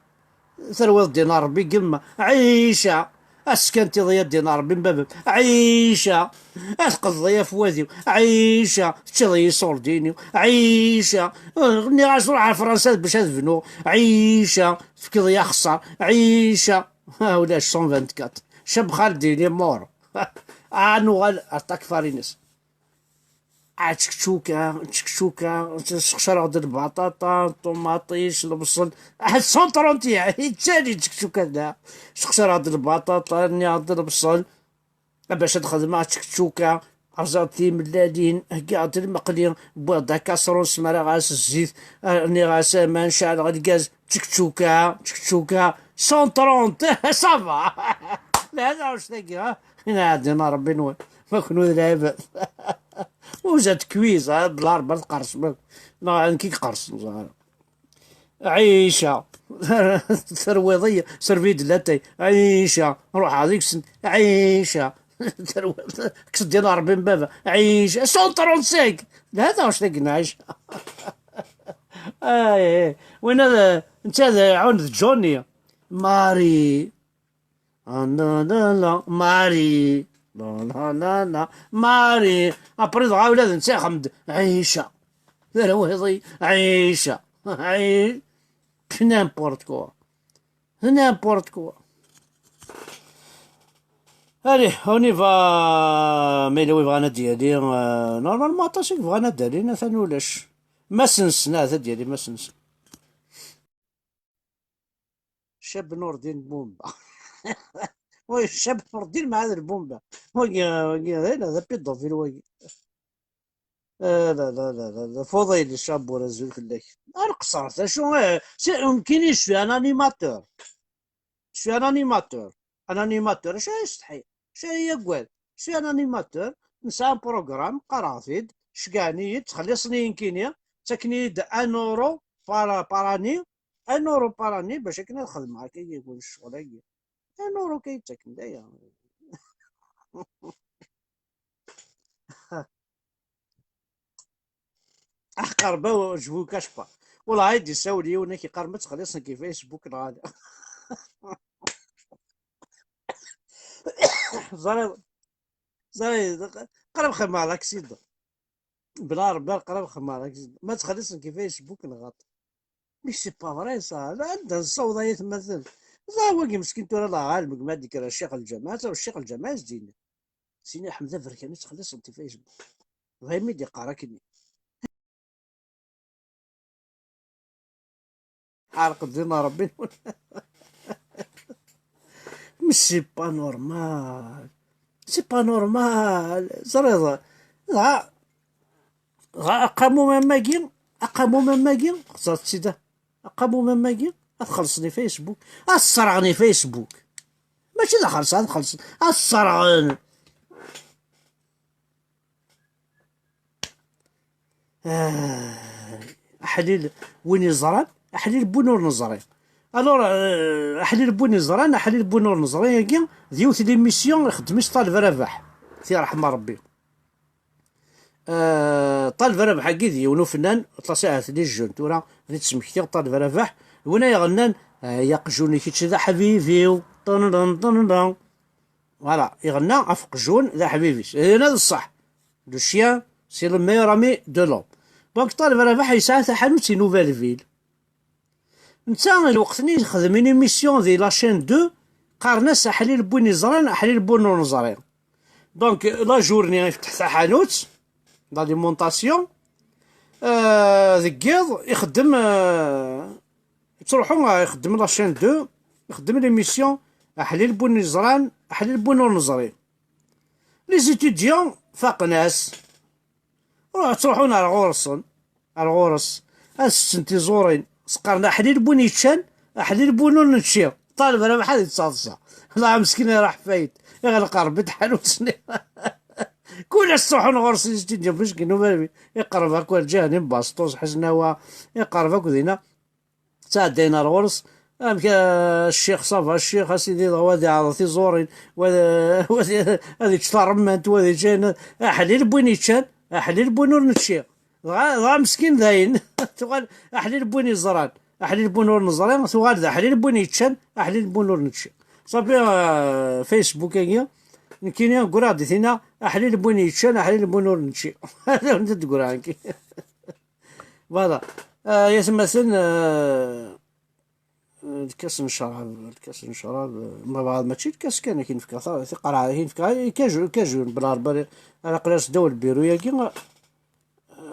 Terwiḍ ddin Ṛebbi gemma. Ɛica. Askantiḍ ya ddin Ṛebbi n baba-m. Ɛica. Ad tqeḍeḍ ya fwad-iw. Ɛica. Teččiḍ-iyi ṣurdin-iw. Ɛica. Nniɣ-as ruḥ ar Fransa bac ad bnuɣ. Ɛica. Tefkiḍ-iyi axeṣṣar. Ɛica. Ah, ulac cent vingt-quatre. Ccab Xaled il est mort. Ah, nuɣal ar takfar-ines. Ah, čekčuka, čekčuka, sseqcareɣ-d lbaṭaṭa, ṭumaṭic, lebṣel. Ah, cent trente et un, yettali čekčuka da. Sseqcareɣ-d lbaṭaṭa, rniɣ-d lebṣel. Bac ad xedmeɣ čekčuka, rẓiɣ-d timellalin, heggaɣ-d lmeqli, wwiɣ-d akaṣrun, smaraɣ-as zzit, rniɣ-as aman, ceɛleɣ lgaz, čekčuka, čekčuka, cent trente, ça va. Lɛali ɣer tagi, ha? Ina ɛeddi n Ṛebbi-nwen. Ma kenwi d lɛibad. Uzat kwiz, ha? Bla Ṛebbi ad tqerṣem akk. Neɣ nekk i iqerṣen, ẓer. Ɛica. Terwiḍ-iyi. Servi-d latay. Ɛica. Ruḥeɣ deg-sen. Ɛica. Terwiḍ. Kkes-d din Ṛebbi n baba. Ɛica. Cent trente-cinq. D hada wac tagi n Ɛica. Ay, ay. Winna d, netta d ɛun d Johnny. Marie. Ah, la, la, la, Marie. La, la, la, la, Marie. Après, dɣa ula d netta ixeddem-d Ɛica. Terwiḍ-iyi Ɛica. Ɛica. N'importe quoi. N'importe quoi. Allez, on y va. Ma yella wi bɣan ad d-yali, euh, normalement aṭas i yebɣan ad d-alin, atan ulac. Mass Nsen, ah, ad d-yali Mass Nsen. Cab Nurdin Bumba. Oui, Cab Nurdin mɛad Lbumba. Wagi, wagi, d ayen, d apidofil wagi. Ah, la, la, la, la, la, Fuḍil Cabur, azul fell-ak. Ar qeṣṣer, d acu, eh, si, nekkini, je suis un animateur. Je suis un animateur. Un animateur, acu ara yessetḥi? Acu ara yagad? Je suis un animateur, nesɛa un programme, qqareɣ-t-id, ceggɛen-iyi-d, ttxelliṣen-iyi nekkini, ttaken-iyi-d un euro par, par année, un euro par année, bac akken ad xedmeɣ akka, yagad ccɣel-agi. Un euro kan yettaken, d aya. Aḥqerba, je vous cache pas. Wallah, ay d-isawel yiwen, ak-iqqar ma ttxelliṣen ki Facebook neɣ ala. Ẓriɣ, ẓriɣ, qrib xedmeɣ l'accident. Bla Rebbi, qrib xedmeɣ l'accident. Ma ttxelliṣen ki Facebook neɣ ala. Mais c'est pas vrai ça. Anda nessaweḍ ay atmaten? Ẓer wagi meskin tura la ɛalem gma d-ikker ccix lǧamaɛ, tura ccix lǧamaɛ as-d-yenna. Sini Ḥmed Aberkan i ttxelliṣen ti Facebook. Daymi d-iqqar akkenni. Ɛerq ddin n Ṛebbi. Mais c'est pas normal. C'est pas normal. Ẓriḍ, dɣa, dɣa aqamum am wagi, aqamum am wagi, xẓer-t-id. Aqamum am wagi, ad xellṣen i Facebook. Ad sserɣen i Facebook. Mačči d xellṣen, ad xellṣen. Ad sserɣen. Ah, aḥlil win yeẓran, aḥlil n win ur neẓri. Alors, euh, aḥlil n win yeẓran, aḥlil n win ur neẓri, agi d yiwet n l'émission ixeddem-itt Ṭaleb Rabaḥ, ti ṛeḥma Ṛebbi. Euh, Ṭaleb Rabaḥ-agi d yiwen ufennan, aṭas ahat les jeunes tura, ad t-id-smektiɣ Ṭaleb Rabaḥ, d win ay iɣennan, "Ay aqjun kečč d aḥbib-iw, ṭenḍen, ṭenḍen." Voilà, iɣenna ɣef uqjun d aḥbib-is. Hina d ṣṣeḥ. Le chien, c'est le meilleur ami de l'homme. Donc, Ṭaleb Rabaḥ yesɛa taḥanut i Nouvelle Ville. Netta, lweqt-nni yexdem une émission di la chaîne deux, qqaren-as aḥlil n win yeẓran, aḥlil n win ur neẓri. Donc, la journée, ifetteḥ taḥanut, l'alimentation. Euh, deg yiḍ, ixeddem, euh, yettruḥu, euh, ixeddem la chaîne deux, ixeddem l'émission aḥlil n win yeẓran, aḥlil n win ur neẓri. Les étudiants faqen-as, ruḥ, ttruḥun ar ɣur-sen, ar ɣur-s, ad setten tiẓurin, s-qqaren aḥlil n win yeččan, aḥlil n win ur nečči. Ṭaleb Rabaḥ ad yettaḍsa. Dɣa meskin iruḥ fayt, iɣleq Ṛebbi tḥanut-nni. Kul ass ttruḥun ɣur-s les étudiants, parce que Nouvelle Ville, iqerreb akk ar Ǧahni, Basṭus, Ḥesnawa, iqerreb akk dinna. Ttɛeddayen ar ɣur-s, amek, a ccix, ça va, ccix, a sidi, dɣa wa ad iɛreḍ tiẓurin, wa ad, wa ad, ad yečč taremmant, wa ad yečč ayen, aḥlil n win yeččan, aḥlil n win ur nečči. Dɣa, dɣa meskin dayen, tuɣal aḥlil n win yeẓran, aḥlil n win ur neẓri, tuɣal d aḥlil n win yeččan, aḥlil n win ur nečči. Ṣafi, euh, Facebook-agi, nekkini ggreɣ-d i tinna, aḥlil n win yeččan, aḥlil n win ur nečči. Ad awen-d-ggreɣ nekki. Voilà. Euh, yatmaten, euh, lkas n ccrab, lkas n ccrab, euh, ma bɣa mačči lkas kan, ad k-nefka ta-, tiqerɛa, ad k-nefka, eh, kaju, kaju, bla rebbi, ara aql-as ddaw lbiru-yagi, euh,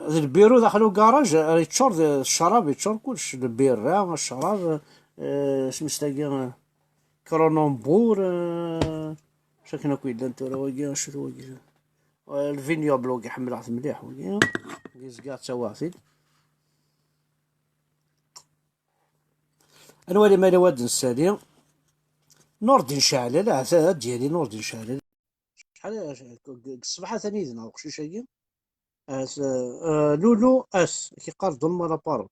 d lbiru daxel ugaṛaj, euh, yeččur d ccrab, yeččur kullec, lbirra, ccrab, euh, isem-is tagi, euh, Kronenbourg, euh, acu akken akk yellan tura wagi, acu-t wagi? Euh, le vignoble wagi, ḥemmleɣ-t mliḥ wagi, wagi zgiɣ ttawaɣ-t-id. Ad nwali ma yella wa d-nessali. Nurdin Ceɛlal, ahat ad d-yali Nurdin Ceɛlal. Acḥal, deg ṣṣbeḥ atan yid-neɣ uqcic-agi. Ahat, euh, Lulu, ass, ak-iqqar donne-moi la parole.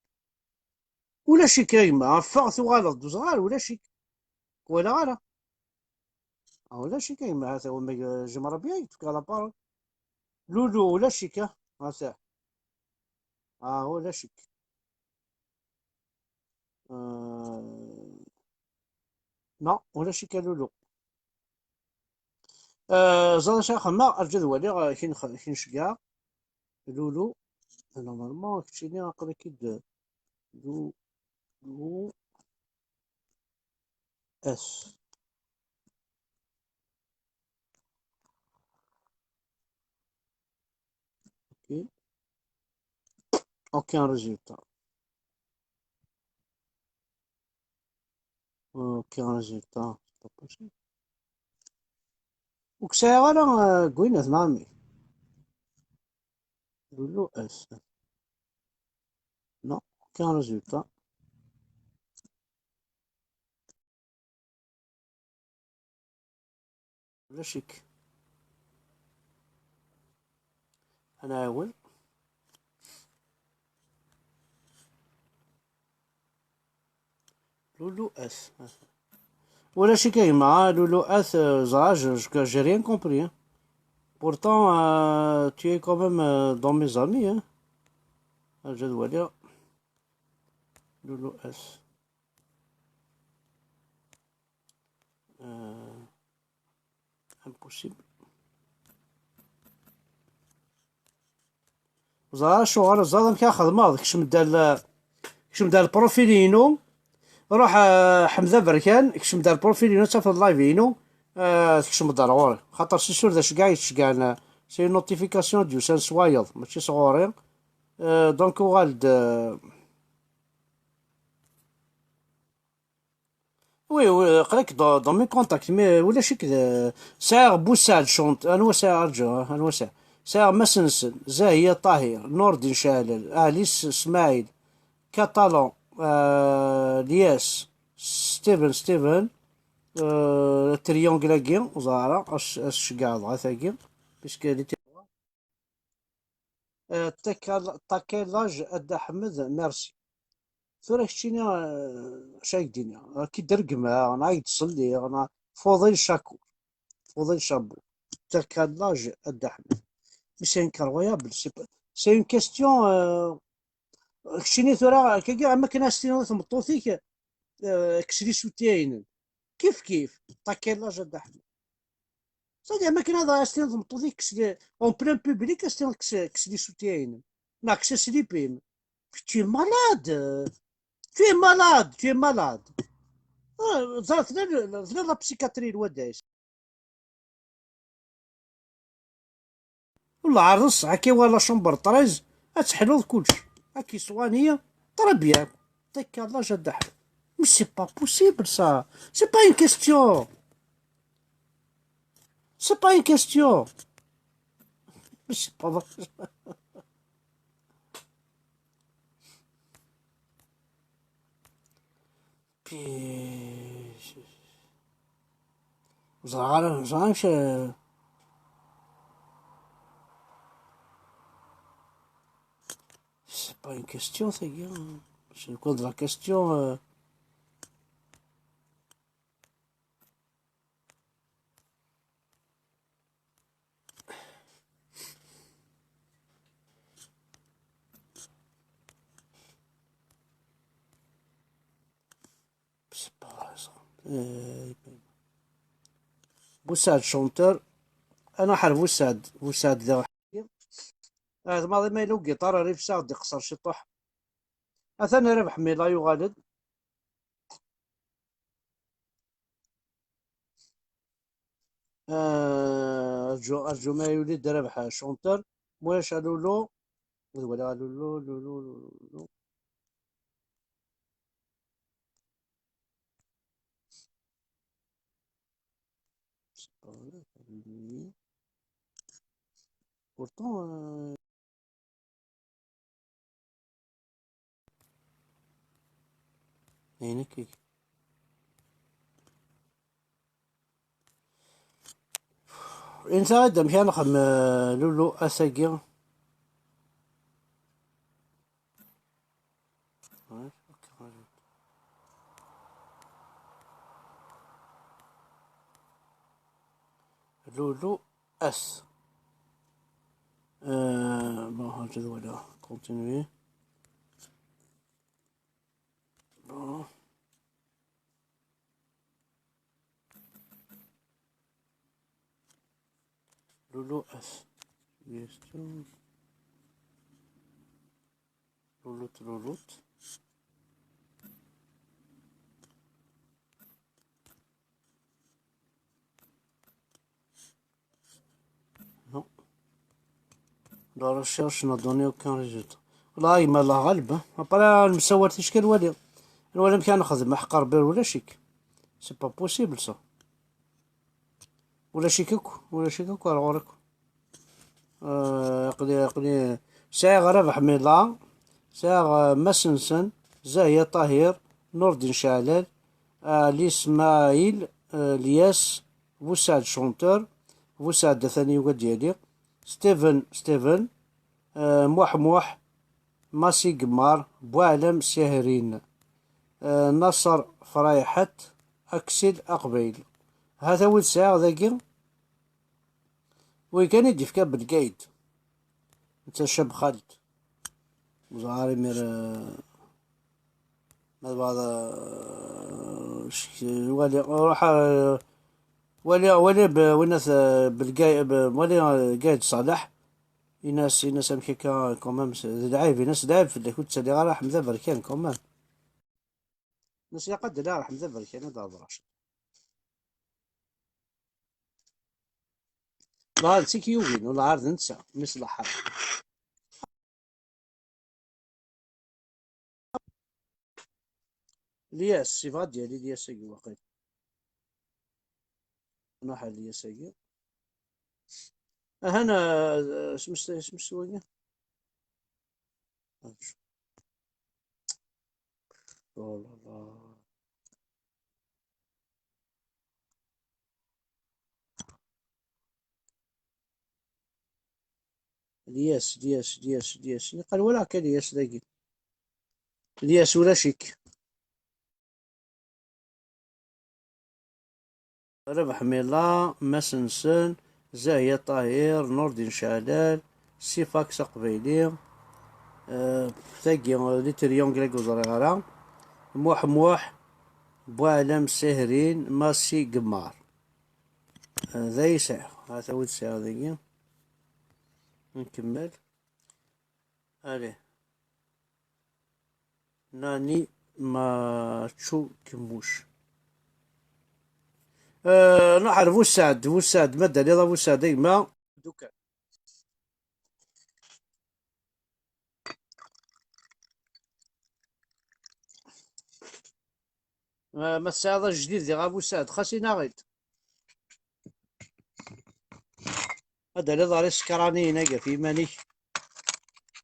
Ulac-ik a gma, ffeɣ tuɣaleḍ-d, ur ẓriɣ ara, ulac-ik. Ur k-walaɣ ara. Ah, ulac-ik a gma, ata wamma, euh, j'aimerais bien ad k-fkeɣ la parole. Lulu, ulac-ik, ah, ata. Ah, ulac-ik. Euh, non, ulac-ik a Lulu. Euh, ẓer acu ara xedmeɣ, arǧu ad waliɣ, euh, kin, kin ceggɛeɣ. Lulu. Normalement, keččini aql-ik-id. Lulu. S. Ok. Aucun résultat. Aucun résultat. C'est pas possible. Ur k-sɛiɣ ara, euh, deg winat, neɣ amek? Lulu S. Non, aucun résultat. Ulac-ik. Ad nɛawen. Lulu S. Ulac-ik a gma, ah, Lulu S, euh, ẓra, je, je, j'ai rien compris, hein. Pourtant, euh, tu es quand même, euh, dans mes amis, hein. Arǧu ad waliɣ. Lulu S. Euh, impossible. Ẓer acuɣer, ẓer amek ara xedmeɣ. Kcem-d al, kcem-d al profil-inu. Ruḥ, euh, Ḥmed Aberkan, kcem-d al profil-inu, ad tafeḍ live-inu, euh, tkecmeḍ ar ɣur-i. Xaṭer si sûr d acu kɛa yettceggɛen, euh, c'est une notification d-yusan s wayeḍ, mačči s ɣur-i. Euh, donc uɣal-d, euh, Oui, oui, aql-ak dans, dans mes contacts, mais ulac-ik d-, sɛiɣ Bussaɛd Chante, anwa sɛiɣ, arǧu, ah, anwa sɛiɣ? Sɛiɣ Masensen, Zahiya Ṭahir, Nurdin Caɛlal, Ɛli S-, Smaɛil, Catalan, euh, Lyes, Steven, Steven, euh, triangle-agi, ẓer, as, as ceggɛeɣ dɣa tagi, puisque elle était Euh, t'as quel, t'as quel âge a Dda Ḥmed? Merci. Tura keččini, euh, acu ay k-d-iniɣ? Ad k-id-regmeɣ, neɣ ad k-d-ṣelliɣ, neɣ Fuḍil Cakur. Fuḍil Cakur. T'as quel âge a Dda Ḥmed? Mais c'est incroyable, c'est pas, c'est une question, euh, keččini tura, kagi, am akken ad s-tiniḍ i tmeṭṭut-ik, euh, kkes les soutiens-inem. Kif kif, t'as quel âge a Dda Ḥmed? C'est-à-dire, ma akken ad as-tiniḍ tmeṭṭut-ik, kkes les, en plein public, as-tiniḍ kkes, kkes les soutiens-inem. Neɣ kkes aslip-im. Tu es malade. Tu es malade, tu es malade. Ah, ẓer, tella, tella la psychiatrie n wadda-s. Ur lɛerḍ ṣṣeḥ, akka war la chambre treize, ad teḥluḍ kullec. Ad k-iṣwani, très bien. T'as quel âge a Dda Ḥmed? Mais c'est pas possible, ça. C'est pas une question. C'est pas une question. Mais c'est pas vrai. Puis, ur ẓriɣ ara, ur ẓriɣ amek, euh, c'est pas une question, tagi, hein. C'est quoi de la question, euh? C'est pas vrai, ça. Euh, Bussaɛd Chanteur. Ad nruḥ ar Bussaɛd. Bussaɛd d aḥkim. Ah, d maḍi ma yella ugiṭar rrif saɣ d-iqṣer ciṭuḥ. Atan Rabeḥ Mila yuɣal-d. Ah, arǧu, arǧu ma yuli-d Rabeḥ Chanteur. Mulac a Lulu. Ad waliɣ a Lulu, Lulu, Lulu, Lulu. Pourtant, euh, ayen akka. Insa ad amek ara nexdem, euh, Lulu, ass-agi. Lulu S. Euh, bon, je vais, voilà, continuer. Bon. Loulou S. Suggestion. Louloute, louloute. Non. La recherche n'a donné aucun résultat. Là, il m'a la غالب. Après, نساو ticki ad nwali. Ad nwali amek ara nexdem, ḥeqq Rebbi ulac-ik. C'est pas possible, ça. Ulac-ik akk, ulac-ik akk ar ɣur-k. Euh, aql-i, aql-i, sɛiɣ Rabeḥ Mila, sɛiɣ, euh, Masensen, Zahya Tahir, Nurdin Ceɛlal, euh, Lismaɛil, euh, Lyas, Busaɛd chanteur, Busaɛd atan yugi ad d-yali, Steven, Steven, euh, Muḥ Muḥ, Masi Gemmar, Buɛlam Sihrin, euh, Naṣer Frayḥet, Aksil Aqbayli. Hata wid sɛiɣ dagi. Wi kan i d-yefka Belgayd. Netta Cabxalt. Ur ẓriɣ ara imir, eh, ma tebɣiḍ, eh, cek-, wali, ruḥ, eh, wali, wali b-, winat, eh, Belgay-, b-, wali, eh, Gayd Ṣaleḥ. Inas, inas amek akka, quand même, s-, d lɛib, inas d lɛib fell-ak, ur ttaliɣ ara Ḥmed Aberkan, quand même. Inas ilaq ad d-iliɣ Ḥmed Aberkan, ad d-hedreɣ. Lɛar d tikyugin, ur lɛar d netta, mmi-s n lḥerb. Lyas, yebɣa ad d-yali Lyas-agi waqil. Nruḥ ar Lyas-agi. Ahan, ah, isem-is, isem-is wagi? Oh là là. Lyas, Lyas, Lyas, Lyas. Niqal walaɣ kan Lyas dagi. Lyas, ulac-ik. Rabeḥ Mila, Masensen, Zahya Tahir, Nurdin Ceɛlal, Sifaks Aqbayli, eh, tagi, les triangles ur ẓriɣ ara, Muḥ Muḥ, Buɛlam Sihrin, Masi Gemmar. Eh, d ay sɛiɣ, hata wid sɛiɣ dagi. Nkemmel. Allez. Nani Machu Kemuc. Euh, nruḥ ar Busaɛd, Busaɛd, ma d-taliḍ a Busaɛd, a gma. Dukan. Ma, ma tesɛiḍ ajdid diɣ a Busaɛd, xas inaɣ-id. Ad d-taliḍ ɣer isekraniyen-agi ɣef yiman-ik,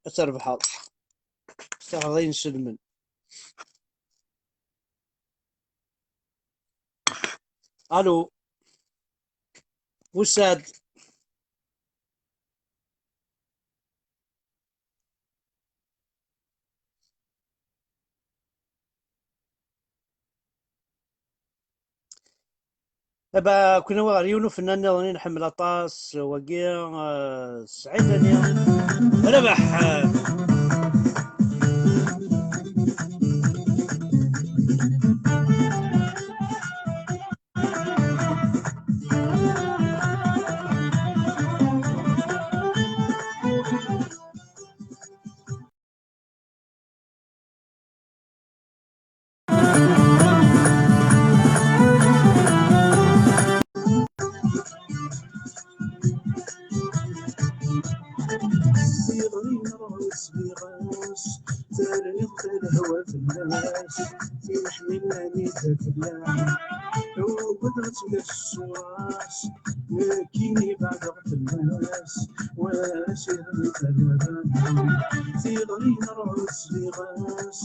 ad trebḥeḍ. Ad taɣeḍ ayen selmen. Allo. Busaɛd. Aba, knawi ɣer yiwen ufennan nniḍen i nḥemmel aṭas, wagi, eh, Sɛid Ani. Rabaḥ! Tiɣri n ṛṛuz, terniḍ lehwa fell-as, tineḥnin anida tella, tewweḍ-tt gar ṣṣwar-as, nekkini beɛdeɣ fell-as, war ass iɣli talaba. Tiɣri n ṛṛuz, sliɣ-as,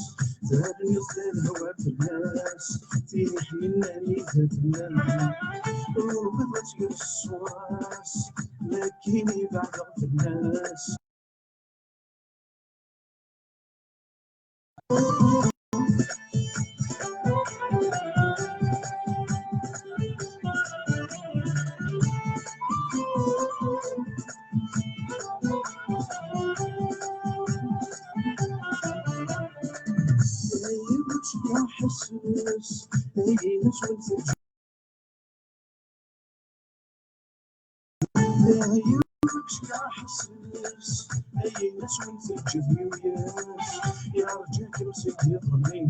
terniḍ lehwa fell-as, tineḥnin anida tella, tewweḍ-tt gar ṣṣwar-as, nekkini beɛdeɣ fell-as. Ayen aswin teǧǧ. Ayen aswin teǧǧ. Ayen aswin teǧǧ. Yerǧa-kem seg yiḍelli.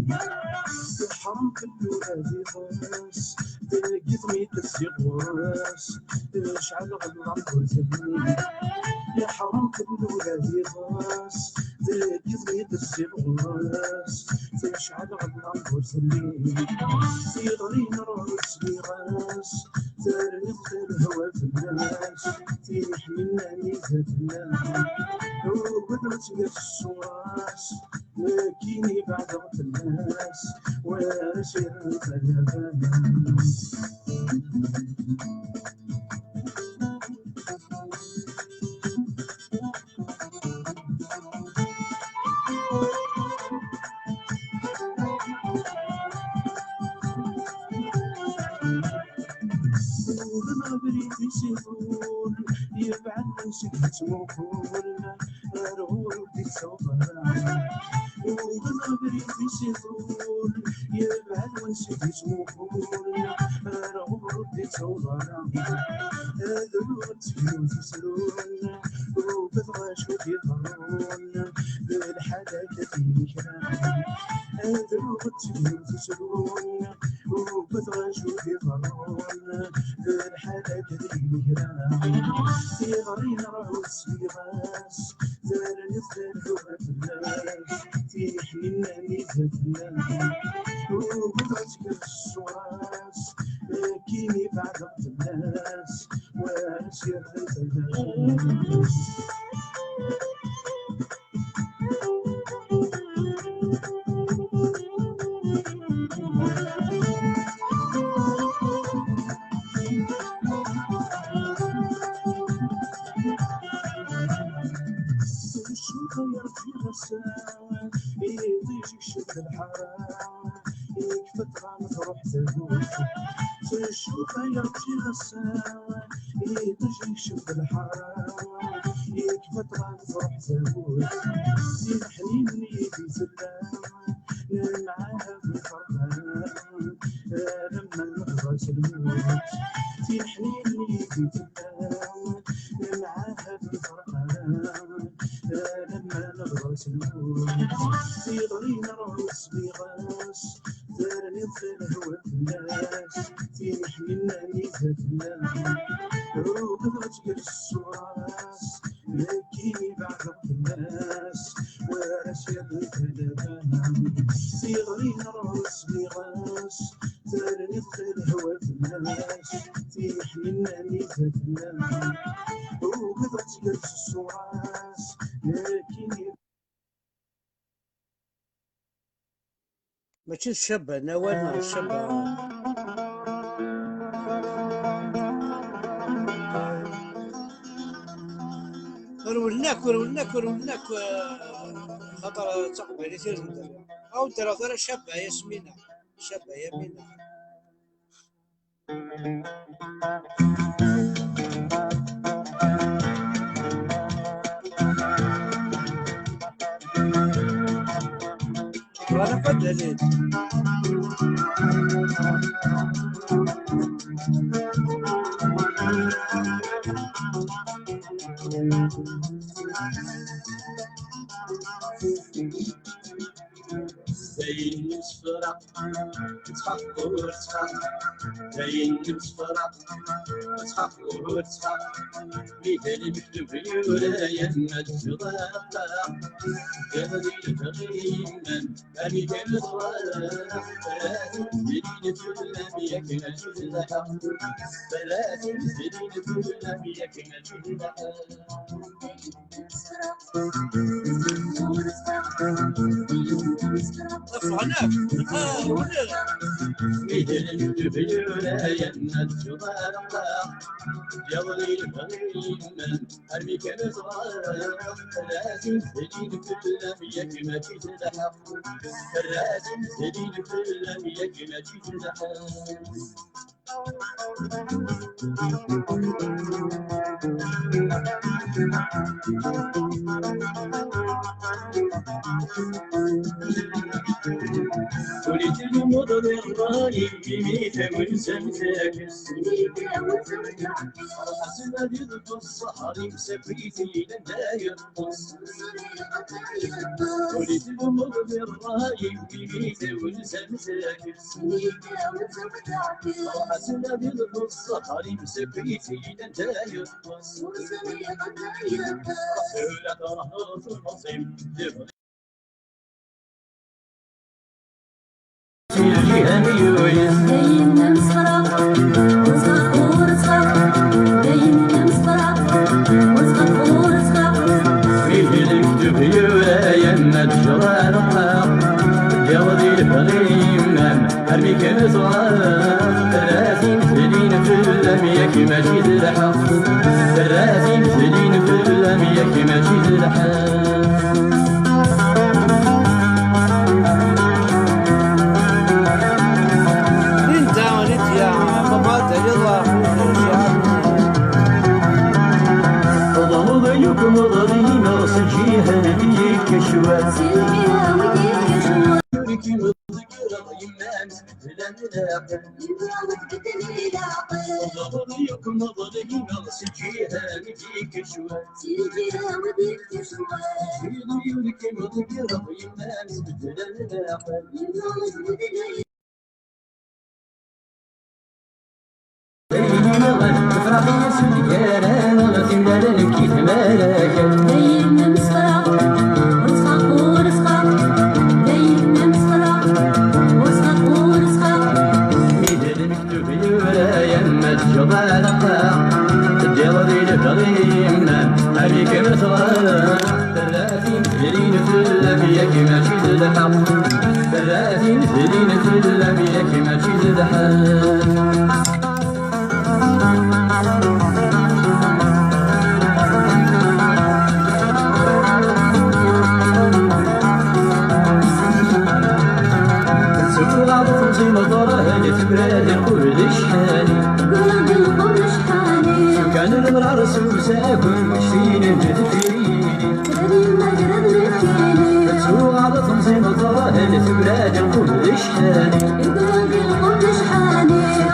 Iḥrem-kem tura d iḍes. Deg tmidest ɣur-s, tecɛel ɣella ur telli. Iḥrem-kem tura d iḍes. Deg tmidest ɣur-s, tecɛel ɣella ur telli. Tiɣri n ṛṛuz sliɣ-as, terniḍ lehwa fell-as. Tin iḥnin anida tella, uwed ur tger ṣṣura-s. Nekkini beɛdeɣ fell-as, war as-yerren talaba-s. Uɣen abrid-is iḍul, yebɛed seg yettmuqul, ar ɣur ur d-yettaweḍ ara. Uɣen abrid-is iḍul, yebɛed wansi d-yettmuqul, ar ɣur ur d-yettaweḍ ara. Ad ruɣ ttbirut isrun, ubeḍ acu d-iḍerrun, d lḥala kan yekran. Ad ruɣ ttbirut isrun, ubeḍ acu d-iḍerrun, d lḥala kan yekran. Tiɣri n ṛṛuz sliɣ-as, terniḍ talhuba fell-as. Tin iḥnin anida tella, ubeḍ ur tger ṣṣura-s. Nekkini beɛdeɣ fell-as, war as-yerren talaba-s. Teccuka yerǧi ass-a, iṭij ikcem d lḥara, yekfa ṭṭlam truḥ tagut. Teccuka yerǧi ass-a, iṭij ikcem d lḥara, yekfa ṭṭlam truḥ tagut. Di leḥnin i d-tella, nemɛahad nferqan, alamma neɣḍa s lmut. Di leḥnin i d-tella, nemɛahad nferqan, alamma neɣḍa s lmut. Tiɣri n ṛṛuz sliɣ-as, terniḍ talhuba fell-as. Tin iḥnin anida tella, ubeḍ ur tger ṣṣura-s. Nekkini beɛdeɣ fell-as, war as-yerren talaba-s. Tiɣri n ṛṛuz sliɣ-as, terniḍ talhuba fell-as. Tin iḥnin anida tella, ubeḍ ur tger ṣṣura-s. Nekkini Mačči d Cabba, n awal neɣ d Cabba? Rewlen akk, rewlen akk, rewlen akk, eh, xaṭer d taqbaylit i d-nedder. Aw ddreɣ tura Cabba, Yasmina. Cabba, Yamina. Voilà, pas de dalil. Dayen nemsefraq, ttxaq ur ttxaq. Dayen nemsefraq, ttxaq ur ttxaq. Mi d lmektub yura-yan ma tebɣa. Iḍ di lebɣi yemman, ami kan ẓra. Fell-as zrin fell-am yakan ad tezlaḥ. Fell-as zrin fell-am yakan ad tezlaḥ. Ffɣen akk. Ah, wala. Idlen d byura yenna tjuḍa. Yaḍli lbɣi yemman, armi kan ẓɣar. Lazim zrin fell-am yak mačči d lḥeqq. Lazim zrin fell-am yak mačči d lḥeqq. Ur yettili umuḍ ur Imi tawenza-m takes. Imi tawenza-m takes. Ḥazen ad iḍegg ṣṣehṛ-im s akk-it ilan la yeṭṭes. Ur itlemmeḍ di ṛṛay-im, imi tawenza-m takes. Imi tawenza-m takes. Ḥazen ad iḍegg ṣṣehṛ-im s akk-it ilan la yeṭṭes. Ur sriɣ la yeṭṭes. Tura terheḍ ur teẓim. Dayen nemsefraq, ur ttxaq, ur ttxaq. Dayen nemsefraq, ur ttxaq, ur ttxaq. Ihi lmektub yura-yan ma d-ǧreɣ aqaq. Ddiɣ di lebɣi yemma-m, armi kan tɣab. Terra-t-in telin fell-am, yak mačči d lḥeqq. Terra-t-in telin fell-am, yak mačči d lḥeqq. Linda, Lydia, baba, taliḍ ɣef ujerjiɛ. Teḍruḍ yakk meḍri-ines lǧihan mi yekka ccwal. Si lǧiha mi yekka ccwal. Ur kem-tḍeggreḍ yemma-m tbeddel-am leɛqel. Yemma-m tbeddel-iyi leɛqel. Teḍruḍ yakk meḍri-ines lǧihan mi yekka ccwal. Si lǧiha mi yekka ccwal. Ur kem-tḍeggreḍ yemma-m tbeddel-am leɛqel. Yemma-m tbeddel-iyi Tefraq-iyi s lgara, timlal nekki tmara. Dayen nemsefraq, ur ttxaq, ur ttxaq. Dayen nemsefraq, ur ttxaq, ur ttxaq. Mi d lmektub yura-yan ma tǧeḍ alaqaq, teddiḍ di lebɣi yemma-m, amek ara tɣab? Terra-t-in telin fell-am, yak mačči d lḥeqq. Terra-t-in telin fell-am, yak mačči d lḥeqq. Tettuɣaḍ temẓi meḍra, hali tura d lqubel icḥani. Tura d lqubel icḥani. Kan lemrar s usagu, mectinen d teffirin. Tuɣal temẓi meḍra, hal tura d lqubel icḥani.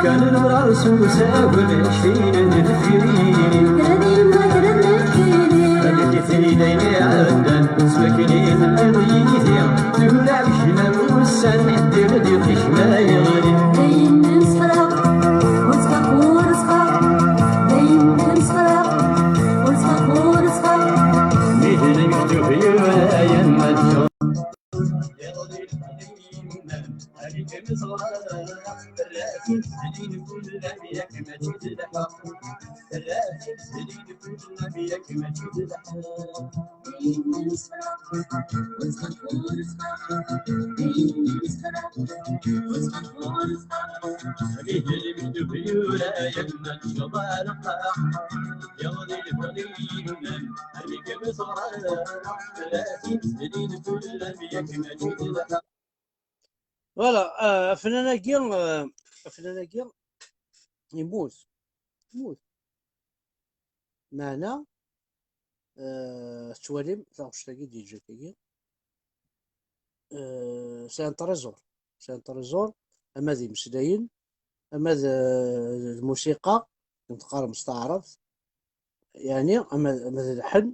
Kan lemrar s usagu, mectinen d teffirin. Amek i t-id-ayen iɛeddan, s wakken i telliḍ yid-i. Tura ɛicen am wussan, ddiɣ-d i tejmaɛin. Dayen nemsefraq, ur ttxaq, ur ttxaq. Dayen nemsefraq, ur ttxaq, ur ttxaq. Mi d lmektub yura-yan ma teččeḍ. Voilà, euh, afnan-agi, euh, afnan-agi yemmut. Yemmut. Meɛna, euh, tettwalim taɣect-agi, D J K-agi. Euh, c'est un trésor. C'est un trésor. Ama d imeslayen, ama d, d lmusiqa, teqqarem s taɛrabt, yeɛni ama, ama d lḥen,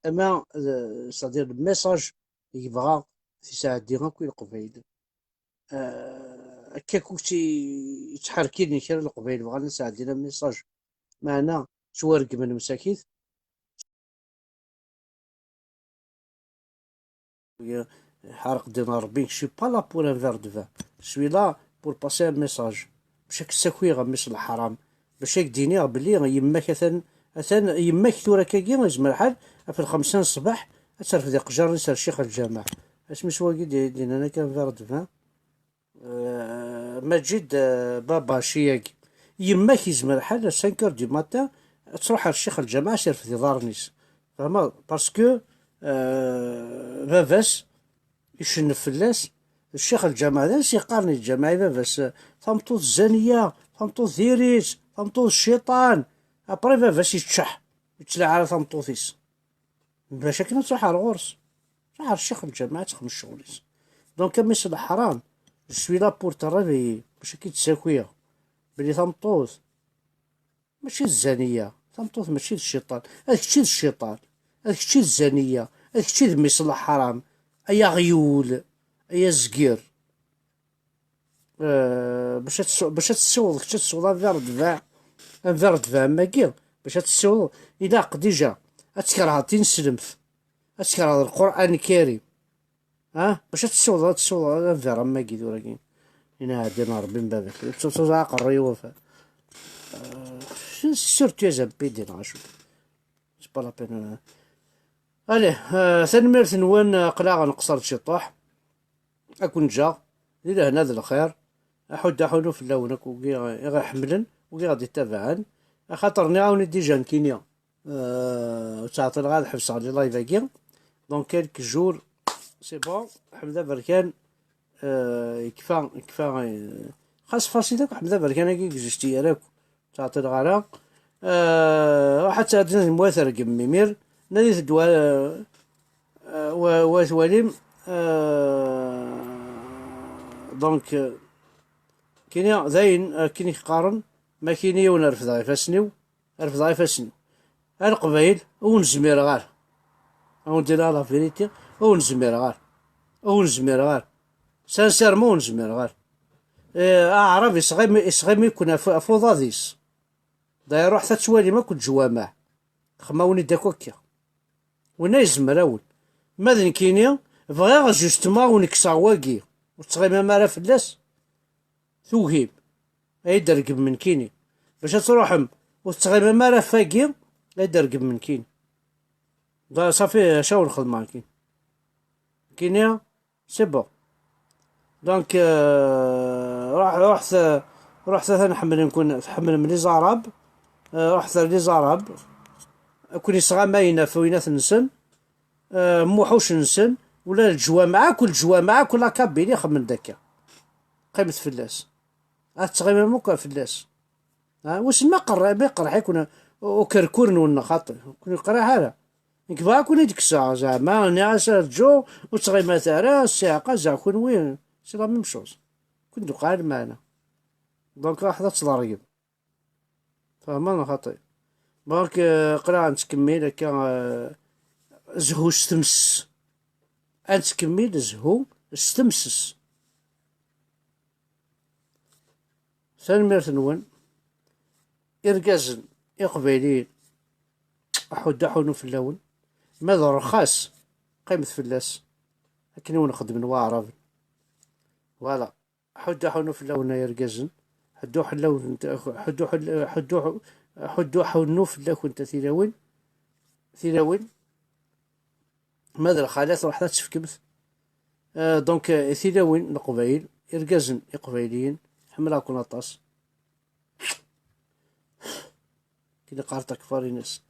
ama d, c'est-à-dire le message i yebɣa ad t-yesɛeddi akk i Leqbayel. Ah, akka akk tt-, yettḥerkilen kra n Leqbayel, bɣan ad sɛeddin le message, meɛna ttwaregmen msakit. Ḥareq ddin n Ṛebbi, je suis pas là pour un verre de vin. Je suis là pour passer un message. Bac ad k-ssakiɣ a mmi-s n leḥram. Bac ad k-d-iniɣ belli yemma-k atan, atan yemma-k tura akkagi, yezmer lḥal ɣef lxemsa n ṣṣbeḥ ad terfed iqejjaren-is ar ccix lǧameɛ. Asmi s wagi d-, d-yennan akka un verre de vin. Euh, Maǧid, euh, Babaci-agi. Yemma-k yezmer lḥal à cinq heures du matin ad truḥ ar ccix lǧameɛ ad s-irfed iḍarren-is. Tfehmeḍ? Parce que, euh, baba-s icennef fell-as, ccix lǧameɛ d ansi qqaren i lǧameɛ i baba-s, tameṭṭut zzaniya, tameṭṭut diri-tt, tameṭṭut cciṭan. Après baba-s yeččeḥ, ur yettlaɛi ara tameṭṭut-is. Bac akken ad truḥ ar ɣur-s. Truḥ ar ccix lǧameɛ ad texdem ccɣel-is. Donc, a mmi-s n leḥram, je suis là pour te réveiller. Bac ad k-id-ssakiɣ belli tameṭṭut mačči d zzaniya, tameṭṭut mačči d cciṭan. Ad kečč i d cciṭan, ad kečč i d zzaniya, ad kečč i d mmi-s n leḥram, ay aɣyul, ay azger. Eh, bac ad tsu-, bac ad tessiwḍeḍ, kečč ad tessiwḍeḍ un verre de vin, un verre de vin am wagi, bac ad tessiwḍeḍ, ilaq déjà ad tkerheḍ tineslemt, ad tkerheḍ Lqur'an Lkarim. Ha? Bac ad tessiwḍeḍ, ad tessiwḍeḍ un verre am wagi tura-agi. Inaɛdin Ṛebbi n baba-k. Ur tettuẓaɛ aqerruy-iw ɣef-, eh, surtout les impédés neɣ acu. C'est pas la peine. Allez, eh, tanemmirt-nwen, eh, aql-aɣ nqeṣṣer-d ciṭuḥ. Ad ken-ǧǧeɣ di lehna d lxir. Aḥuddu aḥunnu fell-awen akk wigi i ɣ-iḥemmlen, wigi i ɣ-d-ittabaɛen. Axaṭer nniɣ-awen-d déjà nekkini, eh, ur ttɛeṭṭileɣ ad ḥebseɣ les lives-agi. Dans quelques jours, c'est bon. Ḥmed Aberkan, eh, yekfa, yekfa, eh, xas fasil akk Ḥmed Aberkan-agi i yeǧǧ ara akk. Ur ttɛeṭṭileɣ ara. Eh, ruḥ ad tɛeddiḍ di Mwat Rgem imir. Nadit-d wa, eh, wa, wa twalim. Eh, donc, eh, kini dayen, akken i k-qqaren, ma kini yiwen refdeɣ ifassen-iw, refdeɣ ifassen-iw. A Leqbayel, ur wen-zmireɣ ara. A wen-d-iniɣ la vérité, ur wen-zmireɣ ara. Ur wen-zmireɣ ara. Sincèrement, ur wen-zmireɣ ara. Eh, aɛrab isɣimi-, isɣimi-ken ɣef, ɣef uḍad-is. Dayir, ruḥet ad twalim akk leǧwameɛ. Xemmawen-id akk akka. Winna yezmer-awen. Ma d nekkini, bɣiɣ justement ur nekkseɣ wagi. Ur tettɣimam ara fell-as. Tugim. Ay d-regmem nekkini. Bac ad truḥem, ur tettɣimam ara f wagi, ay d-regmem nekkini. Da, safi, acu ur nxeddem nekkini. Nekkini, c'est bon. Donc, euh, ruḥ, ruḥet, ruḥet atan ḥemmlen-ken, tḥemmlem les Arabes, euh, ruḥet ar les Arabes, ad ken-isɣamayen ɣef winat-nsen, euh, muḥuc-nsen, ula leǧwameɛ, akk leǧwameɛ, akk la Kabylie xemmen-d akka. Qqimet fell-as. Ad tettɣimam akk fell-as. Ha, wissen ma qerra-, ma iqerreḥ-iken ukerkur-nwen neɣ xaṭi? Ur ken-iqerreḥ ara. Nekk bɣiɣ ad ken-id-kkseɣ, zeɛma nniɣ-as rǧu, ur ttɣimat ara, ssiɛqa, zeɛ kunwi, c'est la même chose. Ur ken-d-uqeɛ lmeɛna. Donc, ruḥet ad tḍergem. Tfehmeḍ neɣ xaṭi? Donc, euh, aql-aɣ nettkemmil akka, euh, zhu s tmes. Ad nettkemmil zhu s tmes. Tanemmirt-nwen. Irgazen iqbayliyen, aḥuddu aḥunnu fell-awen. Ma d rrxas, qqimet fell-as. Akken i wen-xeddmen waɛraben. Voilà. Aḥuddu aḥunnu fell-awen ay irgazen. Ḥuddu ḥell-awen-, ḥuddu ḥell-, ḥuddu, ḥuddu aḥunnu fell-akent a tilawin. Tilawin. Ma d lxalat, ruḥet ad tefkemt. Euh, donc, euh, tilawin n Leqbayel, irgazen iqbayliyen, ḥemmleɣ-ken aṭas. Kini qqar takfarinas.